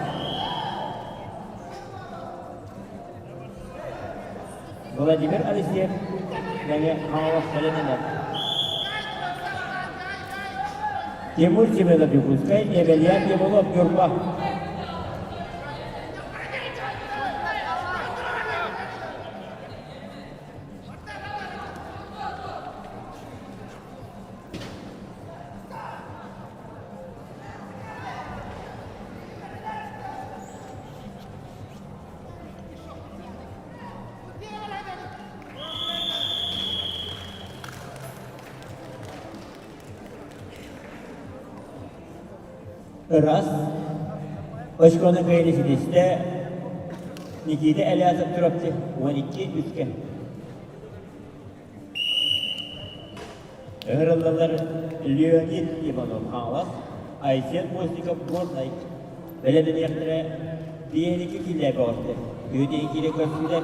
Владимир Алексеев Мэҥэ Хаҥалас бэлэмнэнэр. Тимур Семенов Якутскай, Емельян Иванов Ньурба. Ырас очкону кыайыы ситистэ Никита Элязов Чурапчы 12 үскэ. Ыҥырыллаллар Леонид Иванов Хаҥалас, Айсен Постников Горнай. Бэлэмнэниэхтэрэ биэһин киилэ бөҕөстөр. Үөдэй киилэ көрсүүлэр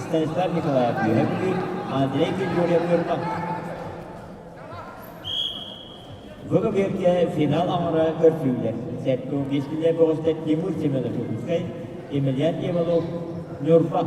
Станислав Николаев Үөһэ Бүлүү, Андрей Григорьев Ньурба. Бу көбүөргэ финал аҥара көрсүүлэр. Сэттэ биэс киилэ бөҕөстөр Тимур Семенов Якутскай, Емельян Иванов Ньурба.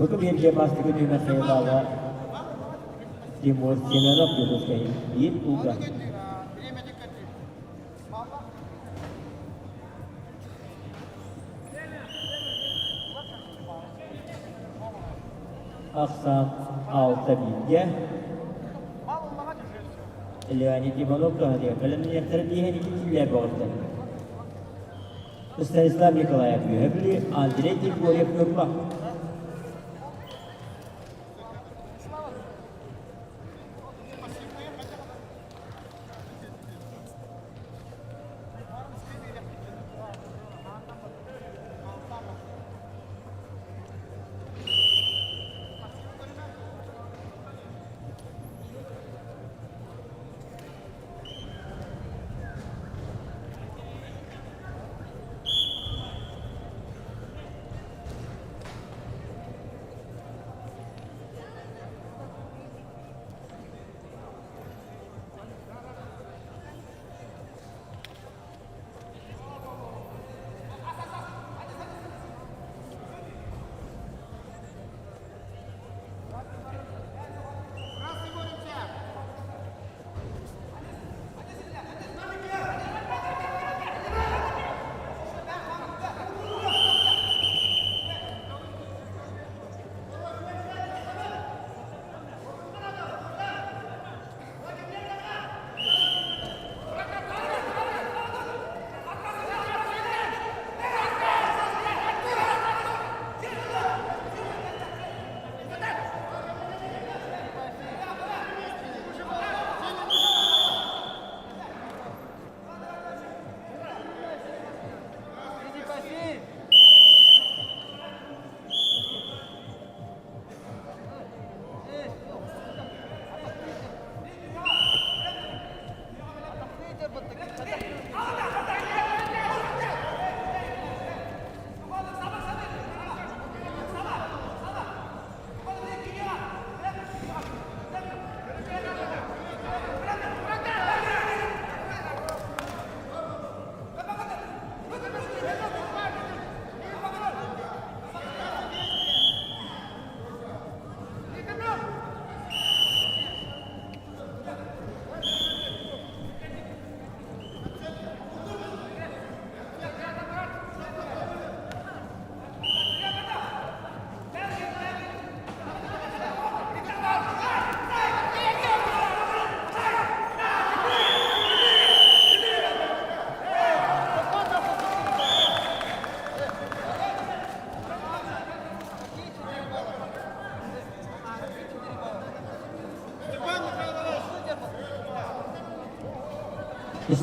Бу биэргэ бастакы түһүмэх сайылаала Тимур Семенов Дьокуускай биир ууга. Ахсаан алта бииргэ. Леонид Иванов туһатыгар бэлэмнэниэхтэрин иһэн икки киилэ бөҕөттөр. Станислав Николаев Үөһэ Бүлүү, Андрей Григорьев Ньурба.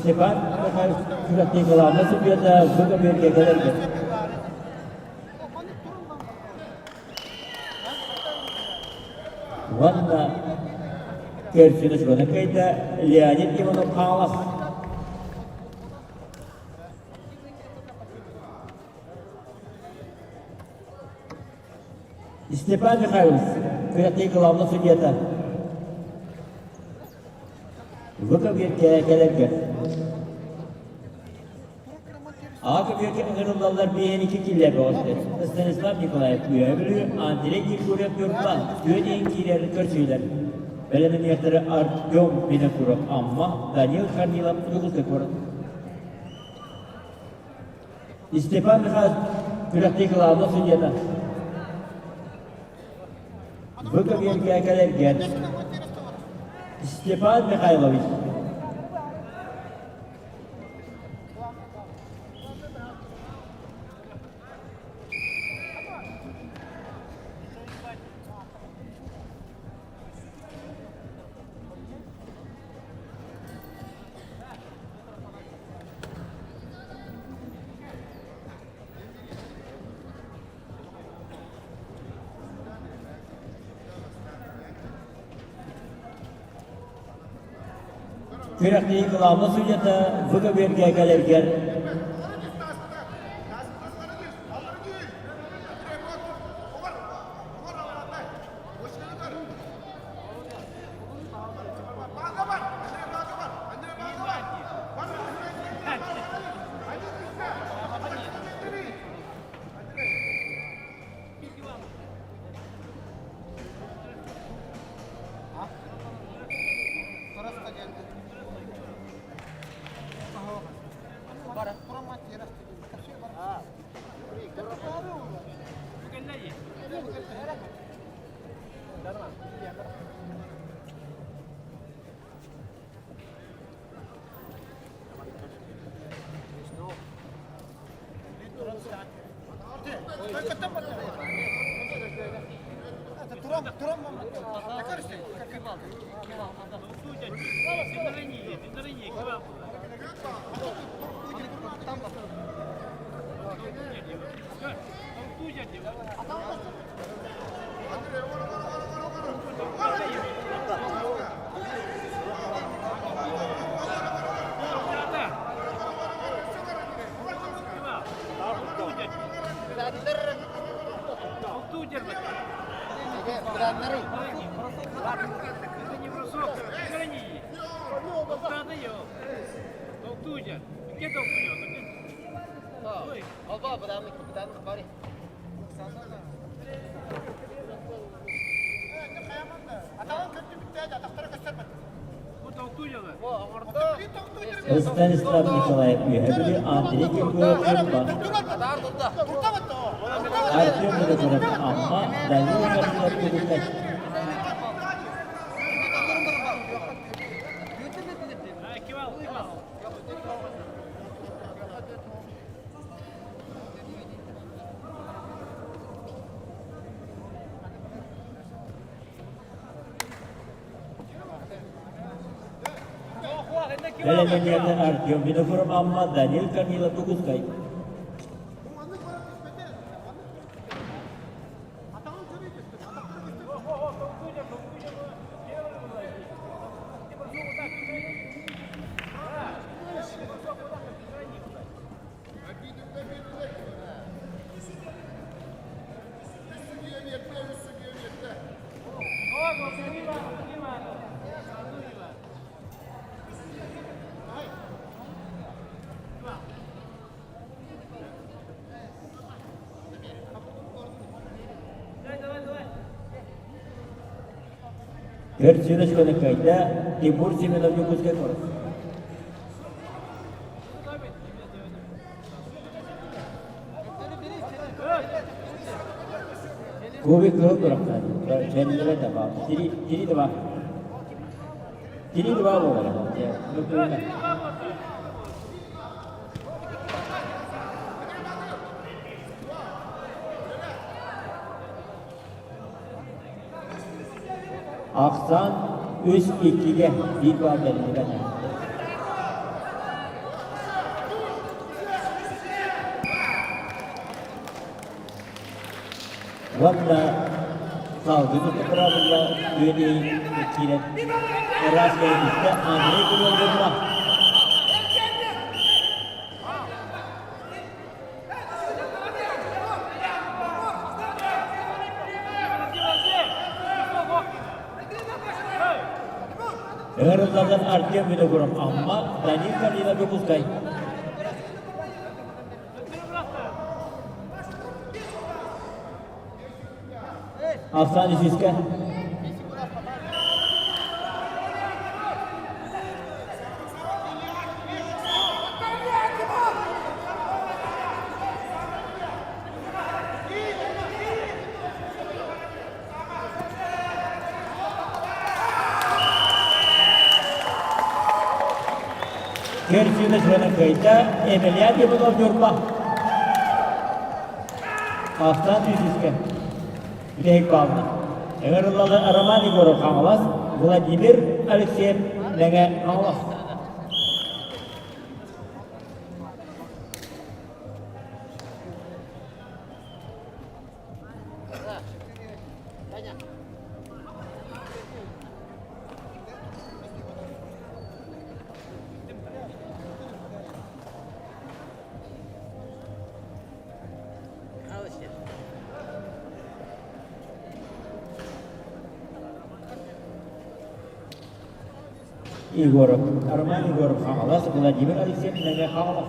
Степан Михайлович күрэхтии кылаабынай судьуйата бу көбүөргэ кэлэргэ. Уонна көрсүнү сурана кыайда Леонид Иванов Хаҥалас. Степан Михайлович, күрэхтии кылаабынай судьуйата. Бу көбүөргэ кэлэргэ. Аҕа көбүөргэ ыҥырыллаллар биэһин икки киилэ бөҕөстөр. Станислав Николаев Үөһэ Бүлүү, Андрей Григорьев Ньурба түөрт иһин киирэр көрсүүлэр. Бэлэмниэхтэрэ Артем Винокуров Амма, Данил Корнилов Дьокуускай куорат. Степан Михайлович күрэхтии кылаабынай судьуйата. Бу көбүөргэ кэлэргэр Степан Михайлович Күрэхтэһии кылаабынай судьуйата бу көбүөргэ кэлэргэр Станислав Николаев Үөһээ Бүлүү, Андрей Киркоров Ньурба, Артем Винокуров Амма, Данил Гаврилов Дьокуускай. Бэлэмнэниэхэ Артем Винокуров Амма, Данил Корнилов Дьокуускай. Төрт сүүс кыайда Тимур Семенов Дьокуускай куорат. Кубик кыһыл тураптаан. Чэннибэ таба. Три, три, два. Три, два буолар. Ахсаан үс иккигэ биир баар бэриллибэт. Уонна салгыы тутта үөнүй киирэн ыраас кэлбиттэ Андрей Куриловна. Ыҥырыллардан Артем Винокуров Амма, Данил Калина Дьокуускай. Ахсаан үсүскэ. Кэрсүүнэ сүрэнэн кыайда Емельян Иванов Ньурба. Ахсаан үсүскэ. Бүтэһик баалына. Ыҥырыллалы Роман Егоров Хаҥалас, Владимир Алексеев Мэҥэ Хаҥалас. Егоров, Роман Егоров Хаҥалас, Владимир Алексеев Мэҥэ Хаҥалас.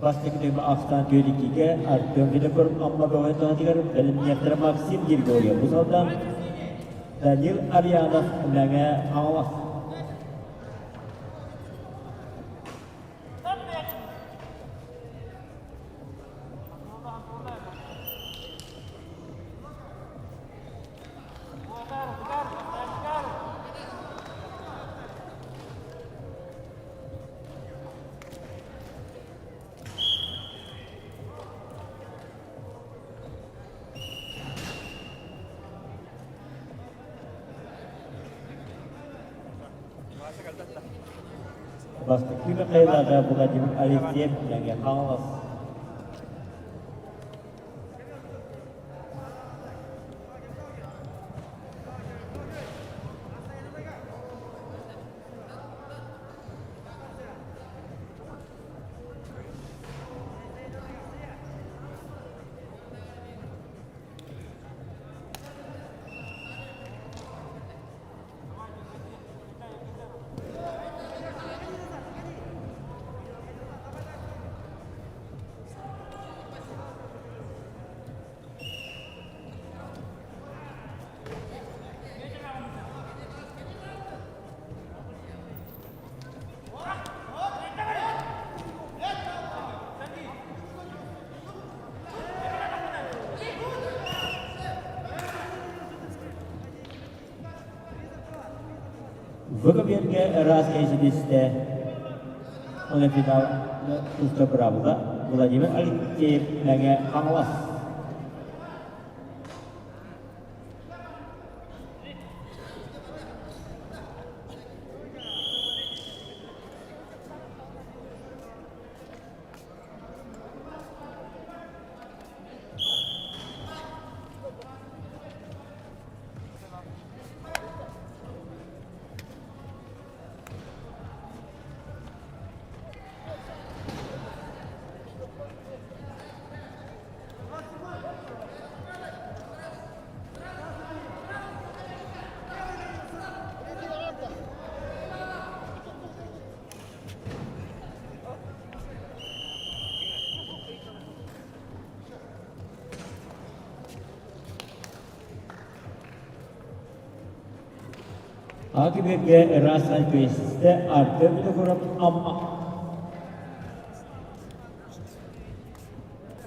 Бастакы түһүмэх ахсаан 42-гэ Артем Винокуров Амма бөҕө туһатыгар бэлэмниэхтэрэ Максим Григорьев Уус Алдан, Данил Арьянов Мэҥэ Хаҥалас. Бастакы Михайлаҕа Владимир Алексеев Мэҥэ Хаҥалас. Выкоберге ыраас кэйситистэ уонна финал туста быраабыла Владимир Алексеев Мэҥэ Хаҥалас. Акыберге ыраас альпинистэ Артем Винокуров Амма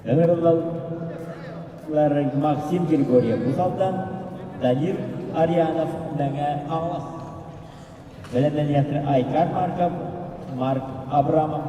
Ыҥырыллар Максим Григорьев Уус Алдан, Данил Арьянов Мэҥэ Хаҥалас. Бэлэмнэниэхтэрэ Айкар Марков, Марк Абрамов.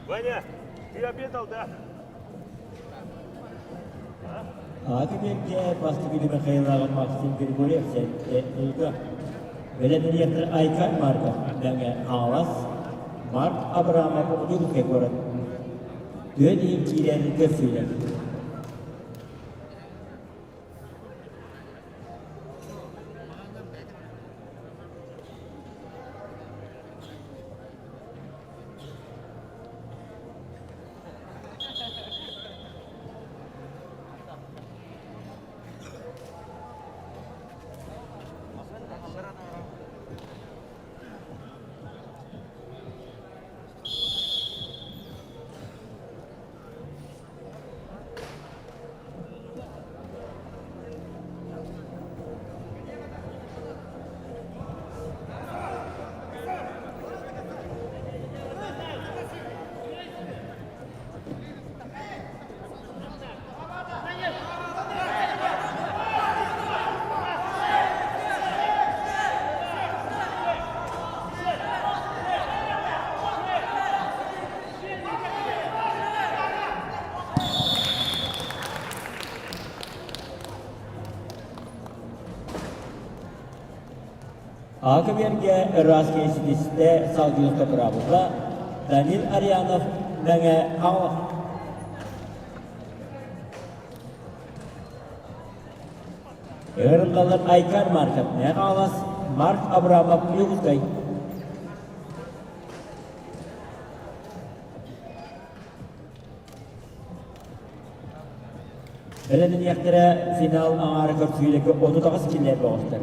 Ваня, ты обедал, да? Ааты биэргэ бастакы Михаилааҕы Максим Григорьев сэттэ ылга. Бэлэмниэхтэр Айкан Марков, Мэҥэ Хаҥалас, Марк Абрамов Дьокуускай куорат. Түөн иһин киирэн көрсүүлэр. Аакы-биэргэ ыраас киһи салгыы топураабыта Данил Арианов Мэҥэ Хаҥалас. Ыырыллалар Айкар Марков Мэҥэ Хаҥалас, Марк Абрамов Якутскай. Бэлэмниэхтэрэ финал аҥаара көрсүүлэргэ 38 киллэр бөҕөстөр.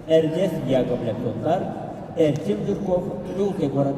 Эрнест Яковлев туттар, Эрчим Жирков Дьокуускай куорат.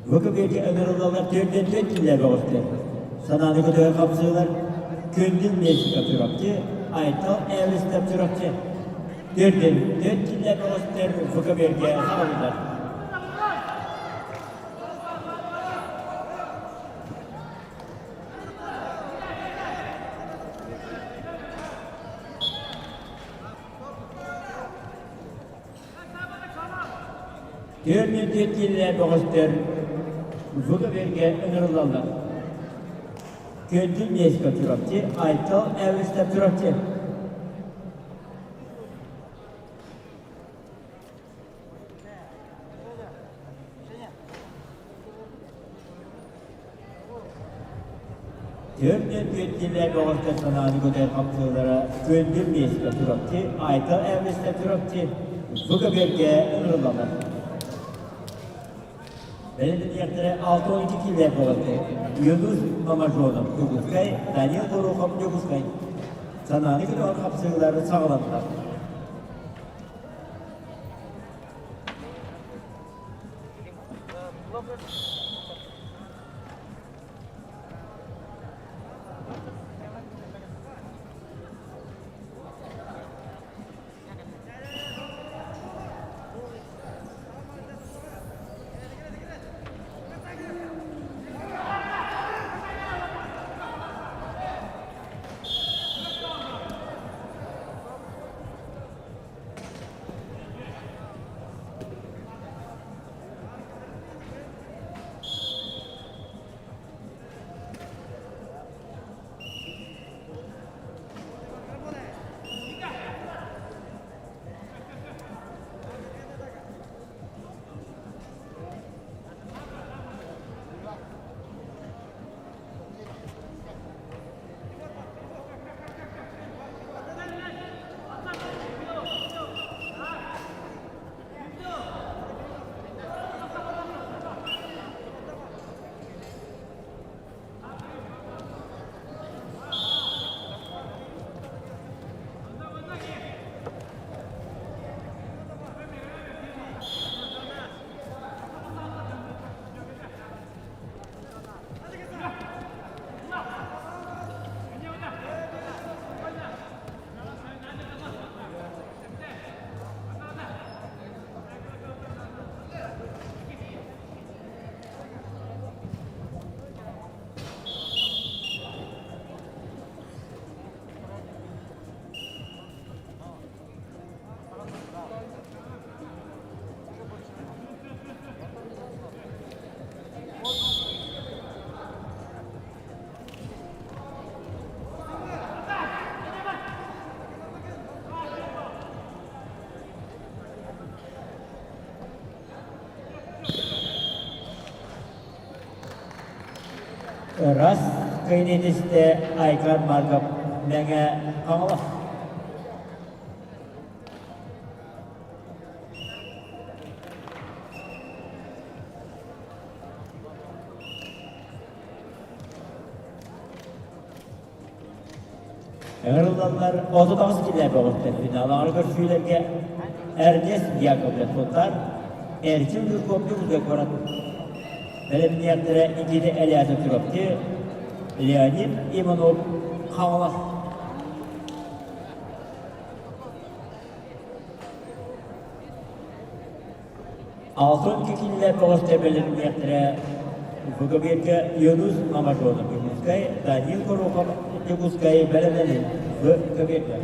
Бу көбүөргэ ыҥырыллаллар төрдөн төрт бөҕөстөр. Санааны көтөҕө хапсыылар Күндүл Мельников Чурапчы, Айтал Эвестов Чурапчы. Төрдөн төрт киллэр бөҕөстөр бу көбүөргэ саҕалыылар. Түөрт киилэлээх бөҕөстөр ВКБ-гэ ыҥырыллаллар. Күндүл Миэскэ Чурапчы, Айтал Эвестов Чурапчы. 44 киилэ бөҕөстөр санааны көтөр хапсыылара күндү миэстэ Чурапчы, Айтал Эвристэ Чурапчы бу көбүөргэ ыҥырыллаллар. Бэлэмниэхтэрэ 62 киилэ бөҕөстөр Юнус Мамажонов Дьокуускай, Данил Горохов Дьокуускай. Санааны көтөҕөр хапсыылар саҕаланнылар. Ырас кыйнитистэ Айкар Марков Мэҥэ Хаҥалас. Ыҥырыллаллар 38 килэ бөҕөттөр финалаҕар көрсүүлэргэ Эрнест Яковлев Сунтаар, Эрчим Жирков Дьокуускай куорат бэлэмниэхтэрэ Никита Элязов Чурапчы, Леонид Иванов Хаҥалас. Алтын кикиллэр бөҕөстөр бэлэмниэхтэрэ ФГБ-га Юнус Мамажонов Дьокуускай, Данил Горохов Дьокуускай бэлэмнэнин ФГБ-га.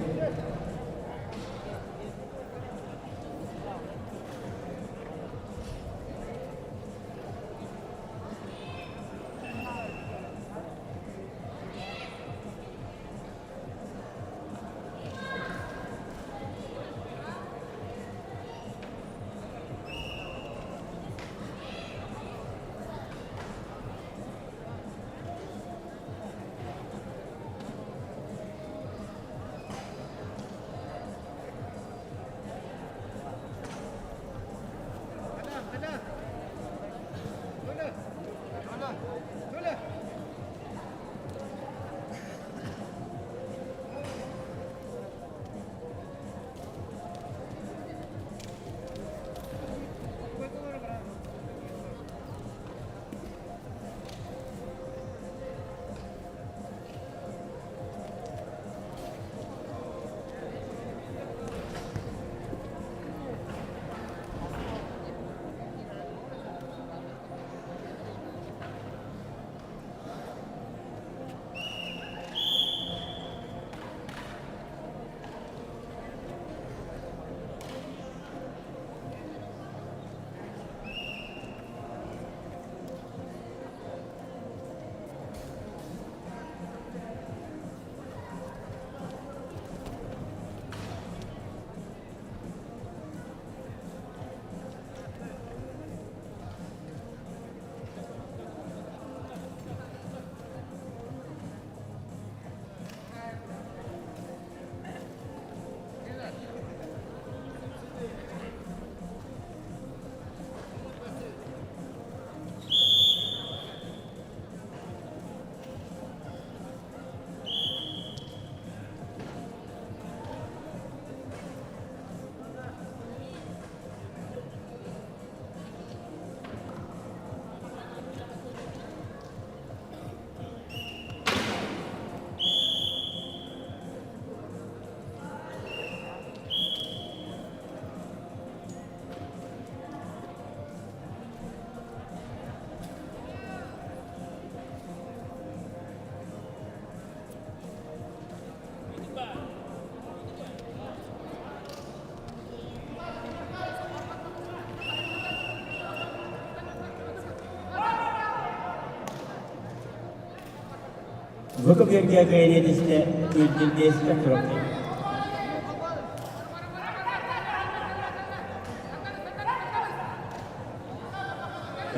Бу көбүөргэ кэриэтистэ үрдүлдиэстэ турабын.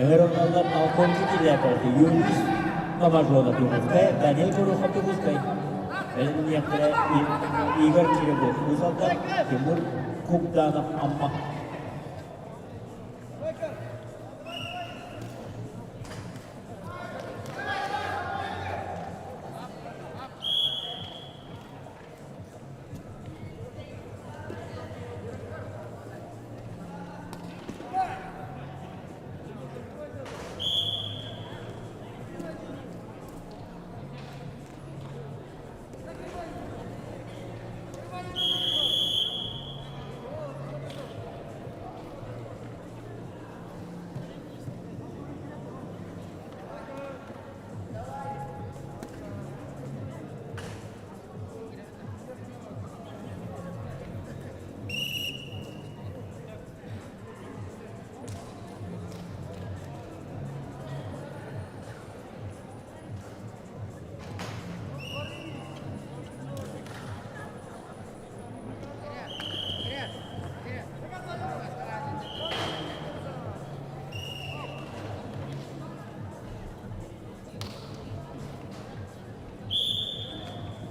Ыҥырыллаллар Алконки киллээпэрти Юрис Мамажона Дьокуускай, Данил Горохов Дьокуускай, бэлэмниэхтэрэ Игорь Кириллов Уус Алдан, Тимур Кугданов Амма.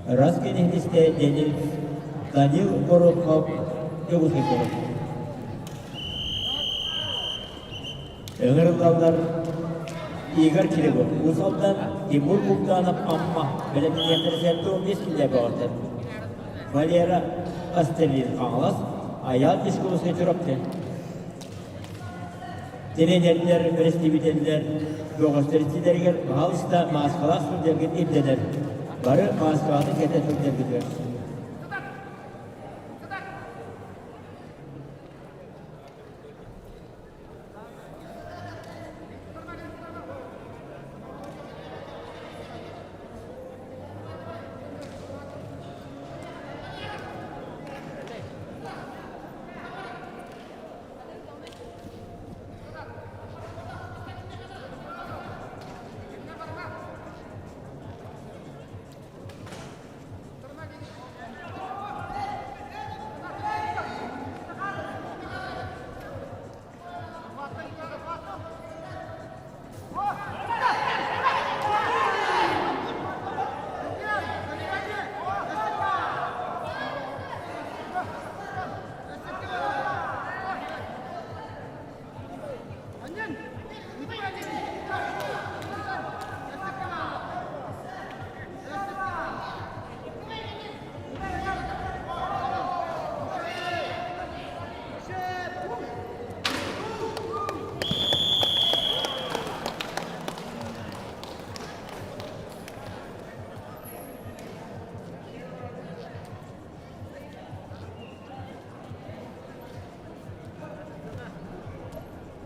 Раз кэнниттэн Данил, Данил Горохов Дьокуускай куорат. Ыҥырыллаллар Игорь Кириллов Уус Алдан, Тимур Куктанов Амма бэлэмниэхтэрэ 75 киллэ бөҕөттөр. Валера Костелин Хаҥалас, Айаал Дискуускай Чурапчы. Тренердэр, бэрэстэбиитэллэр бөҕөстөр иччилэригэр баһаалыста мааскалаах сылдьаргыт ирдэнэр. Бары мааскаҕытын кэтэ сылдьаргытыгар.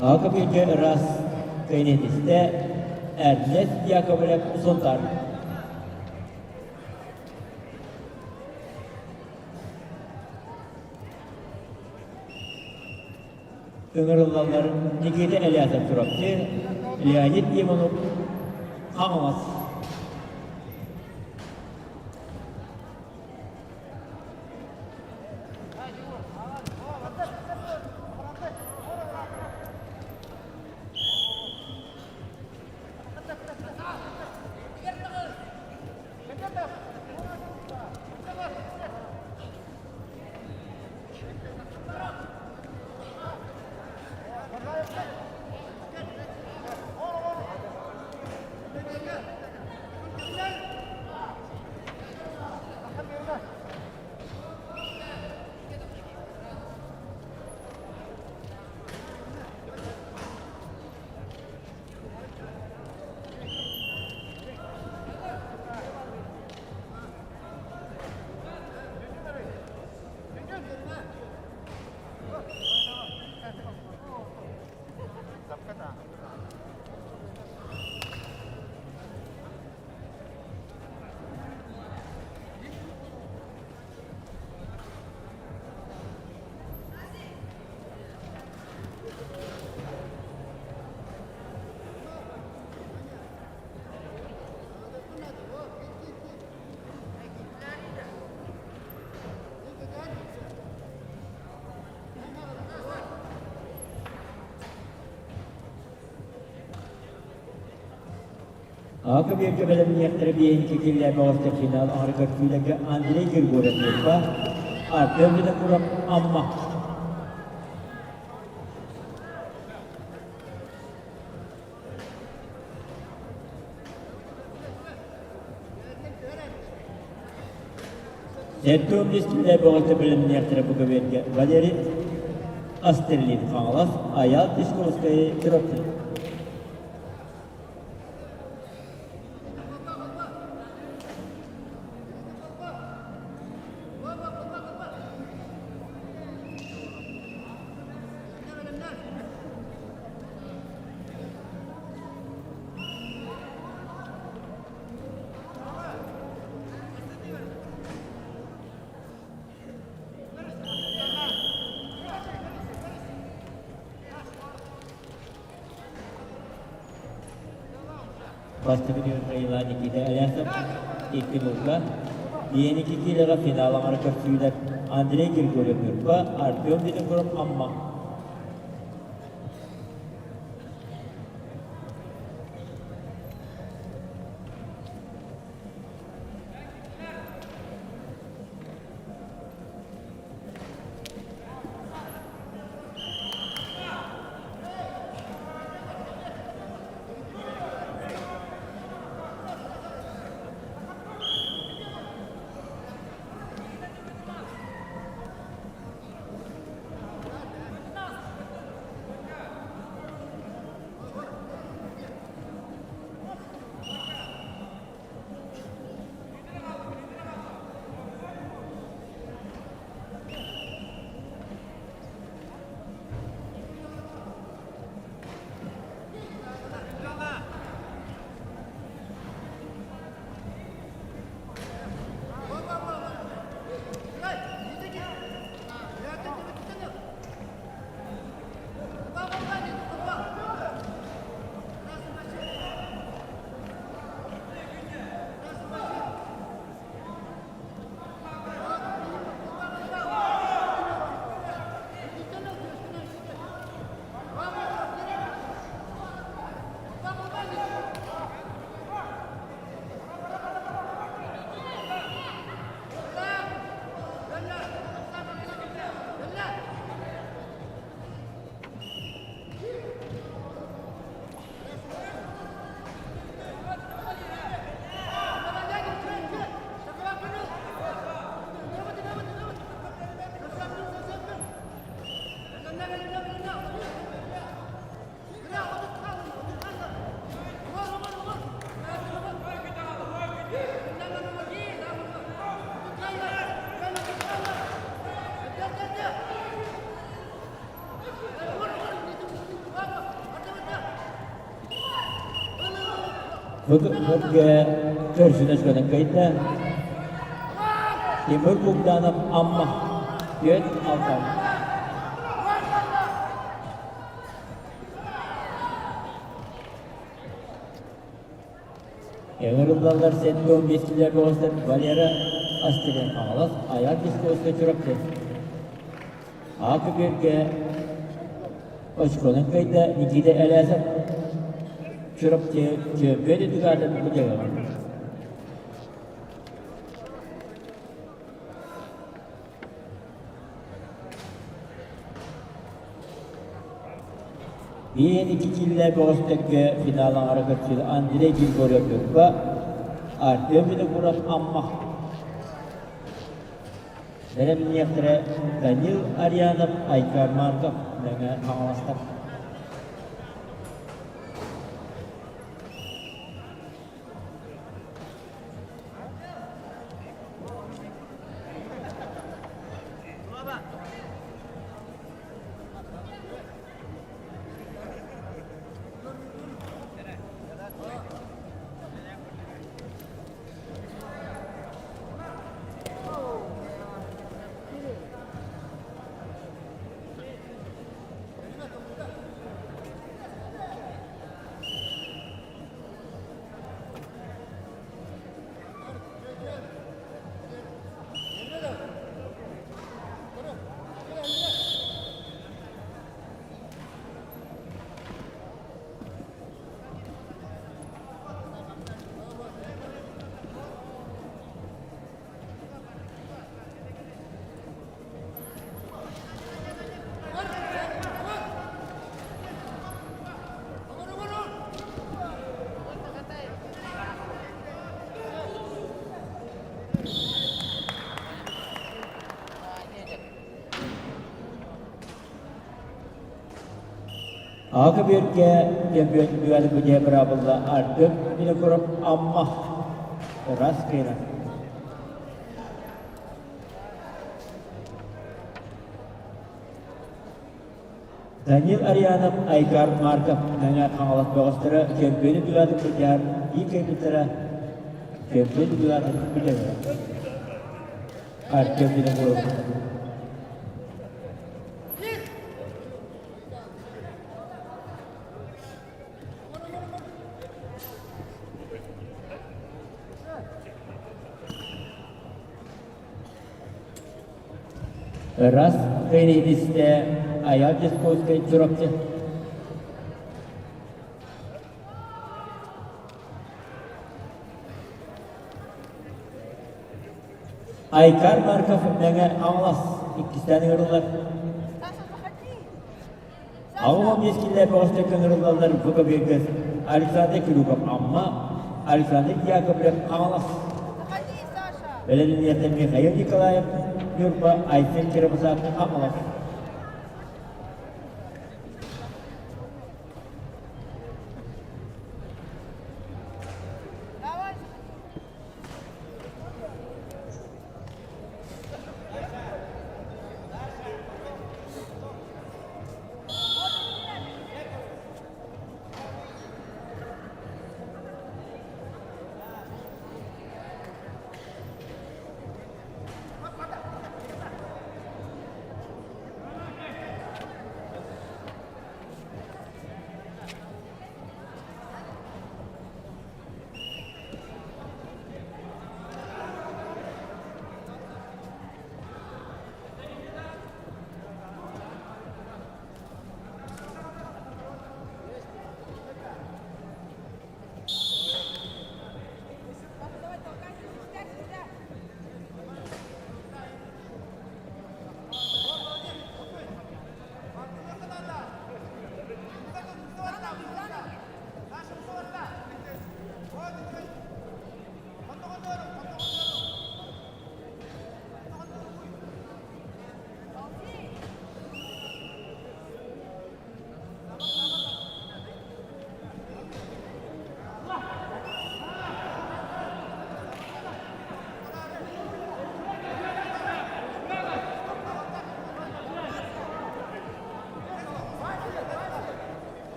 Аҕа ыраас кэнэтистэ Эрнест Яковлев Сунтаар. Ыҥырыллаллар Никита Элятов Чурапчы, Леонид Иванов Хаҥалас. Ака биэргэ бэлэмниэхтэрэ биэһинчи киллээн оҕустар финал аҥарыгар күүлэргэ Андрей Григорьев Ньурба, Артем Винокуров Амма. Сэттэ киллээ бөҕөтө бэлэмниэхтэрэ бу көбүөргэ Валерий Астерлин Хаҥалас, Айаал Песковскай Чурапчы. Бастакы Михаила Никита Алясов икки нулга, Иэники киилэҕэ финал аҥара көрсүүлэр Андрей Григорьев Ньурба, Артем Винокуров Амма. Бүгүҥҥү көрсүнэ өскөнөн кыайда. Тимур Богданов Амма түөрт алтан. Ыҥырыллаллар 75 килэ бөҕөстөр Валера Астерин Хаҥалас, Айар Дискуоска Чурапчы. А көбүөргэ очконан кыайда Никита Элязов Чурапчы чөмпүйүөн үрдүк аатын быдьаҕа. Биир икки киилэ бөҕөстөргө финал аҥара көрсүбүт Андрей Григорьев Ньурба, Артем Винокуров Амма. Бэлэмниэхтэрэ Данил Арианов, Айкар Марков, Мэҥэ Хаҥаластар. Аҕа көбүөргэ чемпион үгэни бүтэ быраабылла Артем Винокуров Амма ыраас кыайан. Данил Арианов, Айгар Марков Мэҥэ Хаҥалас бөҕөстөрө чемпиону дүлаатын бүтээр ии кыайбыттара чемпион дүлаатын бүтэрэ. Артем Винокуров. Раз кыайыытистэ Айал Дьоскуоскай Чурапчы. Айкар Марков Мэҥэ Хаҥалас иккистээн ыҥырыллар. 85 киллэр бөҕөстөр ыҥырыллаллар бу көбүөргэ Александр Крюков Амма, Александр Яковлев Хаҥалас. Бэлэмниэхтэн Михаил Николаев Ньурба, Айсен Киробусатов Хаҥалас.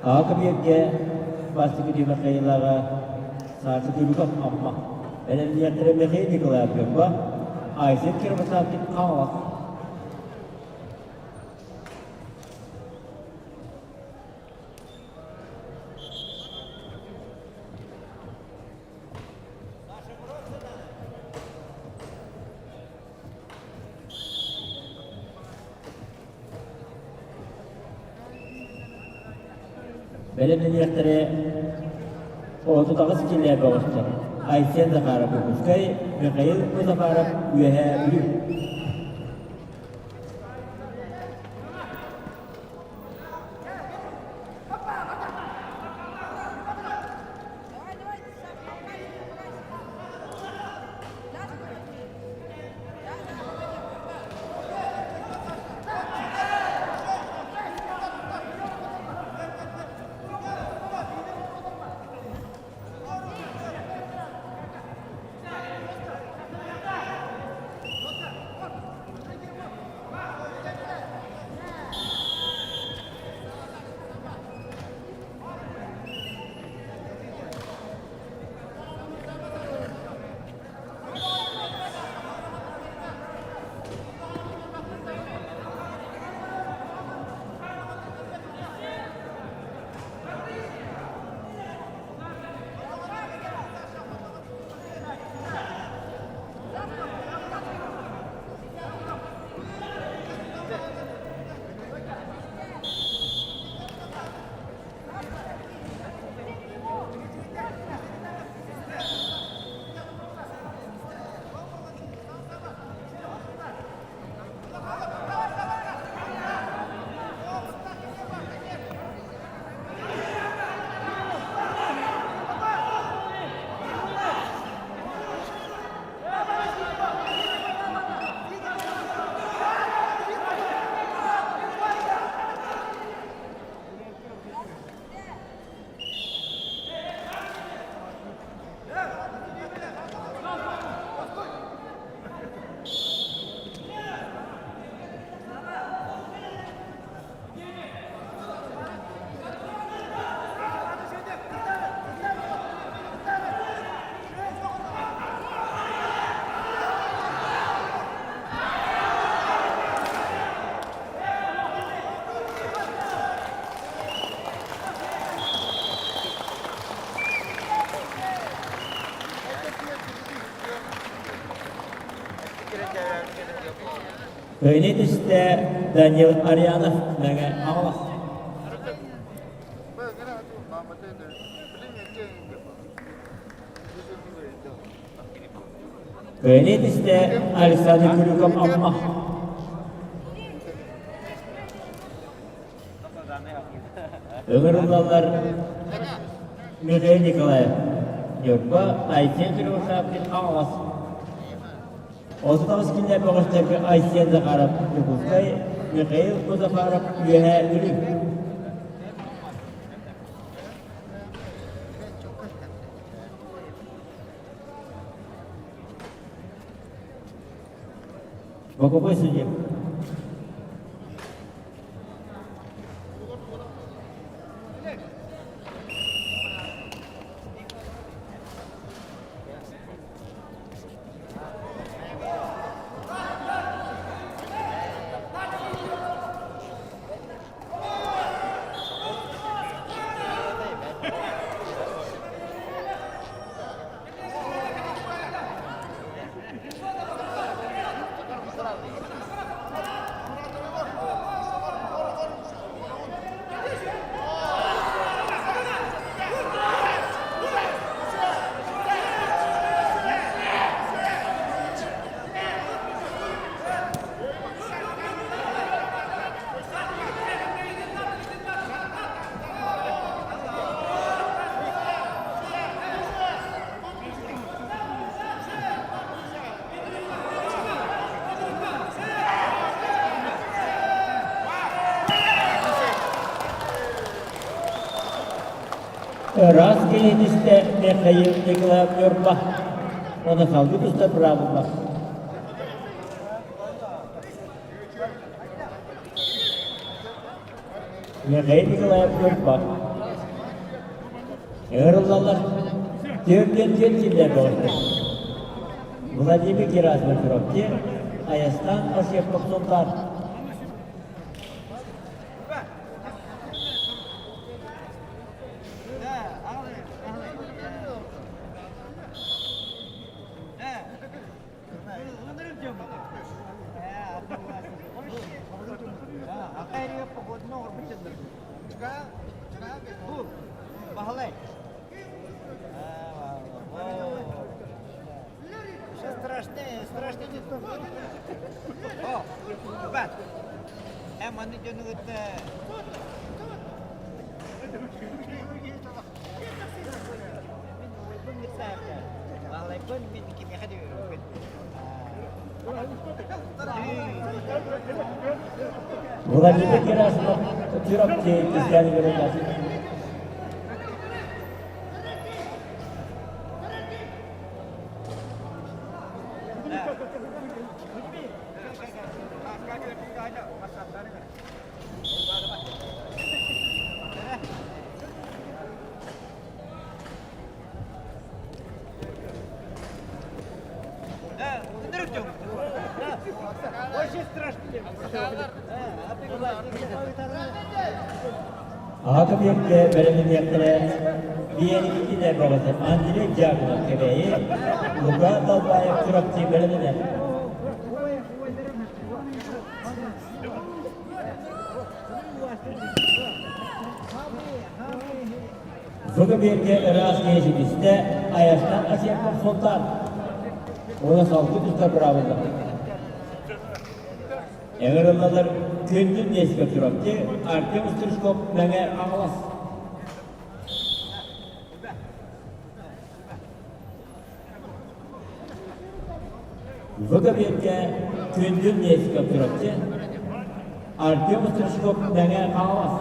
Аҕа көбүөргэ бастакы Михаилаҕа Саша Крюков Амма, бэлэмниэхтэрэ Михаил Николаев Ньурба, Айсен Кировосавкин Хаҥалас. Бэлэмнэниэхтэрэ 38 киилэ бөҕөстөр Айсен Захаров Дьокуускай, Михаил Музафаров Үөһээ Бүлүү. Кыайыны түстэ Данил Арьянов Мэҥэ Хаҥалас. Кыайыны түстэ Александр Крюков Амма. Ыҥырыллаллар Михаил Николаев, Ньурба, Айсен Кривошапкин Хаҥалас. 38 күннээх бөҕөстөргө Айсен Захаров Дьокуускай, Михаил Музафаров Үөһээ Бүлүү. Боковой судья. Ыраас киһитистэ Михаил Николаев Ньурба уонна салгыы тустар быраабыллар. Михаил Николаев Ньурба. Ыҥырыллаллар 44 киллэр бөҕөстөр. Владимир Герасимов Чурапчы, Айастан Осипов Сунтаар. Владимир Герасимов Чурапчы Кристиан Егорович. Аҕа кэмҥэ бэлэмнэниэхтэрэ биэрикитинэ бөҕөтө Андрей Дьяконов Кэбээйи, Лука Далбаев Чурапчы бэлэмнэнэр. Бүгүн бииргэ ыраас киһи ситистэ, айастан Асиаков Султан. Уона салгы тустар быраабыллар. Эҥэрыллалар күндүн Несиков Чурапчы, Артем Стручков Мэҥэ Хаҥалас. Бүгүн күндүн Несиков Чурапчы, Артем Стручков Мэҥэ Хаҥалас.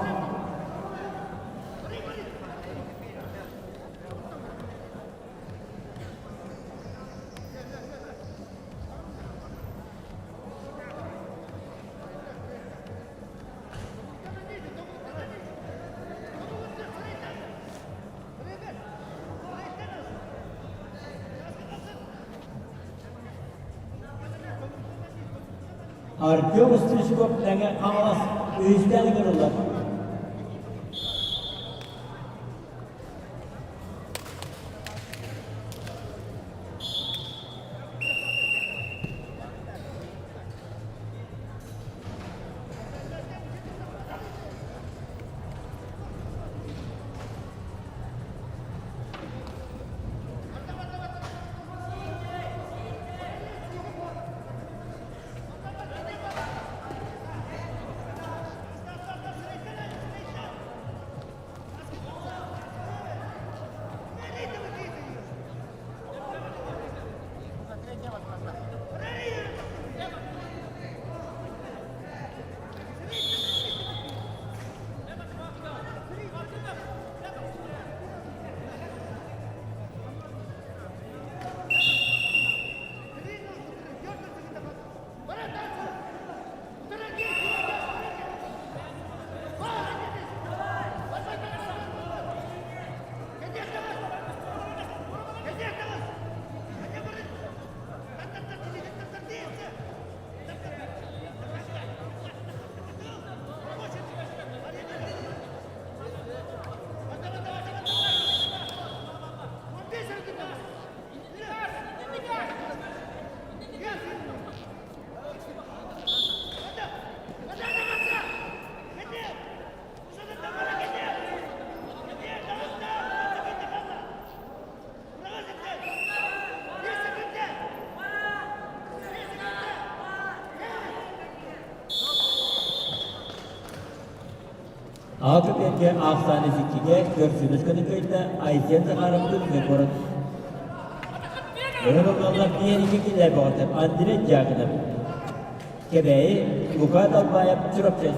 Артем Стручков Мэҥэ Хаҥалас үһүстээн ыҥырыллар. Аҕа көбүөргэ аахсаан исиккигэ көрсүбүт көнөкөйдө Айсен Захаров күҥҥэ куорат Өрө ылаллар диэн икки киллэр бөҕөтө Андрей Дьяконов Кэбээйи Лука Далбаев Чурапчы.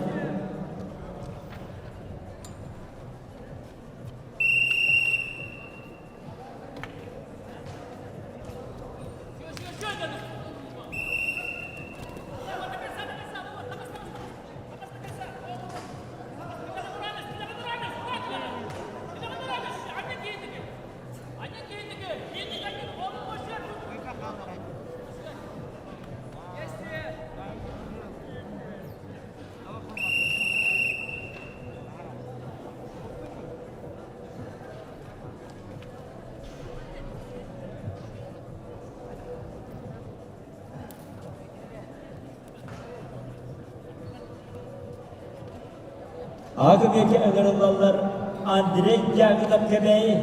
Аҕа ыҥырыллаллар Андрей Дьяконов Кэбээйи.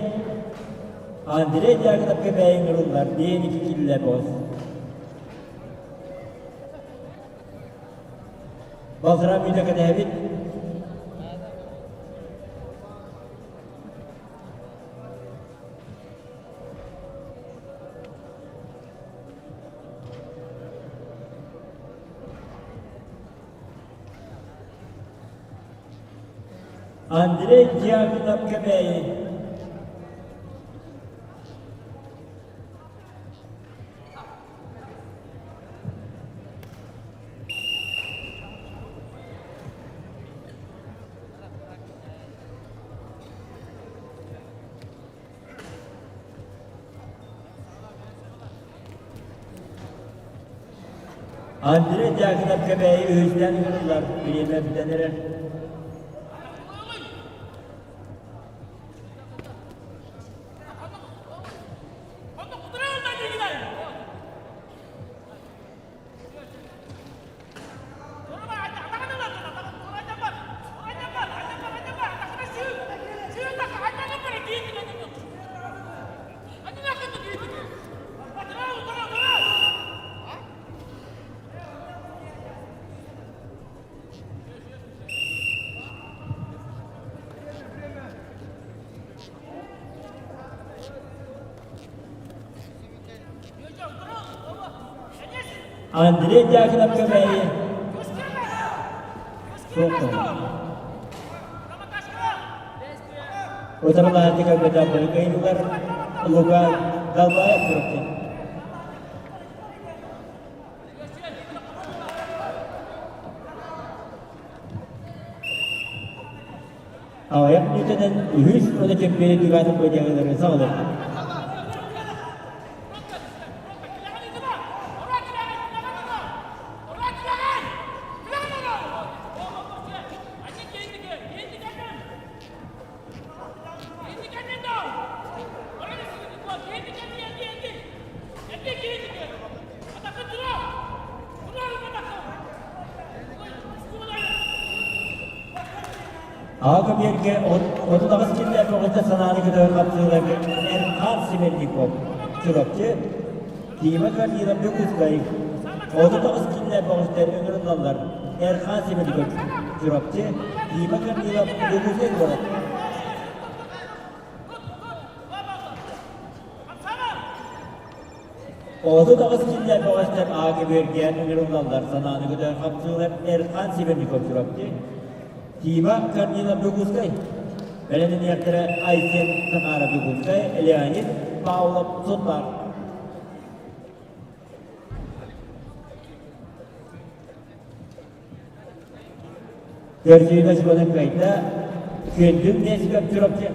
Андрей Дьяконов Кэбээйи ыҥырыллар диэн ики киллэ бос. Балтараа мүнүүтэ кэтэһэбит. Андрей Дьяконов Кэбээйи. Андрей Дьяконов Кэбээйи үһүстээн ыҥырыллар бириэмэ бүтэн эрэр. Андрей Дьяконов Кэбээйи Утарылаһааччы көрбөтөх ыйыллар Лука Далбаев Чурапчы. Аҕыйах мүнүүтэнэн үһүс уонна чемпион лигатын быдьаҥыларын саҕалыахпыт. Аҕа көбүөргэ 38 киллээх көҕүстэ санааны көтөҕөр хапсыыларга Эрхан Сибердиков, Чурапчы, Дима Корнилов Дьокуускай, 39 киллээх көҕүстэр ыҥырыллаллар Эрхан Сибердиков, Чурапчы, Дима Корнилов Дьокуускай куорат. 38 киллээх көҕүстэр аҕа көбүөргэ ыҥырыллаллар санааны көтөҕөр хапсыылар Эрхан Сибердиков, Чурапчы, Тима Корнилов Дьокуускай, бэлэмнэниэхтэрэ Айсен Захаров Дьокуускай, Леонид Павлов Сунтаар. Көрсүүнэ субаны кыайда, Күөндүм Несиков Чурапчы.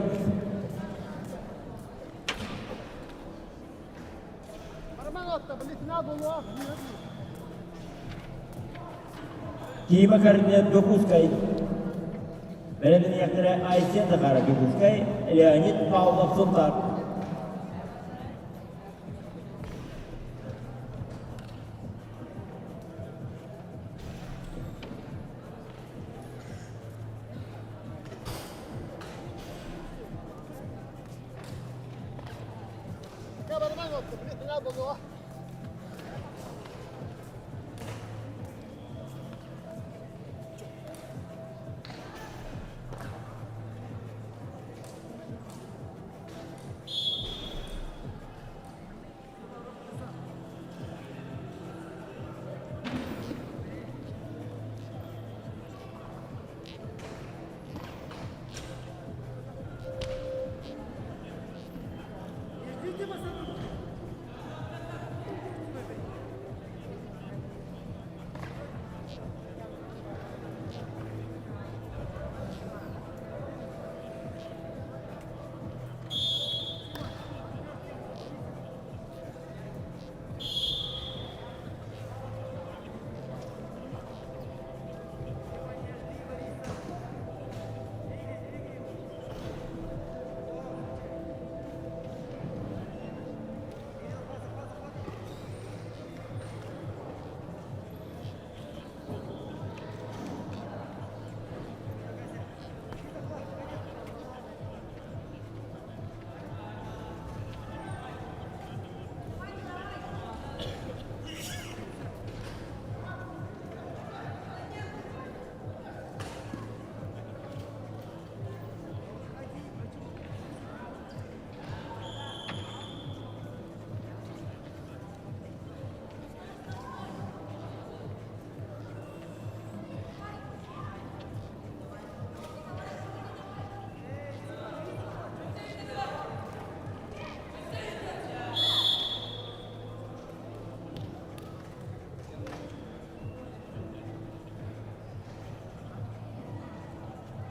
Тима Корнилов Дьокуускай. Бэлэмнэниэхтэрэ Айсен Захаров Дьокуускай, Леонид Павлов Сунтаар.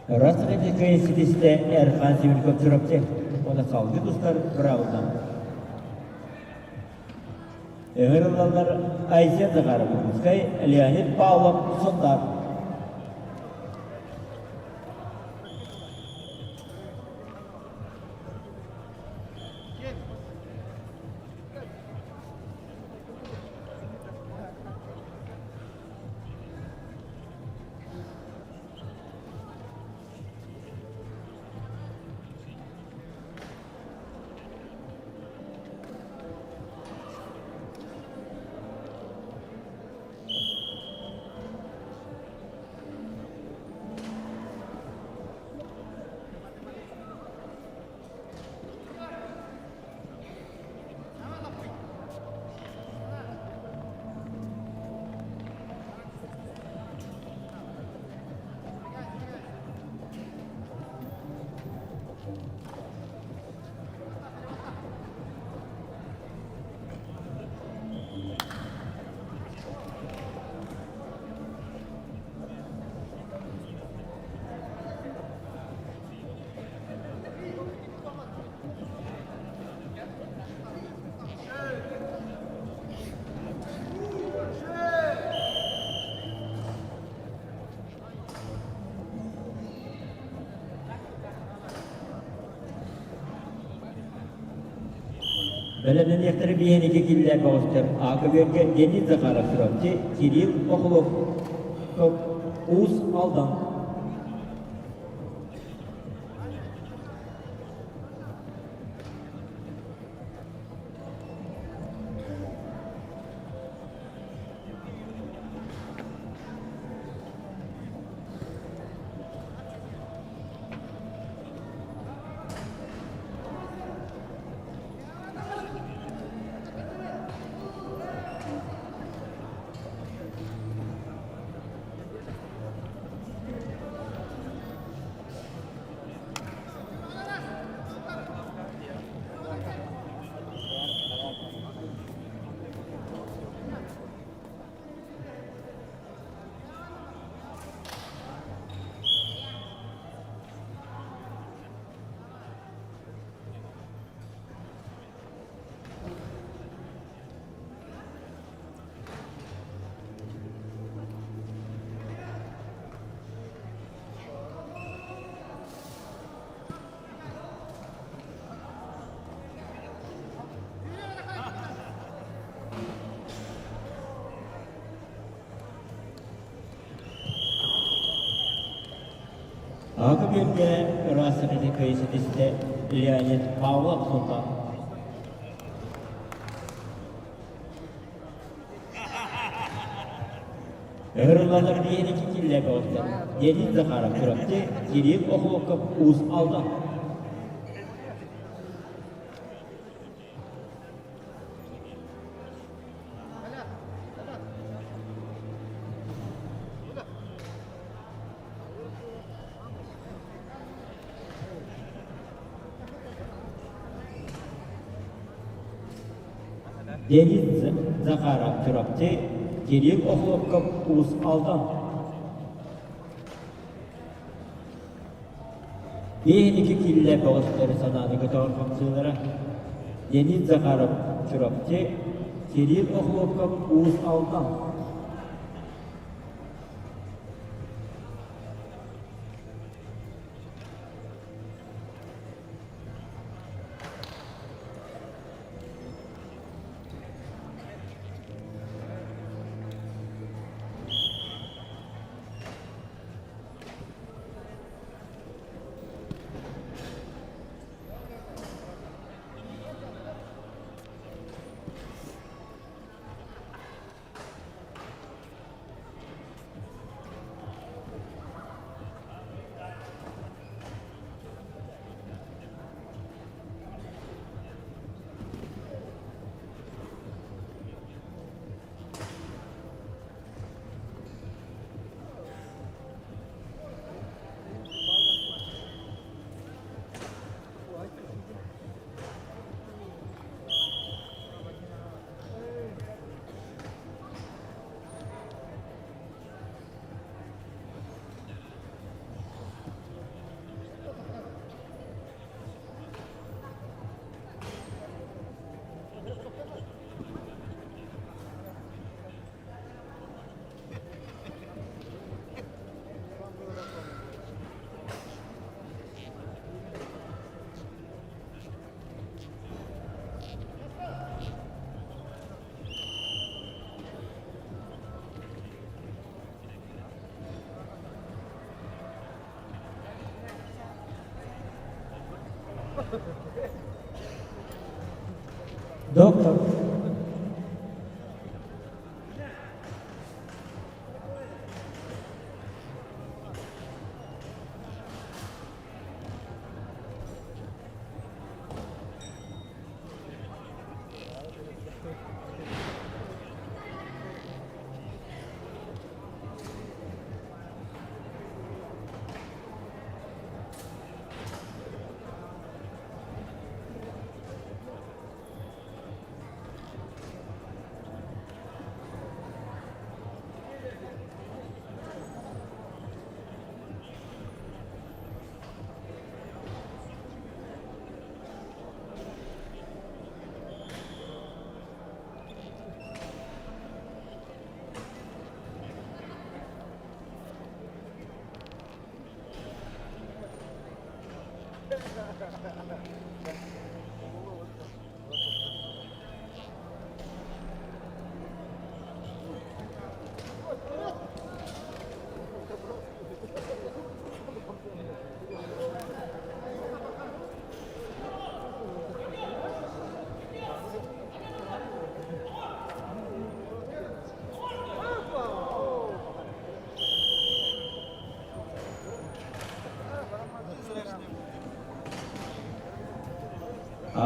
Рас ситистэ Эрхан Сивильков Чурапчы уонна салгыы тустар быраабынан. Ыҥырыллаллар Айсен Захаров Иркутскай, Леонид Павлов Сунтаар. Бэлэмнэниэхтэрэ биһиэники киллэр бөҕөстөр Аакыбүөргэ Денис Захаров Чурапчы, Кирилл Охлов Уус Алдан. Аакыбүөргэ ыраас ситистэ ситистэ Леонид Павлов Сунтаар. Ыҥырыллаллар диэн икки бөҕөстөр Денис Захаров Чурапчы, Кирилл Охлопков Уус Алдан. Денис Захаров Чурапчы, Кирилл Охлопков Уус Алдан. Биһиги киллэ бөҕөстөрү санааны көтөҕөр хамсыылара Денис Захаров Чурапчы, Кирилл Охлопков Уус Алдан. Доктор.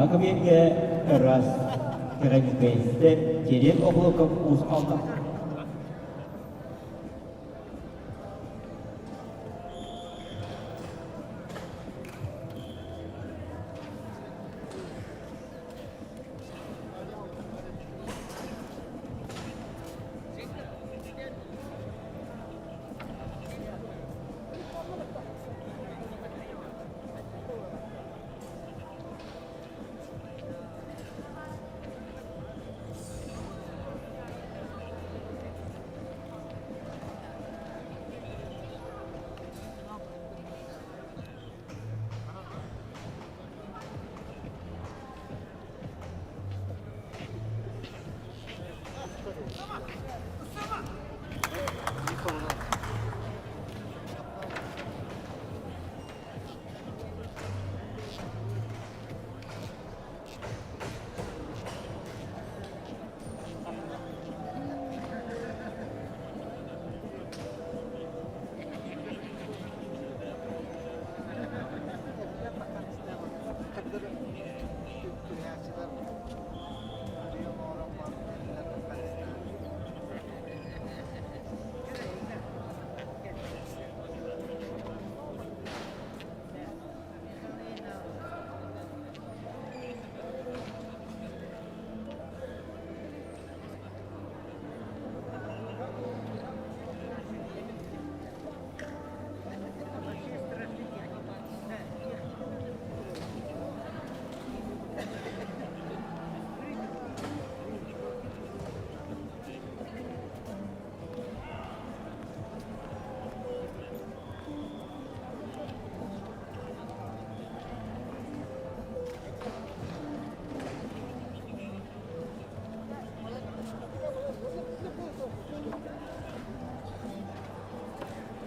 Аҕа ыраас Гранитейстэр Кирилл Охлопков Уус Алдан.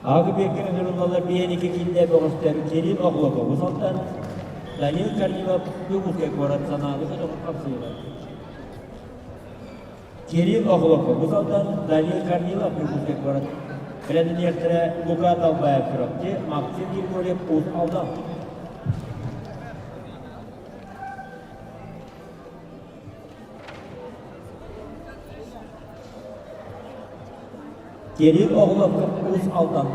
Ағы-бергі ыҥырыллалар биһиэники кииннэ бөҕөстөр Кирилл Охлопов Алтан, Данил Корнилов Дьокуускай куорат санааны көтөҕөн хапсыылар. Кирилл Охлопов Алтан, Данил Корнилов Дьокуускай куорат бэлэмниэхтэрэ Лука Далбаев Чурапчы, Максим Григорьев Уус Алдан. Кирилл Оҕоловка Уус Алдан.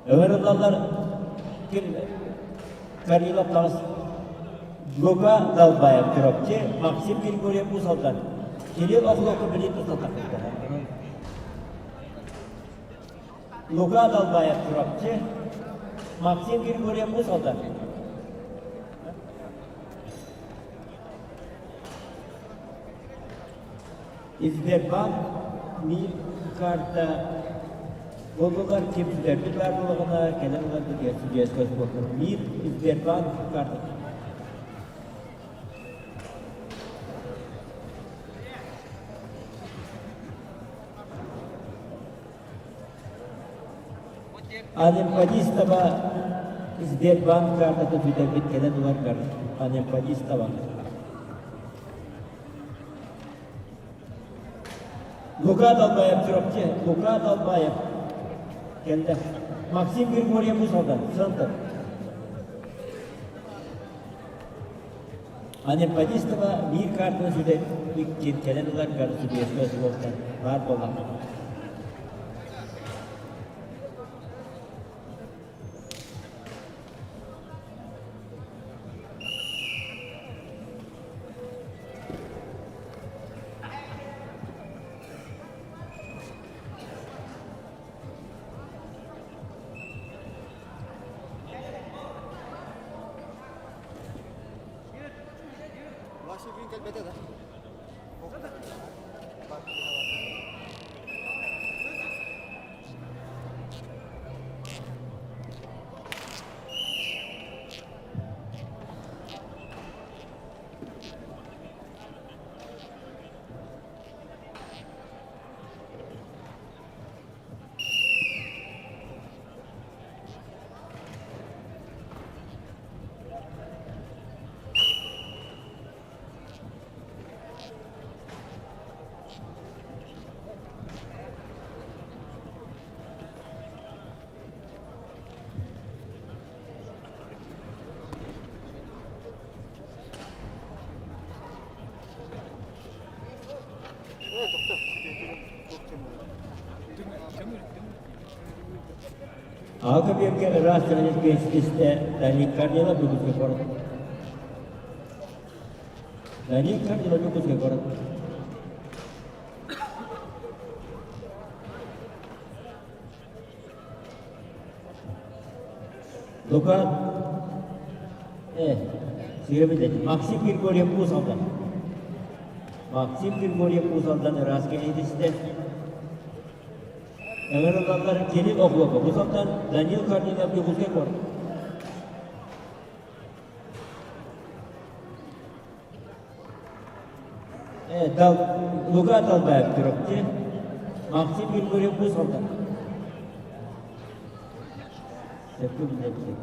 Ыҥырыллаллар Карилов Тарас Лука Далбаев Чурапчы, Максим Григорьев Уус Алдан, Кирилл Охлопов Билин Лука Далбаев Чурапчы, Максим Григорьев Уус Алдан. Сбербанк Мир карта. Буоллулар ким сүтэрбит баар буоллаҕына кэлэн ыларгытыгар судьуйаска суохтар. Мир Сбербанк картата. Анемподистова Сбербанк картата сүтэрбит кэлэн ыларгар Анемподистова. Лука Далбаев Чурапчы, Лука Далбаев кэллэ. Максим Григорьев Уус-Алдан, центр. Анемподистова биир картаны сүтэр иккин кэлэн ыларгар судьуйаска суолтан баар буолла. Вася бүгүн кэлбэтэ да? Аҕа көбүөргэ ыраас дьаһаныс биэстэ Данил Корнилов бүгүҥҥү куорат. Данил Корнилов бүгүҥҥү куорат. Лука сирэбит Максим Григорьев Уус Алдан. Максим Григорьев Уус Алдан ыраас кэлиитистэ. Ыҥырыллаллар Кирилл Охлопов Уус Алдан, Данил Корнилов Якутскай куорат. Лука Далбаев Чурапчы, Максим Григорьев Уус Алдан. Сөпкө билэбит.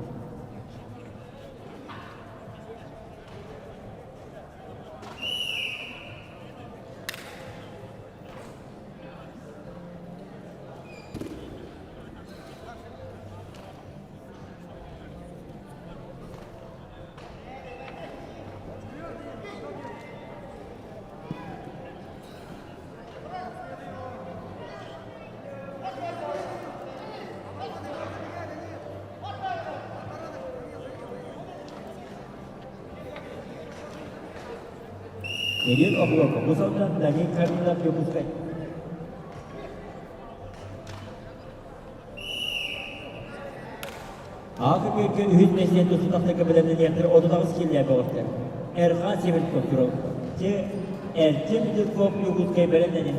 Кирилл Охлопов, бу сылтан Данил Корнилов Дьокуускай. Аҕа күн үһүс миэстэни тустаахтарга бэлэмнэниэхтэрэ 38 киилээх бөҕөстөр. Эрхан Северков Чурапчы, Эрчим Жирков Якутскай бэлэмнэнин.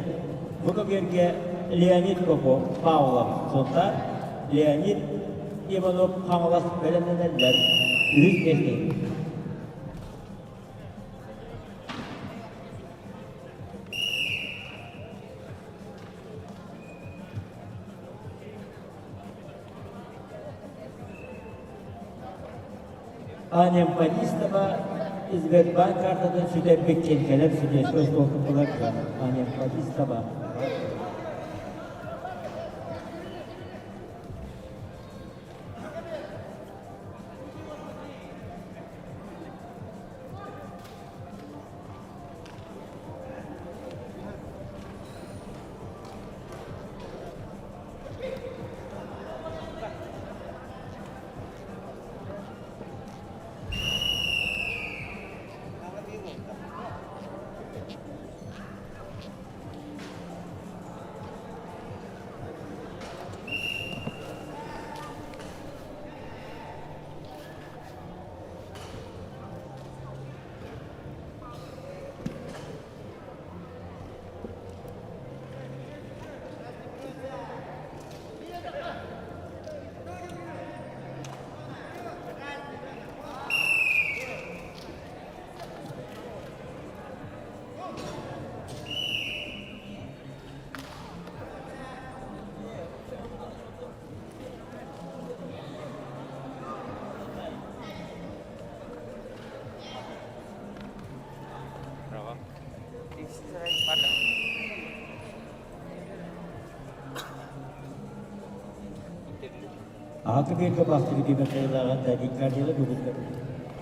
Бу көбүөргэ Леонид Попов Павлов Сунтаар, Леонид Иванов Хаҥалас бэлэмнэнэллэр. Үһүс миэстэ. Анемподистова Сбербанк картатын сүтэрбит кэлэр судьуйа остуолкутугар Анемподистова. А көбүөргэ бастакы түһүмэх кыайыылааҕа Данил Корнилов Дьокуускай.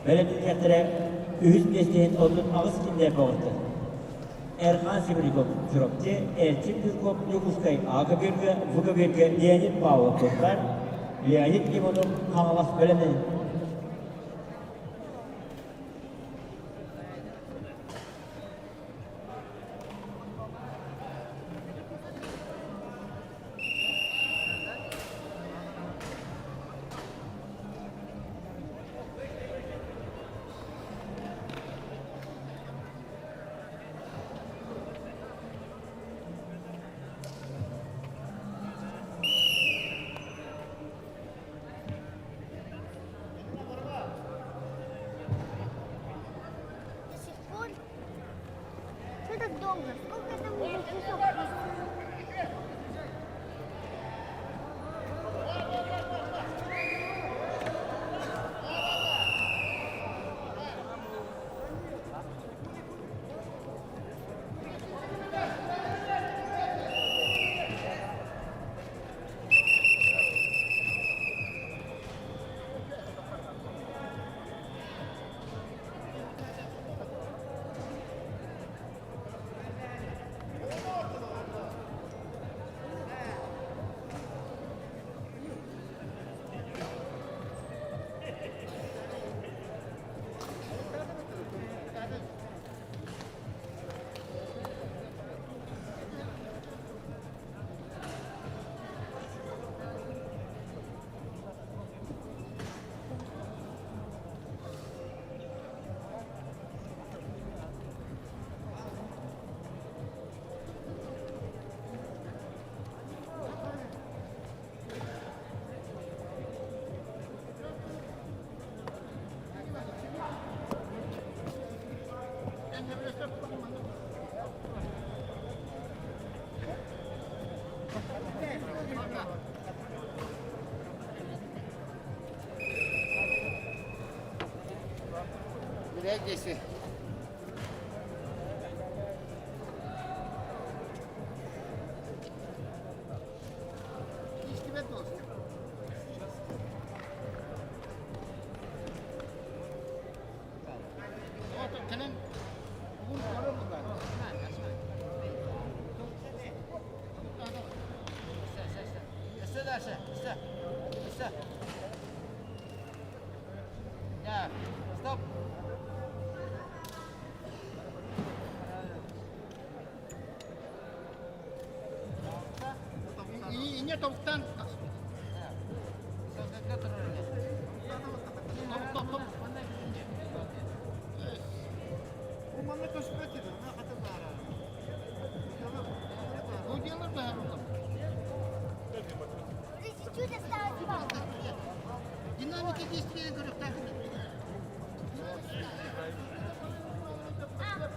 Бэлэмнэниэхтэрэ үһүс миэстэһин 38 кинилэр боҕустар. Эрхан Сибиряков Чурапчы, Эрчим Жирков Дьокуускай А көбүөргэ, В көбүөргэ Леонид Павлов Сунтаар, Леонид Иванов Хаҥалас бэлэмнэнин. До сих пор? Что так долго? Сколько там уже часов? Билээт Истибэт буолсун. Кэлэн Стоп! Инньэ тобуктаан Чуть-чуть осталось мало. Динамика действия көрүөхтээх. А, я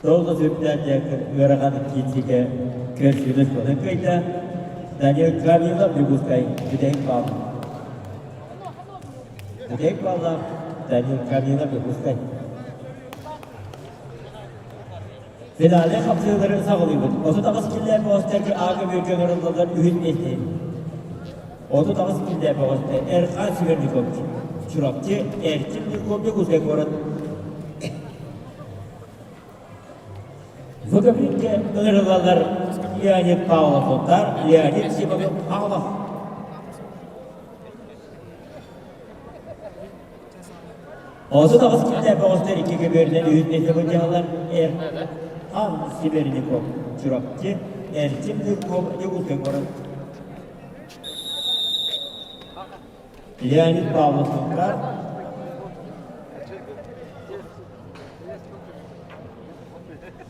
Сол да сүрдээх ыарахан киирсиигэ көрсүүнү туһунан кыайда Данил Гаврилов Дьокуускай бүтэһик баал. Бүтэһик бааллаах Данил Гаврилов Дьокуускай. Финале хапсыылары саҕалыыбыт. 38 киллээх бөҕөстөргө аага бүөргэ ыҥырыллаллар үһүс миэстэ. 38 киллээх бөҕөстөр Эрхан Свердюков, Чурапчы, Эрчим Нурков Дьокуускай куорат. Выговинке ыҥырыллаллар Леонид Павлов-Сунтаар, Леонид Симонов Павлов. 38 киллээх бөҕөстөр икки көбүөрүнэн үһүс миэстэ былдьаһаллар Эрхан Сиберников, Чурапчы, Эрчим Нырков, Дьокуускай куорат. Леонид Павлов Сунтаар.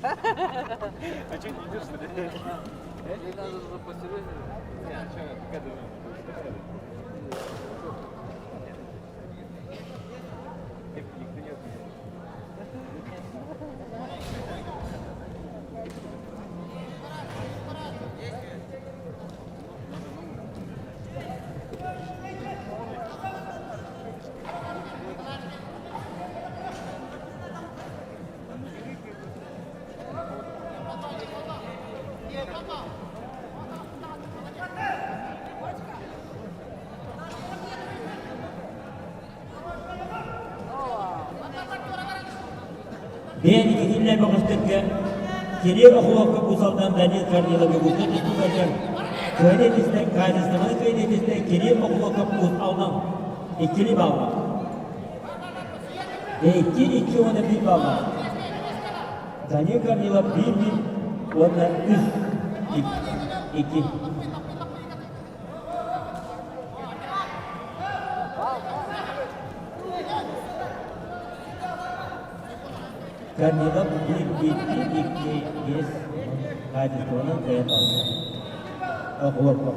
А что, не идешь, что ли? Надо же посерьезнее. Не, а что, какая Никто не ответил. Бэйэн итиллэр бөҕөстөргө Кирилл Охлопков Кусалдан Данил Корнилов Якутскай тустуугарыгар кыайыы этистэ качествоны кыайыы этистэ Кирилл Охлопков Уус Алдан иккили балла. Икки икки уонна биир балла. Данил Корнилов биир биир уонна үс икки. Корнилов биир биирдии икки биэс хаачыстыбанан кыайан таҕыста. Охлопков.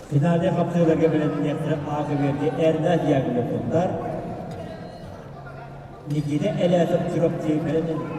Финале хапсыыларга бэлэмниэхтэрэ аакыбыарга Эрнат Яковлевтар, Никита Элятов Чурапчы бэлэмнэнэр.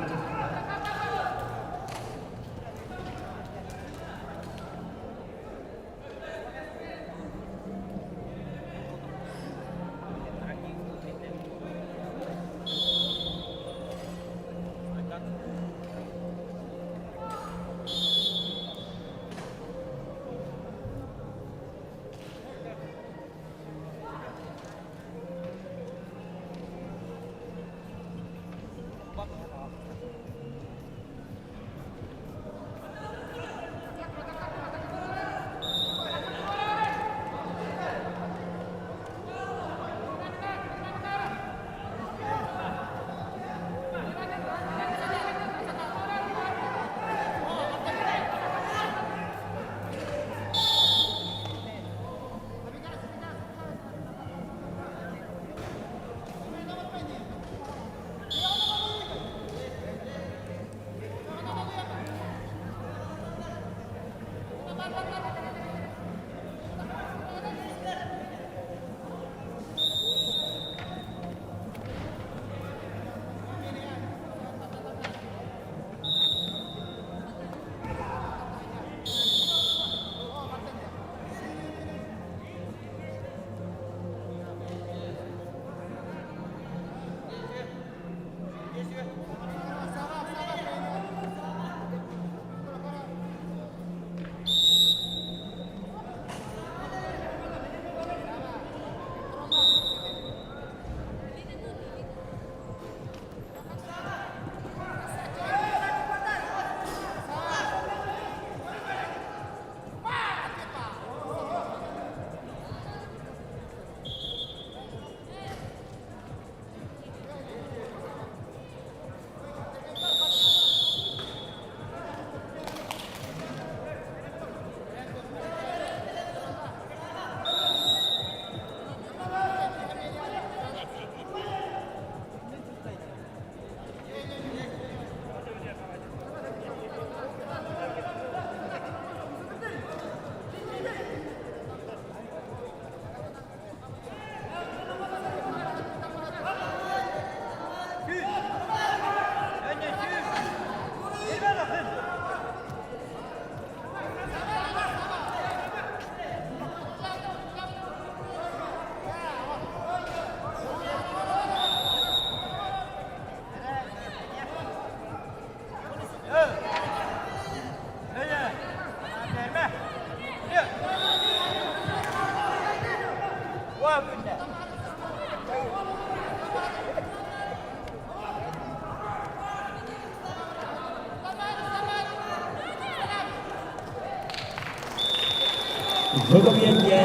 Бу кэмиэргэ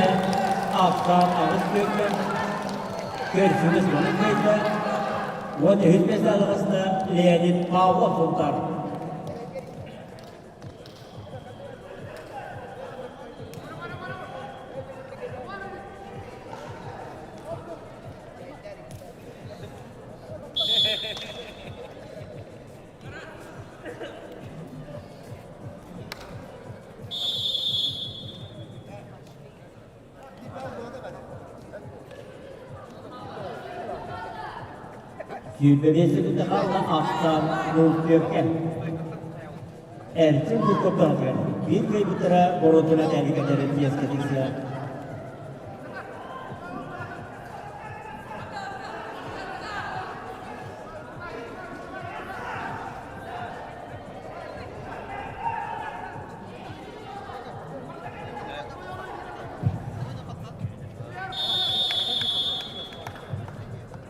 ааттаах аҕыс күөҥҥэ көрсүнэ суолун кыайда уонна үһүс миэстэ Леонид Павлов Сунтаар. Сүүрбэ секунда хаалла ахсаан нөл Эрчим Жирковтааҕыгар биир кыайбыттара боруонсаны тээликэтэрин иэскэ тиксэ.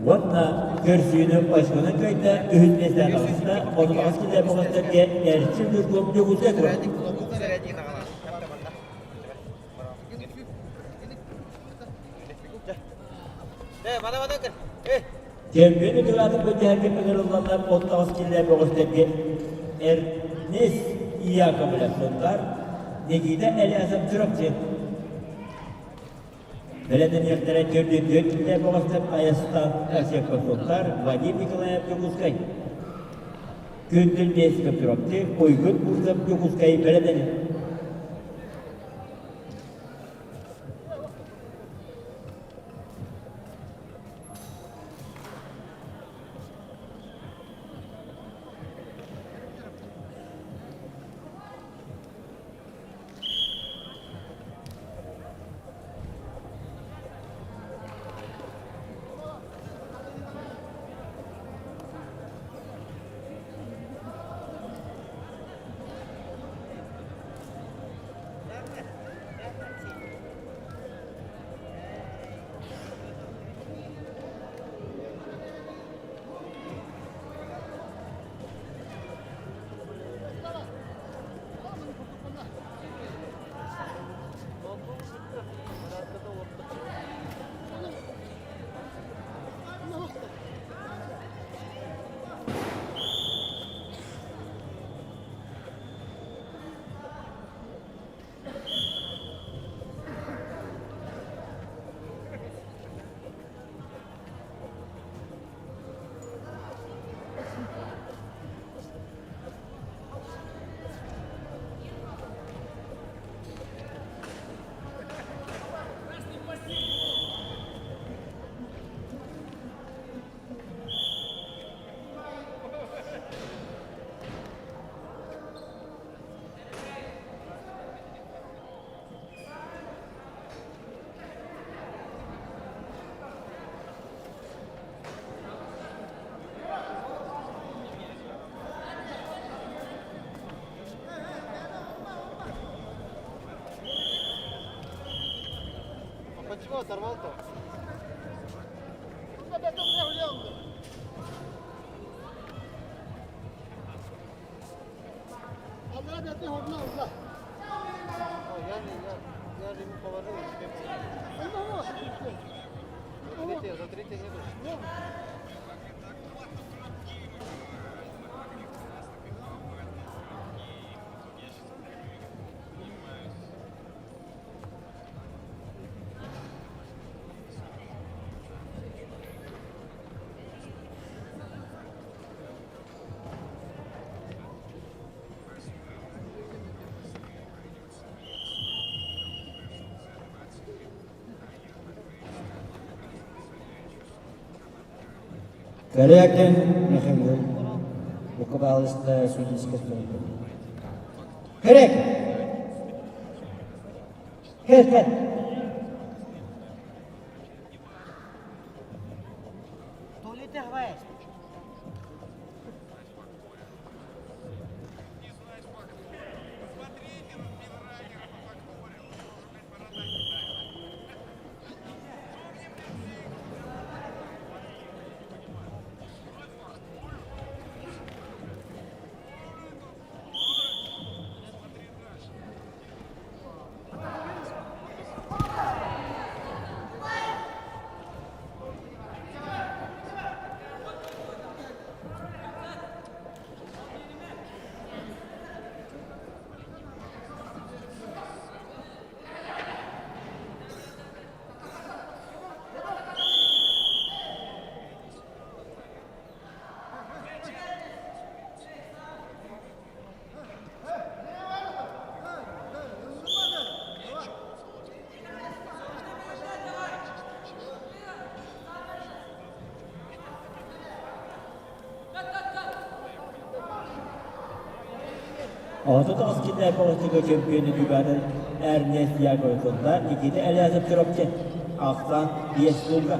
Уонна көрсүүнү очконан кыайда үһүс миэстэҕэ таҕыста, 38 киллэр бөҕөстөргө Эрчим Жирков Дьокуускай куорат. Чемпион ытыгаатын былдьаһарга ыҥырылланнар 38 киллэр бөҕөстөргө Эрнест Яковлев Сунтаар, Никита Элясов Чурапчы. Бэлэмнэниэхтэрэ төрдүн түөрт киллэр бөҕөстөр Айастан Арсенков Сунтаар, Вадим Николаев Дьокуускай. Күндүл Бесиков Чурапчы, Уйгун Бурцев Дьокуускай бэлэмнэнин. Почему оторвал-то? Я же ему положил, и тебе Третье, за третье нету. Корякин Михаил, руководство судейской службы. Корякин! Кэл, кэл! 39 киилэ оҕустуга чөмпүйүөнү дүгаатын Эрнест Яковлевтар Никита Элясов Чурапчы ахсаан 5 сылга.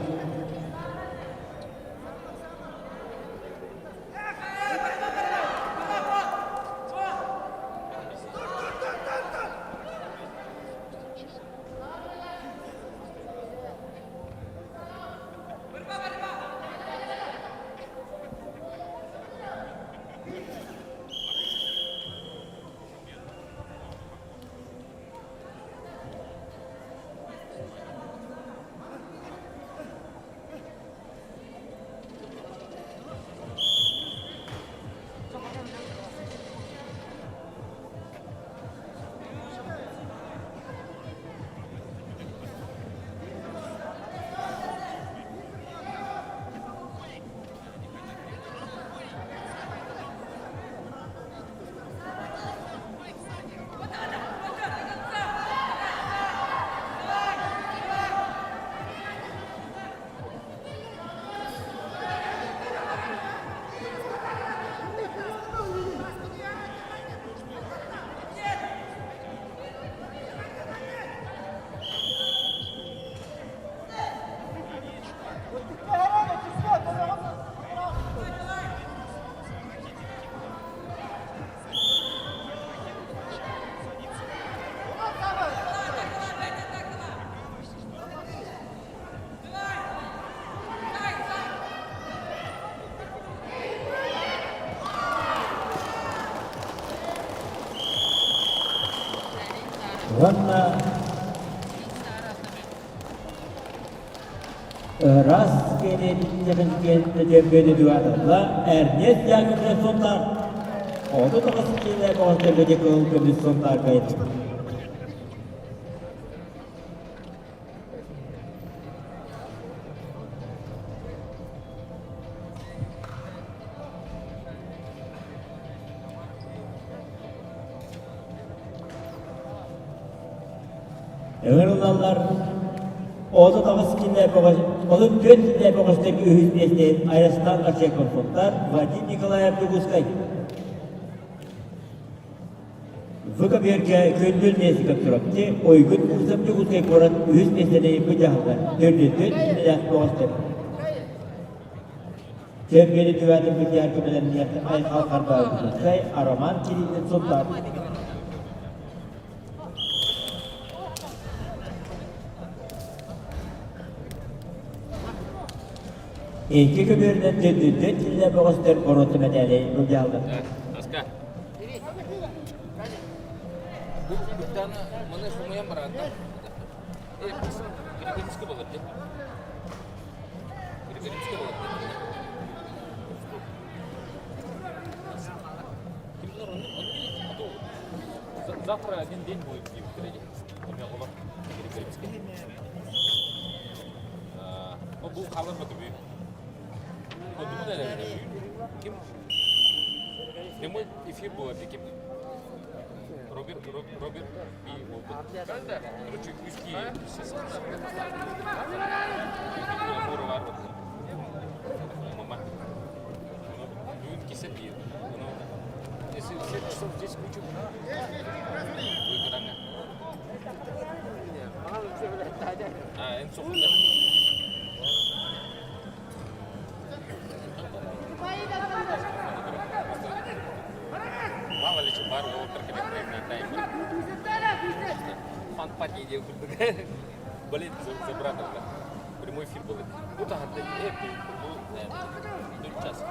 Уонна Ыраас киэниттэн чөмпүйүөнү дугааталла Эрнест Яковлев Сунтаар 39 киилэ көҕүстэргэ кыһыл көмүс Сунтаарга Ыҥырыллаллар 38 киилэ 34 киилэ бөҕөстөр үһүс миэстэтин Айастан Арчековтар Вадим Николаев Дьокуускай Выкобергэ Күндүл миэстэ Чурапчы Уйгун Бурцев Дьокуускай куорат үһүс миэстэни быдьаһаллар төрдүттэн киилэлээх бөҕөстөр Чөмпүйүөнү түбээтин быдьаар көмөлөрүнэн Айхал Харбаев Дьокуускай Роман Кириллин Сунтаар Икки көбүөрүнэн төрдүттэн киллэ бөҕөстөр боруота мэтээли былдьааллар. Завтра один день будет в Бу халыр бу Ким? Прямой эфир был ким? Роберт, Роберт и Короче, узкие. Бүгүн кисе биир. Если 7 часов здесь кучу. Выгодаҥҥа. А, эн сохунда. Мало ли что бар уолаттар кэлэхтэринэ тайм. Фан-пати диэн курдук. Болеть за, за брата. Прямой эфир был. Бу таһырда бу 4 час.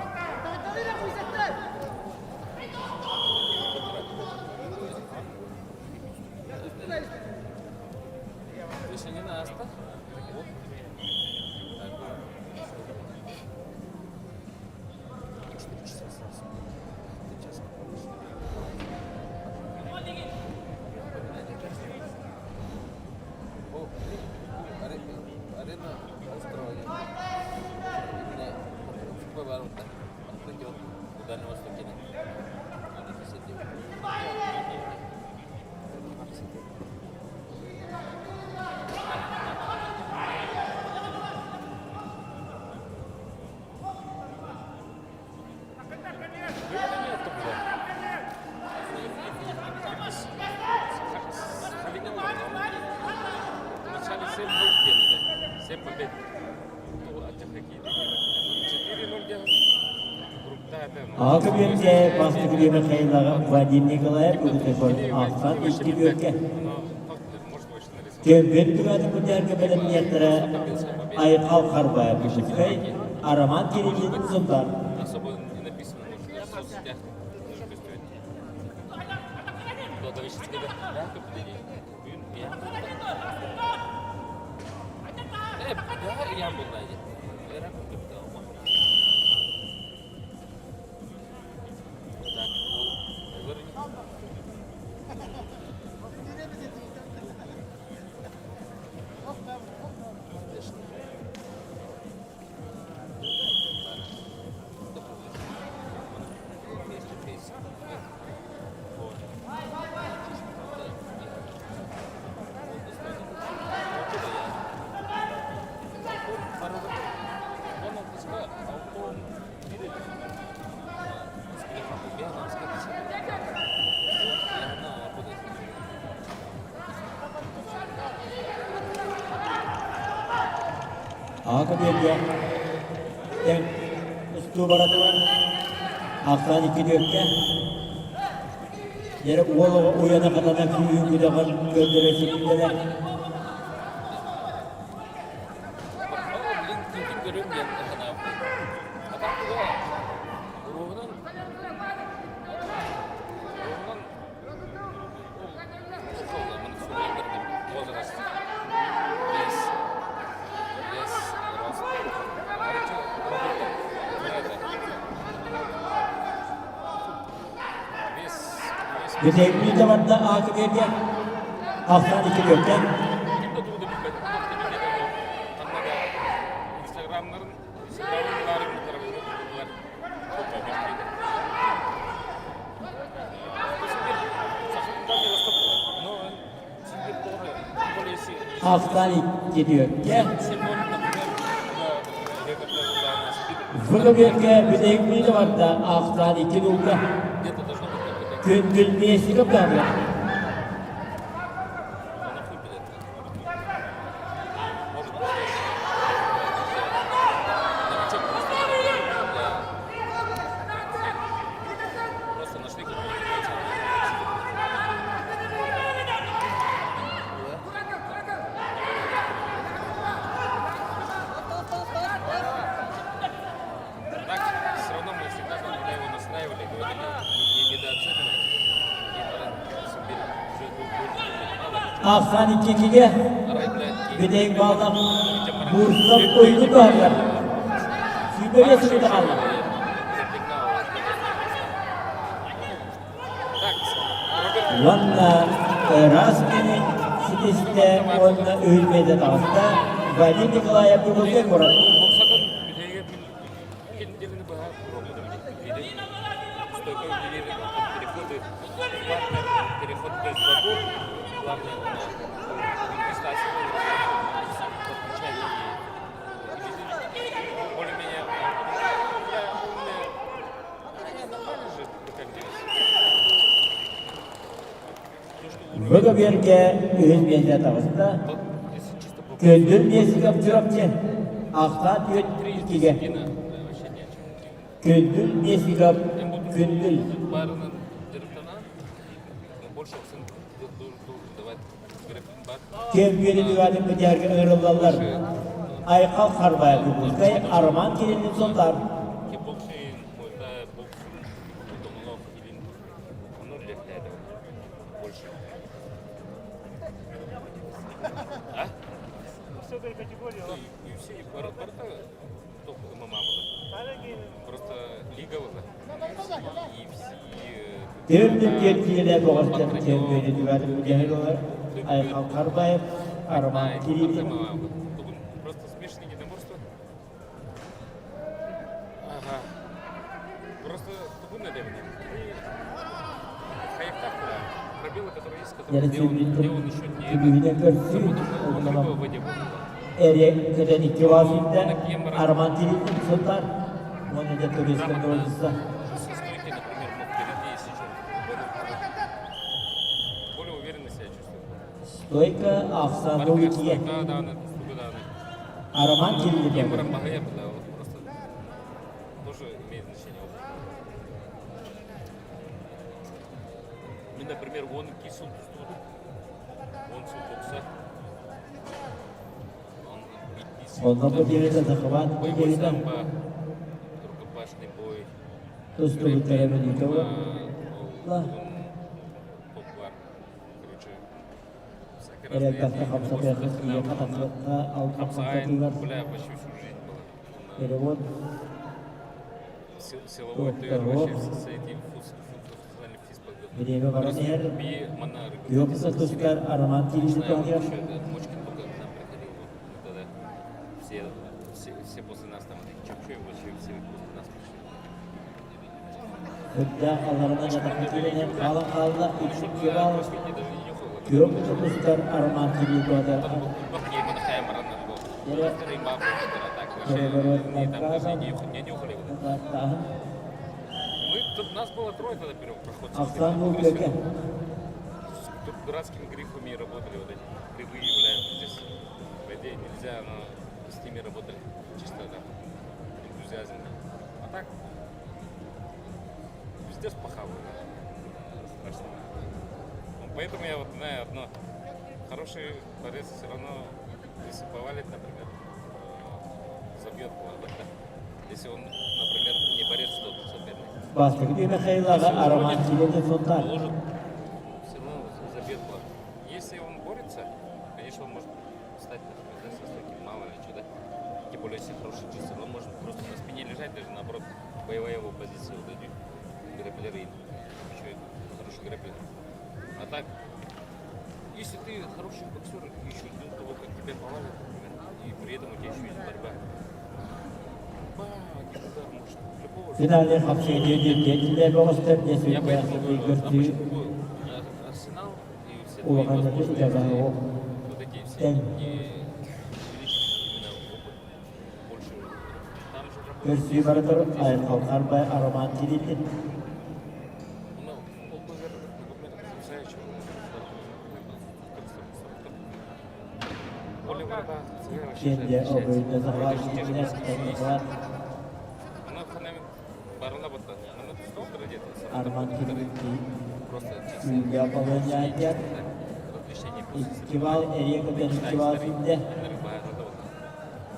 Решение ааста. Вот. 4 часа осталось. Час. О, арена острова. Именно ворота. Открытие у Дальнего Востока. Аҕа көбүөргэ бастакы Михаилаҕа Вадим Николаев Угутекон ахсан икки бүөргэ. Көмпүт түганы күннэргэ бэлэмниэхтэрэ Айхал Харбаев Дьокуускай, Роман Кириллин Сунтаар. Особо не написано, может, в соцсетях тоже көстүбэт. Кладовищескайда Аҕа көбүөргэ тэҥ устуу бара турар. Ахсаан икки түөккэ. Дьэ уол оҕо уйана хатана күүһүн күдэҕин көрдөрө ситиннэлэр. Бүтэйбит да барда аакы биэрдэ. Ахсан икки түөртэн. Ахсан икки түөркэ. Выборга бүтэйбит да барда ахсан икки дулга. Күн миэстигэ баалла. Ахсан иккиге бүтэйик бааллах Бурцев ойду бааллар. Сүүбэгэ сырыта хаалла. Уонна ыраас күнүн ситистэ уонна үһүлмэйдэ таҕыста Вадим Николаев Дьокуускай куорат. Бөгөбүөргэ үһүс миэстэ таҕыста. Күндүл Миэсиков Чурапчы ахсаан түөрт иккигэ. Күндүл Миэсиков Күндүл. Кемпиэни түгэтин бүтээргэ ыҥырыллаллар. Айхал Харбаев Дьокуускай, Роман Кириллин Сунтаар. Төрдүн киэртиилэ боҕостор кемпиэни түгэтин бүтээргэ олор. Айхал Харбаев, Роман Кириллин. Просто смешанное единоборство. Ага. Просто тугун эдэбин. Хайыктаах пробелы, которые есть, которые где он, где он еще не... Түбүгүнэн көрсүү Он в воде был. Эре көтөн икки баасында Арман Кириллин сылтар. Уонна дьэ туристан долгуса. Со стойки, например, мог перейти, если что. Более уверенно себя чувствую. Стойка ахсан долгутия. Стойка, да, стойка, да. Роман Кириллин. Просто тоже имеет значение опыт. Мин, например, 12 сыл тустубутум. 10 сыл бокса. Онно бу диэбитэ Сахабаат Боевой диэбитэ самбо, рукопашный бой, тустубуттара грэпплинг, Великого ла поппар. Короче, всякие эрэ разные элбэхтэ эти хамсатыахха единоборства киһиэхэ дохрена. тахсыахха алта Хапсаайн, хамсатыылар бля, почти всю жизнь было. перевод Силовой туохта тыр суох вообще все эти функциональный физподготовка. бириэмэ баран Просто иһэр би мана күөх тустар Арамаан Не кириитин знаю, вот туһатыгар еще этот Мочкин только к нам приходил, вот мы тогда все, все, все после нас там, вот эти Чапчуев вообще все после нас пришли. Үрдээх алларынан Мочкин ятахха даже киирэн не хаалан хаалла Он еще икки бал после не даже не нюхал. күөх тустар Арамаан кириитин туһатыгар Там был эрэ Вторые бабы, так вообще переворот не там даже наказан не нюхали, не нюхали вот это. тааһын Мы, тут нас было трое тогда первых проходцев. Ахсан Лукөкө С тут дурацкими грифами работали, вот эти кривые, бля, здесь, по идее, нельзя, но с ними работали чисто там, энтузиазм. А так, пиздец пахал, страшно. Ну, поэтому я вот знаю одно, хороший борец все равно, если повалит, например, забьет план, да? Если он, например, не борец, то соперник. Бастакы Михайлаҕа Если Арамаан уронит, кириитин Сунтаар положит, все равно забьет план. Если он борется, конечно, он может встать, например, да, со стойки, мало ли что, да. Тем более, если хороший чистый, он может просто на спине лежать, даже наоборот, боевая его позиция, вот эти грэпплеры, еще и хороший грэпплер. А так, если ты хороший боксер, еще до того, как тебя повалят, например, и при этом у тебя еще есть борьба. Ба, один удар может любого же. Финале хапсыйы диэтилэр бөҕөстөр Я поэтому говорю, а дьиэсүттээх көрсүү почему арсенал и все твои улахан возможности, итэҕэл вот эти все тэҥ не увеличить именно опыт больше. Там же работает. Көрсүү барытар Айхал Арбай Арамаан кириитин Ну, ол бөгөр, например, Поле борьба вообще Кенде отличается. обойда Это же те же Захват боксеры есть. Захват Оно ханами барына батта. Оно стол где-то. Арман кириитин Просто чисто. Күлгэ балыанньаатыгар Различение после икки бал эрийэ көтөн икки бал сүүрдэ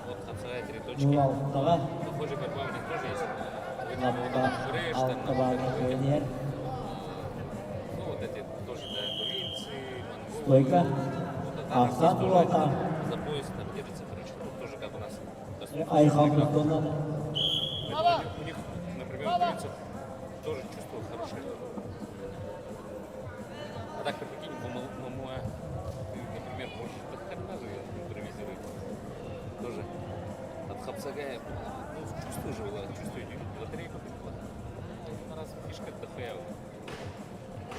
Вот хапсагай три точки. нуул алтаҕа Похожая борьба у них тоже есть. лаппа Фреш, там, алта баалга кыайан Ну, вот эти тоже, да, тувинцы, монголы. Стойка. Вот, а там Ахсан здесь тоже Улата. За пояс там держится, короче, ну, тоже как у нас. доступно. Айхал Тустонан Поэтому у них, например, у тувинцев тоже чувство хорошее. А так, прикинь, в ММА ты, например, можешь до хрена же импровизировать. Тоже от Хапсагая, ну, чувствую же, была, чувствую, лотерейка была. На раз фишка дохуя.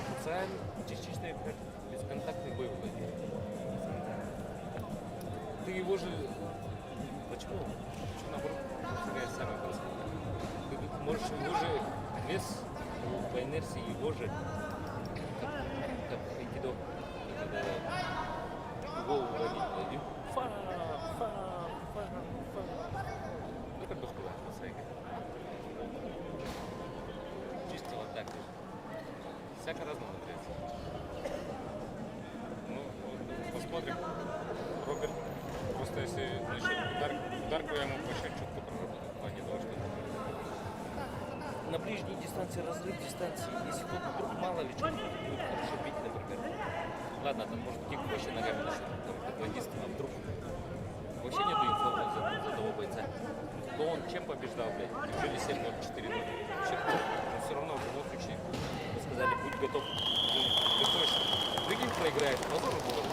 Хапсагай частично как бесконтактный бой владеет. Ты его же... Почему? Почему наоборот Хапсагай самый простой? Ты можешь его же вес по инерции его же, как айкидо, когда его уронить, да, и фа, фа, фа, фа. Ну, как бы сказать, Хапсагай. Чисто вот так вот. Всяко разному нравится. Ну, вот, посмотрим. Роберт, просто если насчет ударку я ему вообще четко проработал в плане того, что на ближней дистанции разрыв дистанции, если кто-то вдруг мало ли что будет хорошо бить, например. Ладно, там может кик вообще ногами начнет, там тэквондист, а вдруг вообще нету инфо за того бойца. То он чем побеждал, блядь? Неужели 7-0, 4-0? Вообще, но все равно в любом случае, мы сказали, будь готов. Ты готовишься. Прикинь, проиграешь, позор было.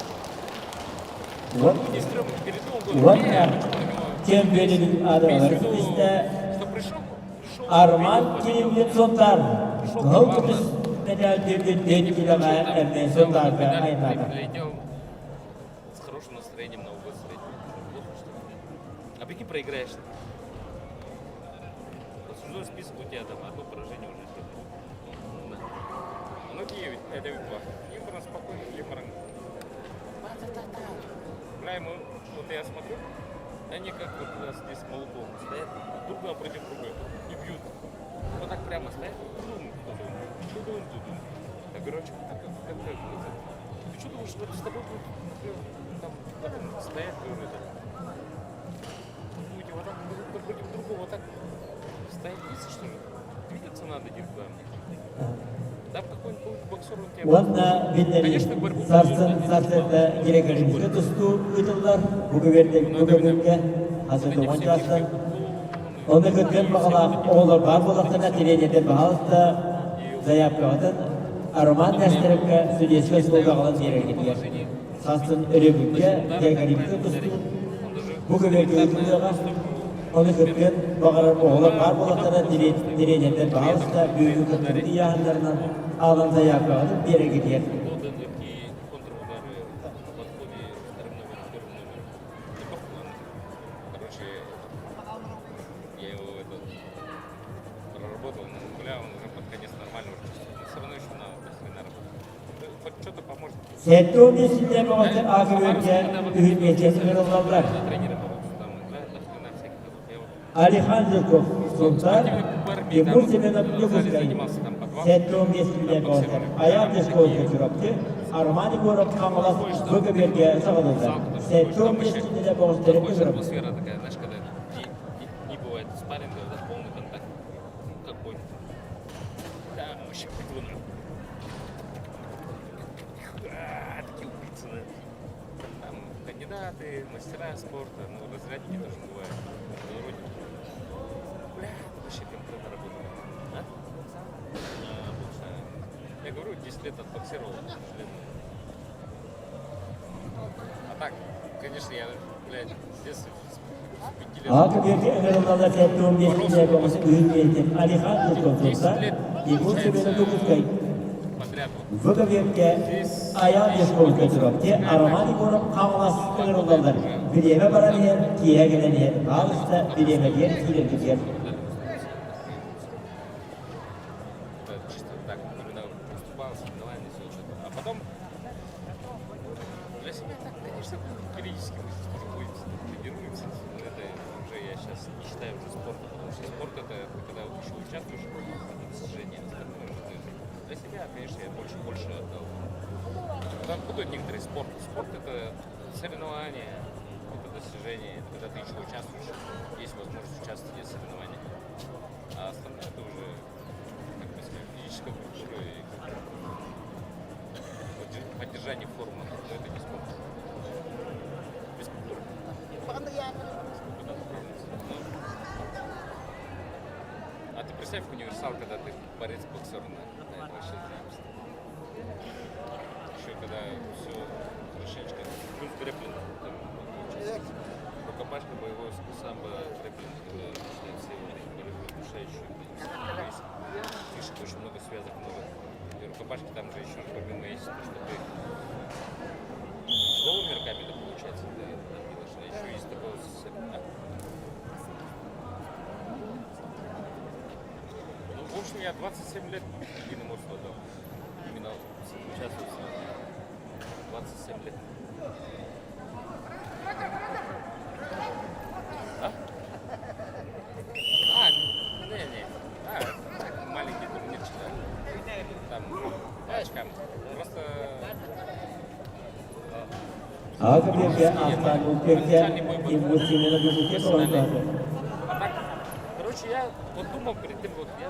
Вот. Ну, не стрёмно, перед Новым годом. Вот Не, так. почему на него? Тем берегин Имеется в адамдар виду, истэ что пришел, пришел, Арман победил, кириитин Сунтаар кыһыл көмүс мэтээл 4 килоҕа эмиэ Сунтаарга айаннаата. Прилетел с хорошим настроением на угол средний. Плохо, что ли? А прикинь, проиграешь. Послужной список у тебя там одно поражение уже. Ну, да. Ну, 9, это ведь два. Имбран спокойно, Имбран. Бля, ему, вот я смотрю, они как вот у нас здесь молоком стоят, друг напротив друга и бьют. Вот так прямо стоят, тудум, тудум, тудум, тудум. Так. Говорю, а что ты так, как, как, это, ты что думаешь, вот с тобой будет, например, там, в этом стоять, говорю, это, будете вот так друг напротив друга вот так стоять, биться, что ли? Двигаться надо, говорит, главное. Там какой-нибудь боксер, он тебя... Уонна биллэрии Конечно, борьбу сарсын ведет, сарсыарда гирэкэлимискэ тустуу ыытыллар бу көбүөргэ бу көбүөргэ хас Вот да эти уон все чаастан фишки, Онно кыргын баҕалаах оҕолор баар буоллахтарына тириэньэрдэр баһаалыста заявкаҕытын Роман Нестеровка судейскай суолга аҕалан биэрэргитигэр сарсын өрөбүлгэ гирэкэлимискэ тустуу бу көбүөргэ ыытыллыаҕа. Ону кыргын баҕарар оҕолор баар буоллахтарына тириэньэрдэр баһаалыста бүгүҥҥү кыттыбыт ыйааһыннарынан аҕалан заявкаҕытын биэрэргитигэр Поданные контрудары в подходе вторым номером, первым номером. Да похуй, он, короче, я его этот, проработал, ну, бля, он уже под конец нормально уже чувствует. Но все равно еще надо до хрена работать. Ну, Хоть что-то поможет. 75 сүүнэ бөҕөттөр аакыбыырга үһүн миэстэ ыҥырыллаллар. На тренера по боксу там, бля, до хрена всяких. Я вот Алихан Жирков, Сунтаар, спортивный борьбе Тимур там Семенов, в зале Дьокуускай. занимался там по два. 75 сүүнэ бөҕөттөр Аян Дешковка Чурапчы, Арман Егоров Хаҥалас бу көбүөргэ саҕалыыллар. 75 сүүнэ бөҕөстөрү Такой же ыҥырабыт. атмосфера такая, знаешь, когда не, не, не бывает спарринга, да, полный контакт. Ну, какой. Да, вообще быдло, нахуй. А, такие убийцы, да. Там кандидаты, мастера спорта, ну, разрядники тоже бывают. Международники. Бля, это вообще конкретно работает. А? А, бокс, а. Я говорю, 10 лет отбоксировал, к А так, конечно, я, блядь, с детства, с 5 лет. Аакыбыырга ыҥырыллаллар 75 сүүнэ бөҕөс үһүн миэстэ Алихан Жирков, 10 Сунтаар, лет, Тимур Семенов, получается, Дьокуускай. подряд вот. Бу көбүөргэ Здесь Аян еще Дешковка потом Чурапчы, такая Роман тактика. Егоров Хаҥалас Два года ыҥырыллаллар. уже Бириэмэ баран иһэр, киэһэ кэлэн иһэр, там баалыста бириэмэтигэр киирэргитигэр Это чисто так, именно выступал, соревнования, все что-то. А потом для себя так, конечно, периодически мы здесь тоже ходим, тренируемся. Но это уже я сейчас не считаю уже спортом, потому что спорт это ты когда еще участвуешь, это достижение, остальное уже ты для себя, конечно, я больше больше отдал. Там путают некоторые спорт. Спорт это соревнования, это достижение, это когда ты еще участвуешь, есть возможность участвовать в соревнованиях. А остальное это уже, как бы сказать, физическая культура и поддержание формы, но это не спорт. Физкультура. Сколько там управляться. Ну, А ты представь универсал, когда ты борец-боксер, на, на это вообще заебись. Еще когда все хорошенечко, плюс грэпплинг, там получается. Рукопашка, боевой самбо, грэпплинг, когда начинают все вот эти болевые удушающие, вот эти все есть. Фишек очень много, связок много. И рукопашки там же еще помимо есть то, что ты голыми руками, да, получается, ты там делаешь, а еще есть такое... А? Ну, в общем, я 27 лет единоборству отдал. Именно участвую в соревнованиях. 27 лет. А? А, не, не. А, так, маленький турнирчик, да. Там, по очкам. Просто Аакыбыырга дружеские, Астан это Улперге официальный бой был. Тимур Семенов Дьокуускай Профессиональный. бөҕөстөр. А так, короче, я вот думал перед тем, вот я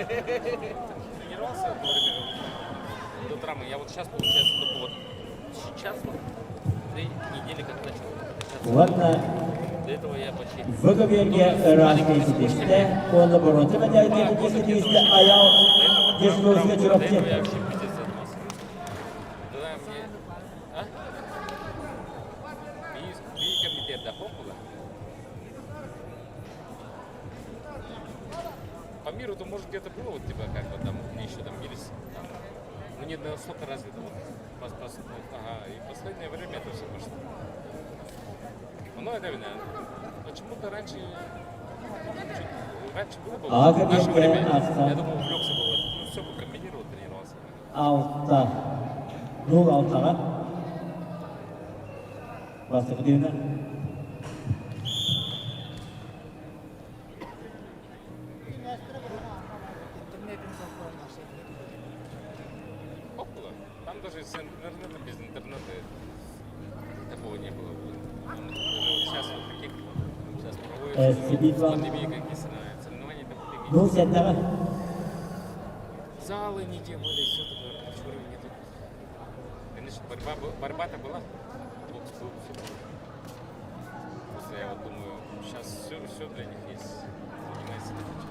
тренировался одно время до травмы. Я вот сейчас, получается, только вот сейчас вот 3 недели как начал качаться. Уонна До этого я почти Бу көбүөргэ тоже с ыраас маленькими миэстэ спортсменами. уонна боруонса Два мэдээлгэ года где-то тиистэ вообще. Аял До этого Дешковска травма была. До Чурапчы. этого я вообще пиздец занимался. Тогда мне... А? Би, би комитет да была. По миру-то, может, где-то было, вот, типа, как вот там, мне еще там бились, там, ну, не настолько развито, вот, вот, ага, и последнее время это все пошло. Ну, это видно, почему-то раньше, чуть, раньше было бы, Аҕа вот, в наше көбүөргэ время, я Астан думаю, увлекся бы, вот, ну, все бы комбинировал, тренировался. 6-0 6-ҕа бастакы түһүмэх. Там даже с интернетом, без интернета такого не было. Там даже вот сейчас вот таких сейчас проводятся Сибирь с вам. пандемией какие соревнования, там пандемии. Ну, сэттэҕэ. Залы не делали, все такое, короче, уровень не тот. Конечно, борьба, борьба-то была, бокс был, все было. Просто я вот думаю, сейчас все, все для них есть. Занимайся не хочу.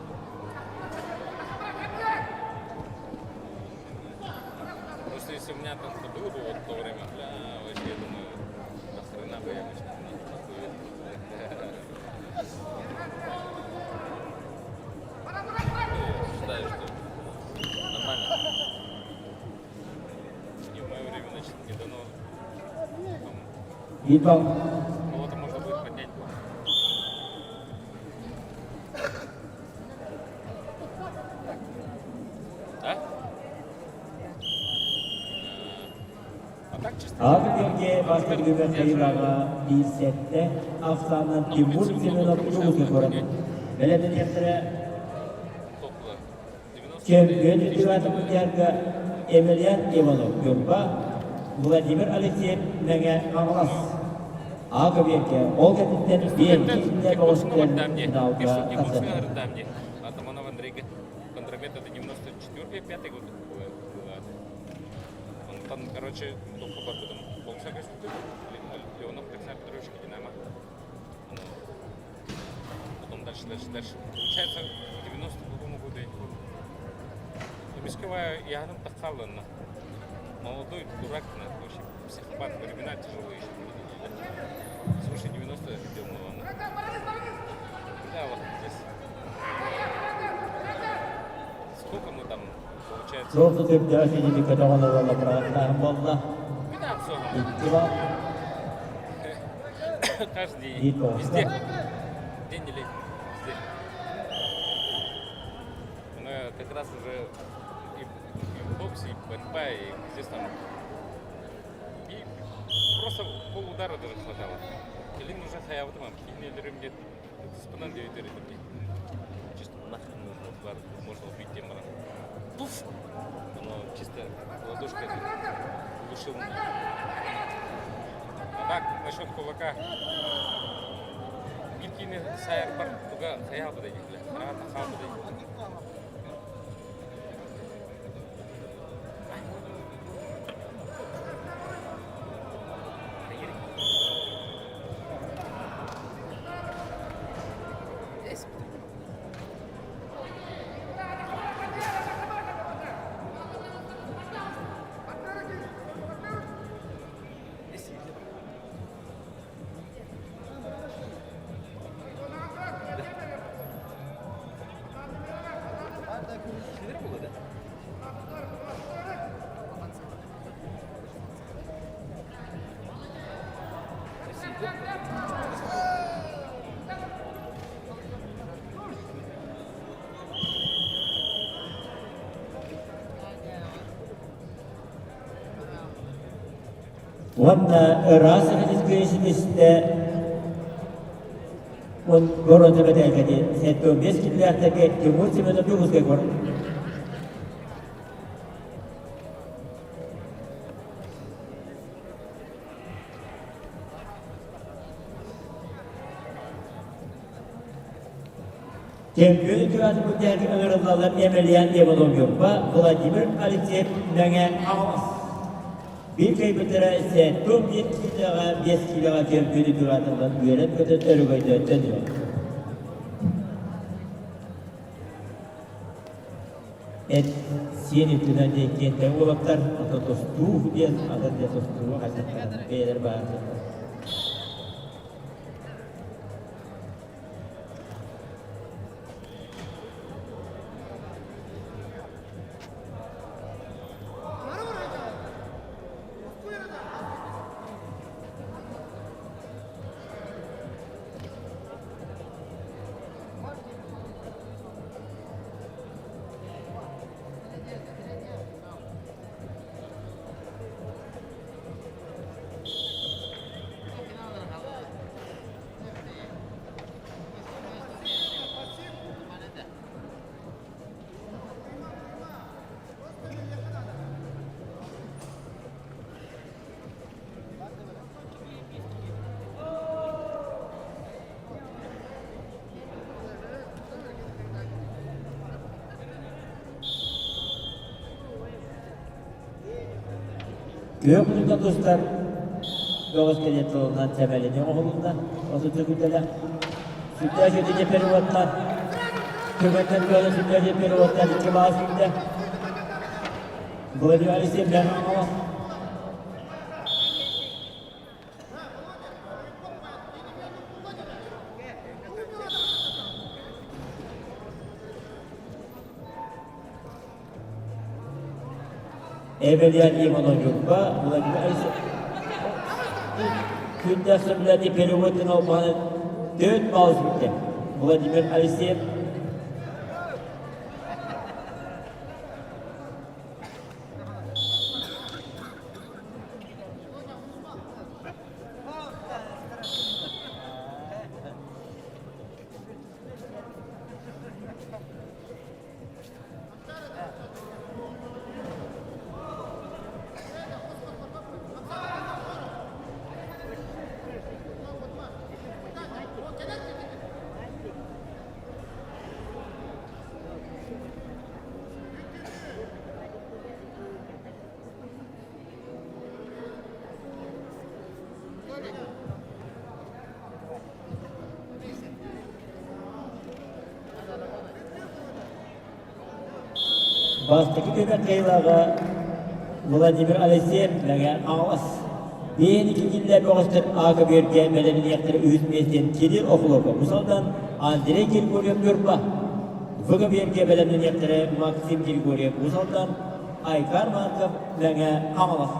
Просто если у меня там это было бы вот в то время, бля, вообще, я думаю, нахрена бы я вообще нахуй. Я считаю, что нормально. Не в мое время, значит, не дано. Там, Биир балл. кого-то можно будет поднять. Да? А так чисто. А көбүөргэ бастакы түһүмэх кыайыылааҕа 1-7 ахсаанынан Тимур Семенов Дьокуускай куорат. Бэлэмнэниэхтэрэ Около 90 Чемпион үрдүк Емельян Иванов Ньурба, Владимир Алексеев Мэҥэ Хаҥалас. А көбүөргэ ол кэнниттэн биэс Кикбоксинг бөҕөстөр мне. финалга Пишут, тахсыахтара. кикбоксинг да мне. Атаманов Андрей Кондромет, это 94 5 год было. было. Он там, короче, только потом бокса Леонов Александр Петрович Динамо. Ну, потом дальше, дальше, дальше. Получается, в 90 какому году, я не помню. Мискова я тахалана. Молодой дурак, нахуй, вообще психопат, времена тяжелые еще были. Свыше 90 делал. Да, вот здесь. Сколько мы там, получается? Суох сөптөөх сидили көтөҕөн ылла бырааттаах буолла. Беда все. 2 балл. Каждый день. Биир тоҕуска. Везде. День не летний. Везде. Ну, я как раз уже и в боксе, и борьба, и здесь там. И просто полудара даже хватало. Или уже хаябытым, кинелерим нет. Спынан Чисто нахрен нужно удар, можно убить тем Пуф! Оно чисто ладошкой глушил меня. А так, насчет кулака. Билкини сайар бар туга хаял бада дихле. Харата хал бада. Уонна ыраас ситистэ он боруонса мэтээлгэни 75 килэлээхтэргэ Тимур Семенов Дьокуускай куорат. Чемпион үтүөтүн бүтэһик ыҥырыллаллар Емельян Иванов Владимир Алексеев Мэҥэ Хаҥалас. Биир кыайбыттара 71 киилэҕэ 5 киилэҕэ чемпион үтүөтүн үөрэн-көтөн өрөгөйдөөн төннүө. Эт сиэн үтүнэн диэн уолаттар ата тостуу диэн ата диэн тостуу хайдахтарын бэйэлэр баарын. Күөх муннуктан тустар бөҕөс кэлиэн тылынан сэмэлини оҥоһулунна. Осуту күтэлэ. Сүрдээх үтүө переводтар. Түгэнтэн кыайа сүрдээх переводтар икки баас киирдэ. Владимир Алексеев Леонов. Эбэлиэн Иванов Ньурба, Владимир Алексеев күн тахсыбыта переводтан албаһын 4 балл сүттэ. Владимир Алексеев Бастакы түмэр кыайыылааҕа Владимир Алексеев Мэҥэ Хаҥалас. Биэһин икки киллэр бөҕөстөр аага бүөргэ бэлэмниэхтэрэ үһүс миэстэн Кирилл Охлопов Мусалдан Андрей Григорьев Ньурба. Вга бүөргэ бэлэмнэниэхтэрэ Максим Григорьев Мусалдан Айкар Марков Мэҥэ Хаҥалас.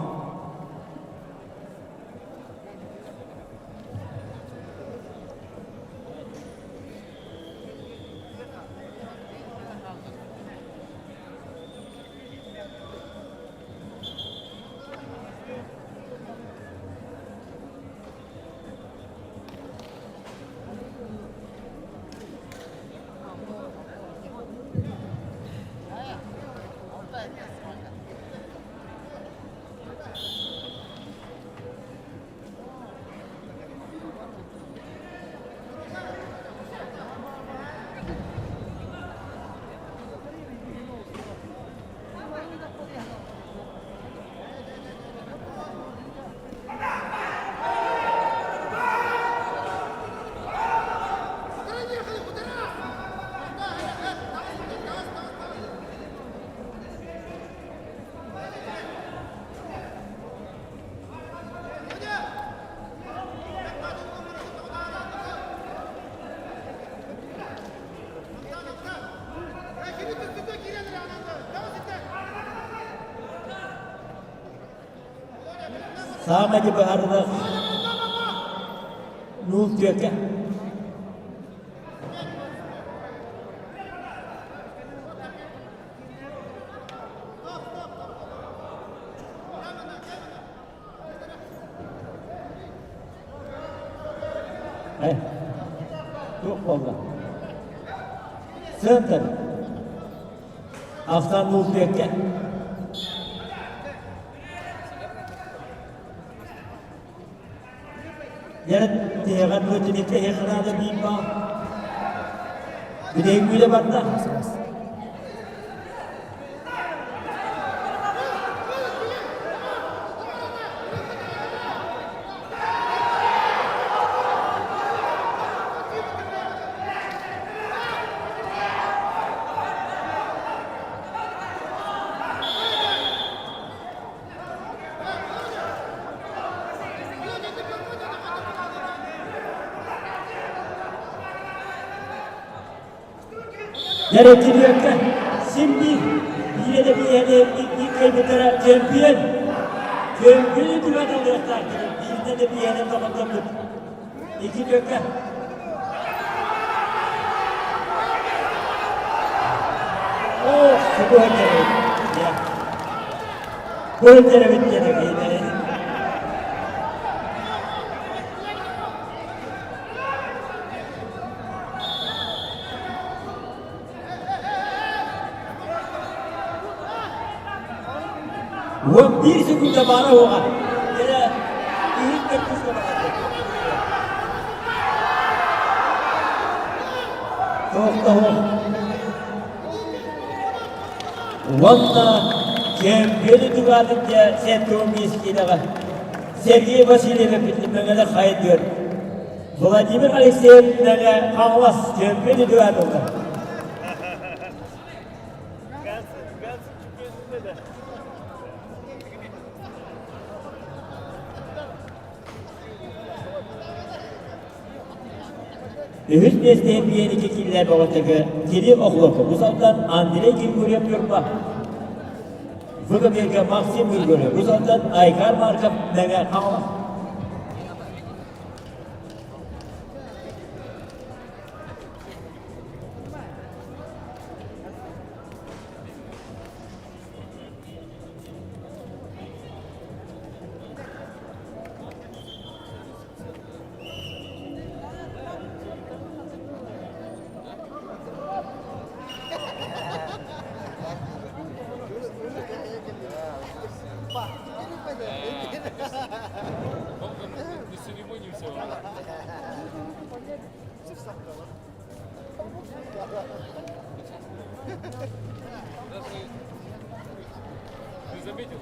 Саамай быһаарылаах нуул түөкэ. Туох буолла? Центр. Ахсан Мултүөккэ. Дьэ, тиһэҕэр бу эһиэхэ биир баал. Бүтэһик барда. Дьэрэтилиэккэ син биир биирэ да биэһэни биир кыайбыттара чемпион. Чемпионы түгэн ылыахтаах биирдэ да биэһэнэн доҕордоммут. Икки түөккэ. Оо, бу өттөрөбүт. Бу өттөрөбүт диэн Уон биир секунда баара уоҕа. Кэлэ иһин төрдүскэ барар. Туох да суох. Уонна Чөмпүйүөн утугаатын дьэ 75 киилэҕэ Сергей Васильев эппитин хайдыыр. Владимир Алексеев Мэҥэ Хаҥалас чөмпүйүөн утугаат ылла. Үһүс миэстэһэ биэники киллэр бөҕөтөгө Кирилл Охлопов, Усалтан Андрей Григорьев Ньурба. Выгоберга Максим Григорьев, Усалтан Айгар Марков Мэҥэ Хаҥалас. Ты заметил?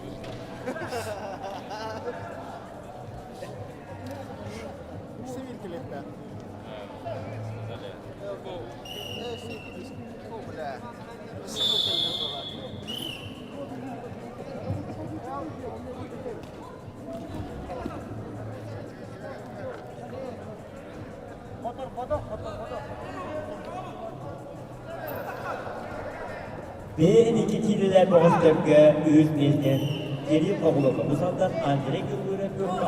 Бэйэн икки киилэлээх бөҕөстөргө үһүс миэстэ Кирилл Оҕолоко бу сылтан Андрей Григорьев Ньурба.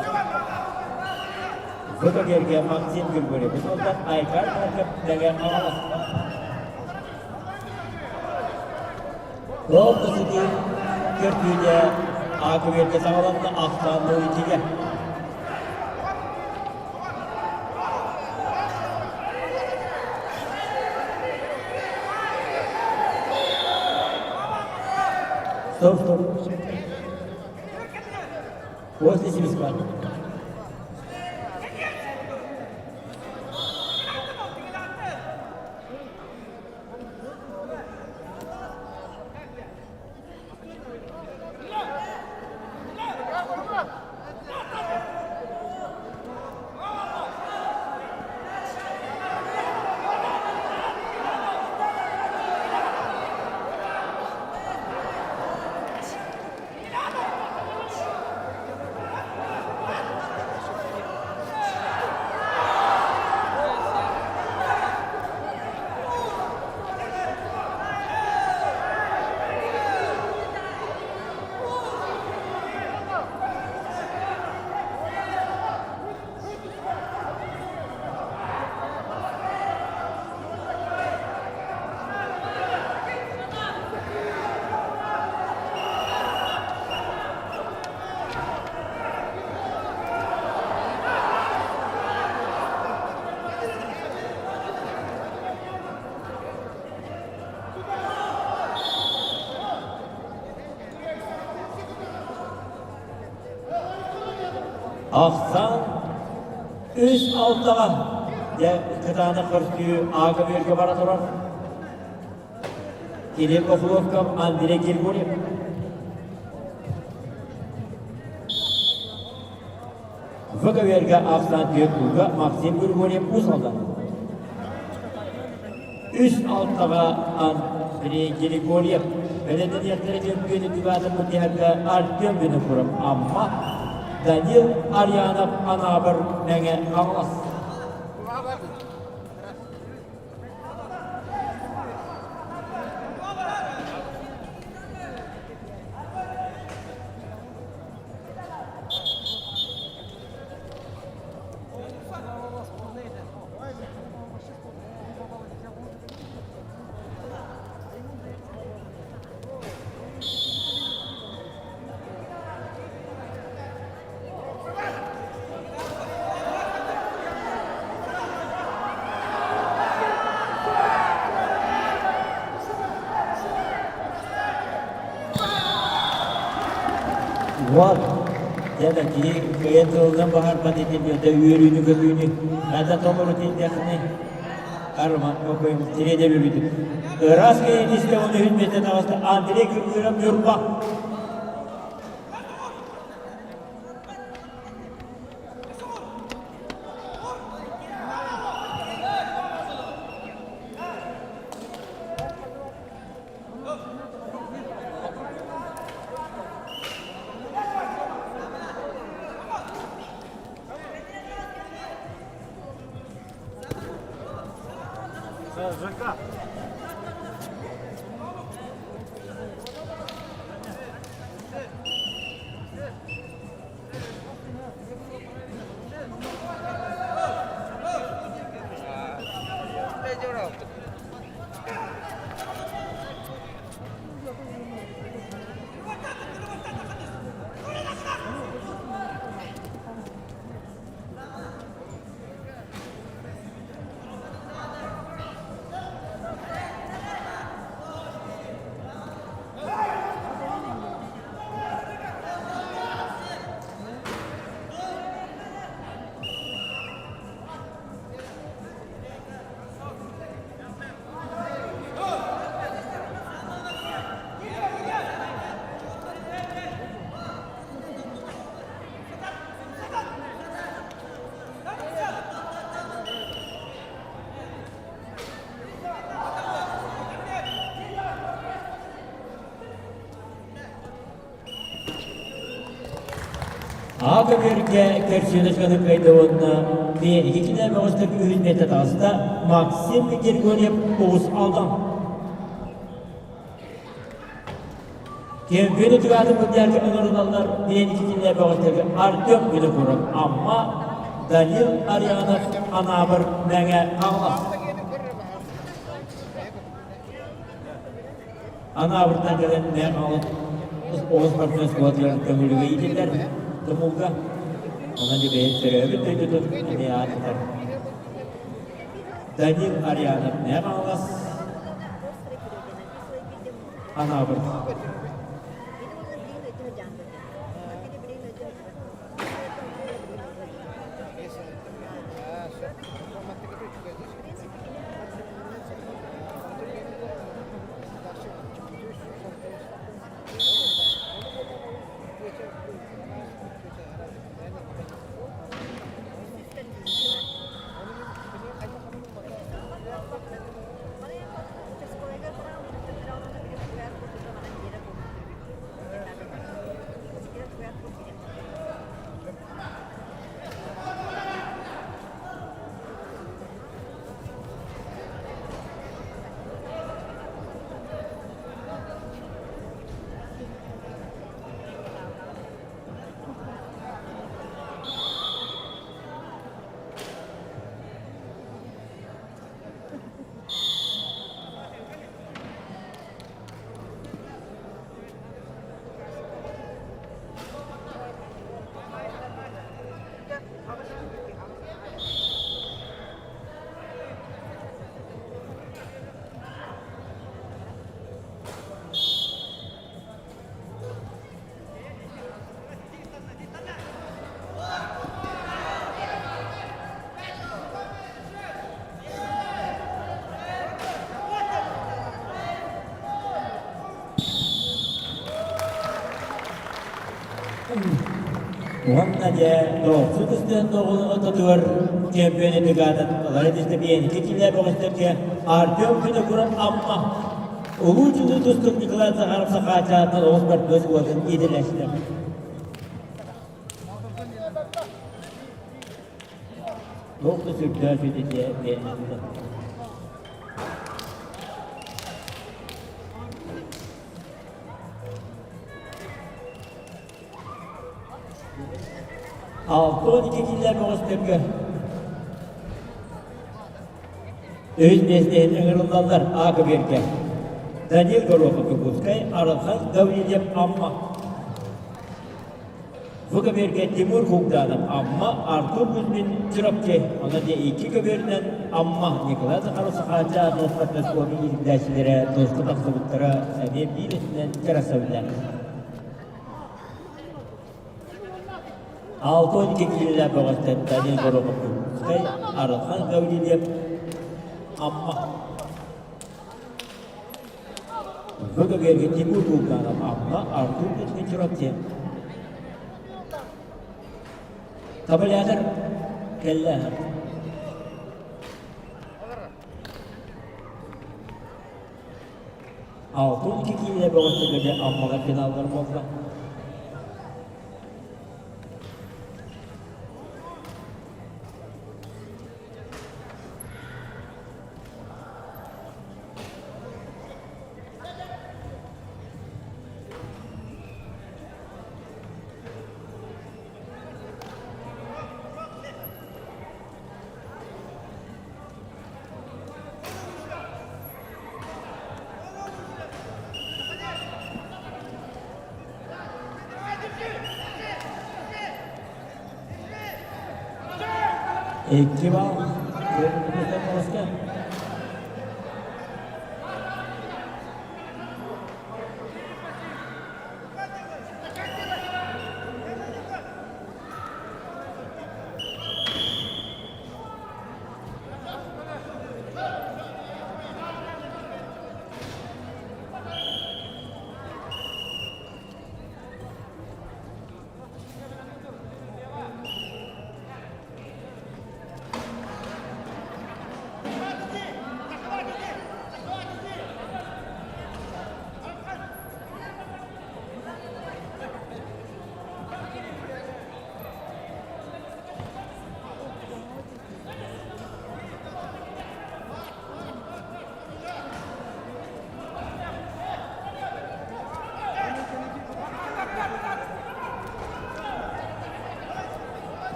Фотогерге Максим Григорьев бу сылтан Айкар Марков Мэҥэ Хаҥалас. Ол сытыы көрдүүтэ Аакыбыарга саҕаланна ахсаанныы иккигэ. Стоп, стоп. После свистка. Ахсаан үс алтаҕа дьэ кытаанах көрсүү аага бүөргэ бара турар. Кирилл Охлопков, Андрей Григорьев. ВКВРга ахсаан түөрт кууга Максим Григорьев Уус Алдан. Үс алтаҕа Андрей Григорьев бэлэмнэниэхтэрэ чөмпүйүөнү түгаатын мунньаһарга Артем Винокуров Амма, Данил Арьянов Анаабыр Мэҥэ Хаҥалас. Уол, дьэ да киһи кыайан тылынан баһарбат этин, үөрүүнү-көтүүнү, хата толору тиийдэххинэ Арман Кокоев тириэдэр үрүтүк. Ыраас кэйэтистэ он үһүн миэстэ таҕыста Андрей Григорьев Ньурба. Аата көргө көрсүөнэ кыайда уонна биһиги кинэ бөҕөстөр үһүн миэтэ таҕыста Максим Григорьев Оҕус Алдан. Кемпион утугаатын бырдаарга ыҥырылаллар биһиги кинэ бөҕөстөргө Артем Винокуров Амма, Данил Арианов Анаабыр Мэҥэ Хаҥалас. Анаабыртан кэлэн Мэҥэ Хаҥалас оҕус партнер оскуолатыгар көҥүлүгэ иитиллэр Тумулга. Онон дьэ бэйэн төрөөбүт дойдутун эмиэ аатырдар. Данил Арианов Мэҥэ Хаҥалас Анаабыр. Уонна дьэ, доҕордуу кыстыан ортотугар чемпион бригадатын ылар дисциплиники киллэр бөҕөстөргө Артем Винокуров Амма Улуу чулуу тустуук Николай Захаров Сахаачааттан оҕус бартыас уотун иитиллэстэ. Туох да сүрдээх сүтэтэ биэрнэ. 62 киилэ бөҕөстөргө үһүс миэстэһин ыҥырыллаллар А көбүөргэ Данил Горохов Якутскай, Арылхан Гаврильев Амма. Бу көбүөргэ Тимур Кугданов Амма, Артур Кузьмин Чурапчы, онон дьэ икки көбүөрүнэн Амма Николай Захаров Сахаачча аатын спордун иитиллээччилэрэ туоска тахсыбыттара эмиэ биир өттүнэн кырасабыта. 62 киилэлээх бөҕөстөр Данил Горохов Якутскай, Арылхан Гаврильев Амма. Бу көбүөргэ Тимур Кулганов Амма, Артур Кузьмин Чурапчы. Табалятор кэллэ. 62 киилэ бөҕөстөргө Аммаҕа финаллар буолла. Икки балл. Куоска.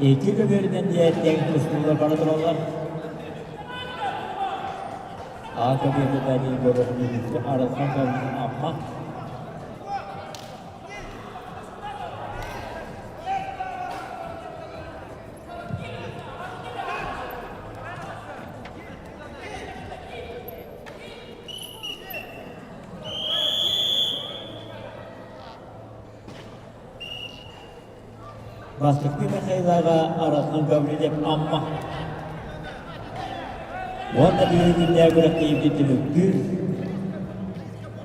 Икки көбүөрүнэн диэн тэҥ тустуулар бара тураллар. А көбүөргэ Данил Егоров Арылхан Гаврилович Амма. Бастакы Михайлаҕа Арылхан Гаврильев Амма уонна биһиги күннээҕи күрэхтэһиибитин түмүктүүр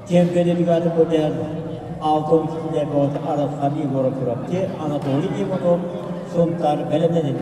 Чемпионы бригада быдан Алтон Киинэ Арылхан Егоров Чурапчы, Анатолий Иванов Сунтаар бэлэмнэнин.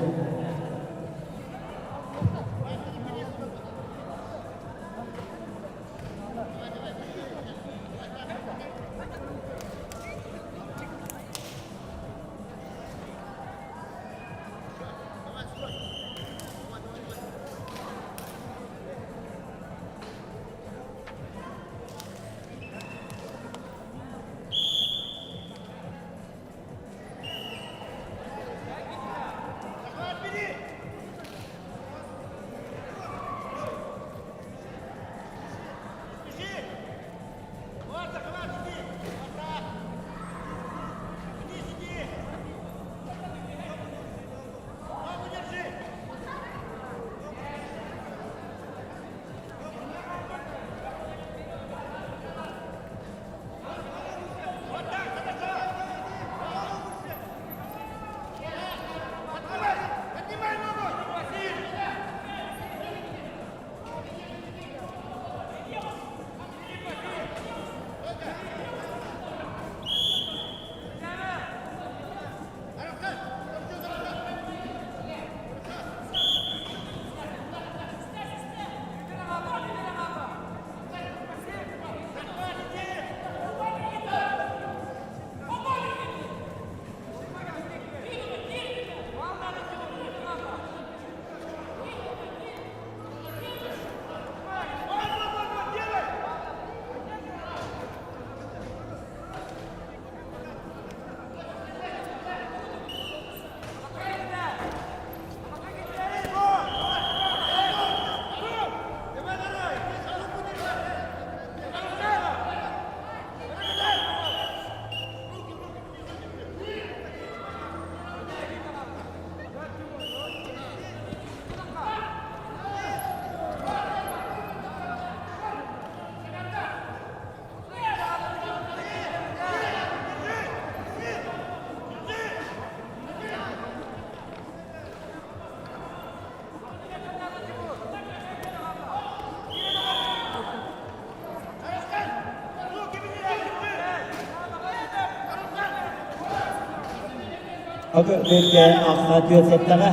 Бэргэ ахха түөрсэттэҕэ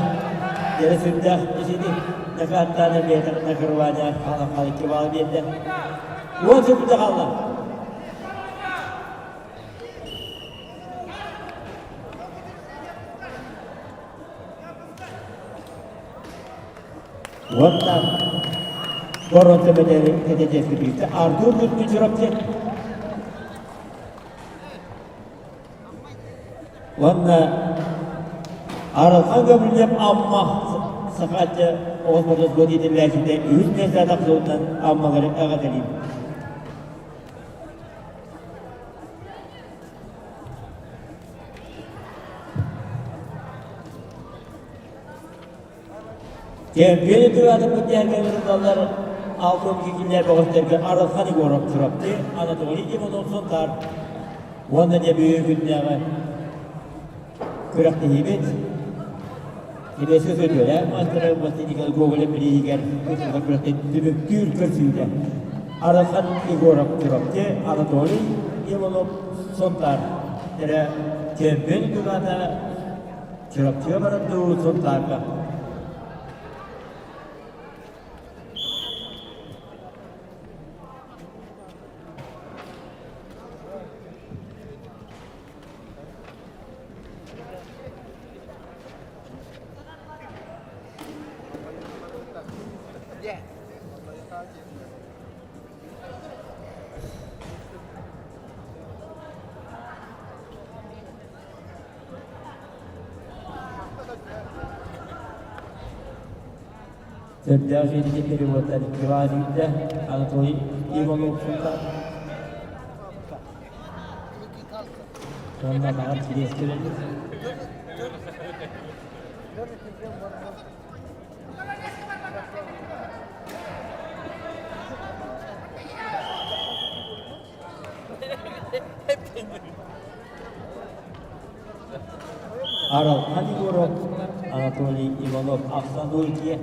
дьэрэ сүрдээх исини накааттаана бэйэтэ накырваня хаалан халыкки баал биэрдэ. Уон секунда хаалла. Уонна боронто бэдэри кэтэтиэскэ Артур Кузьмин Чурапчы. Уонна Арылхан Гаврильев Амма Сахааччы оҕус мотоскуот иитиллээччитэ үһүс миэстэ тахсыбытынан Аммалары эҕэрдэлиибит. Чемпион ытыгаатыппыт диэн ырыталлар алтын кикиллэр бөҕөстөргө Арылхан Егоров Чурапчы, Анатолий Иванов Сунтаар уонна дьэ бүгүн күннээҕи күрэхтэһиибит Кириэскэ сөтүөлээх маастара Василий Гоголев бирииһигэр ыытыллар күрэхтэн түмүктүүр көрсүүтэ. Арылхан Егоров Чурапчы, Анатолий Иванов Сунтаар эрэ чемпион ытыгаата Чурапчыга баран дуу, Сунтаарга. Сэрдээх дьиэтигэр переводтар Иван Анатолий Иванов Сунтаар. Сонно баҕар кириэскэлэр. Аралхан Егоров, Анатолий Иванов, Ахсан Ульке.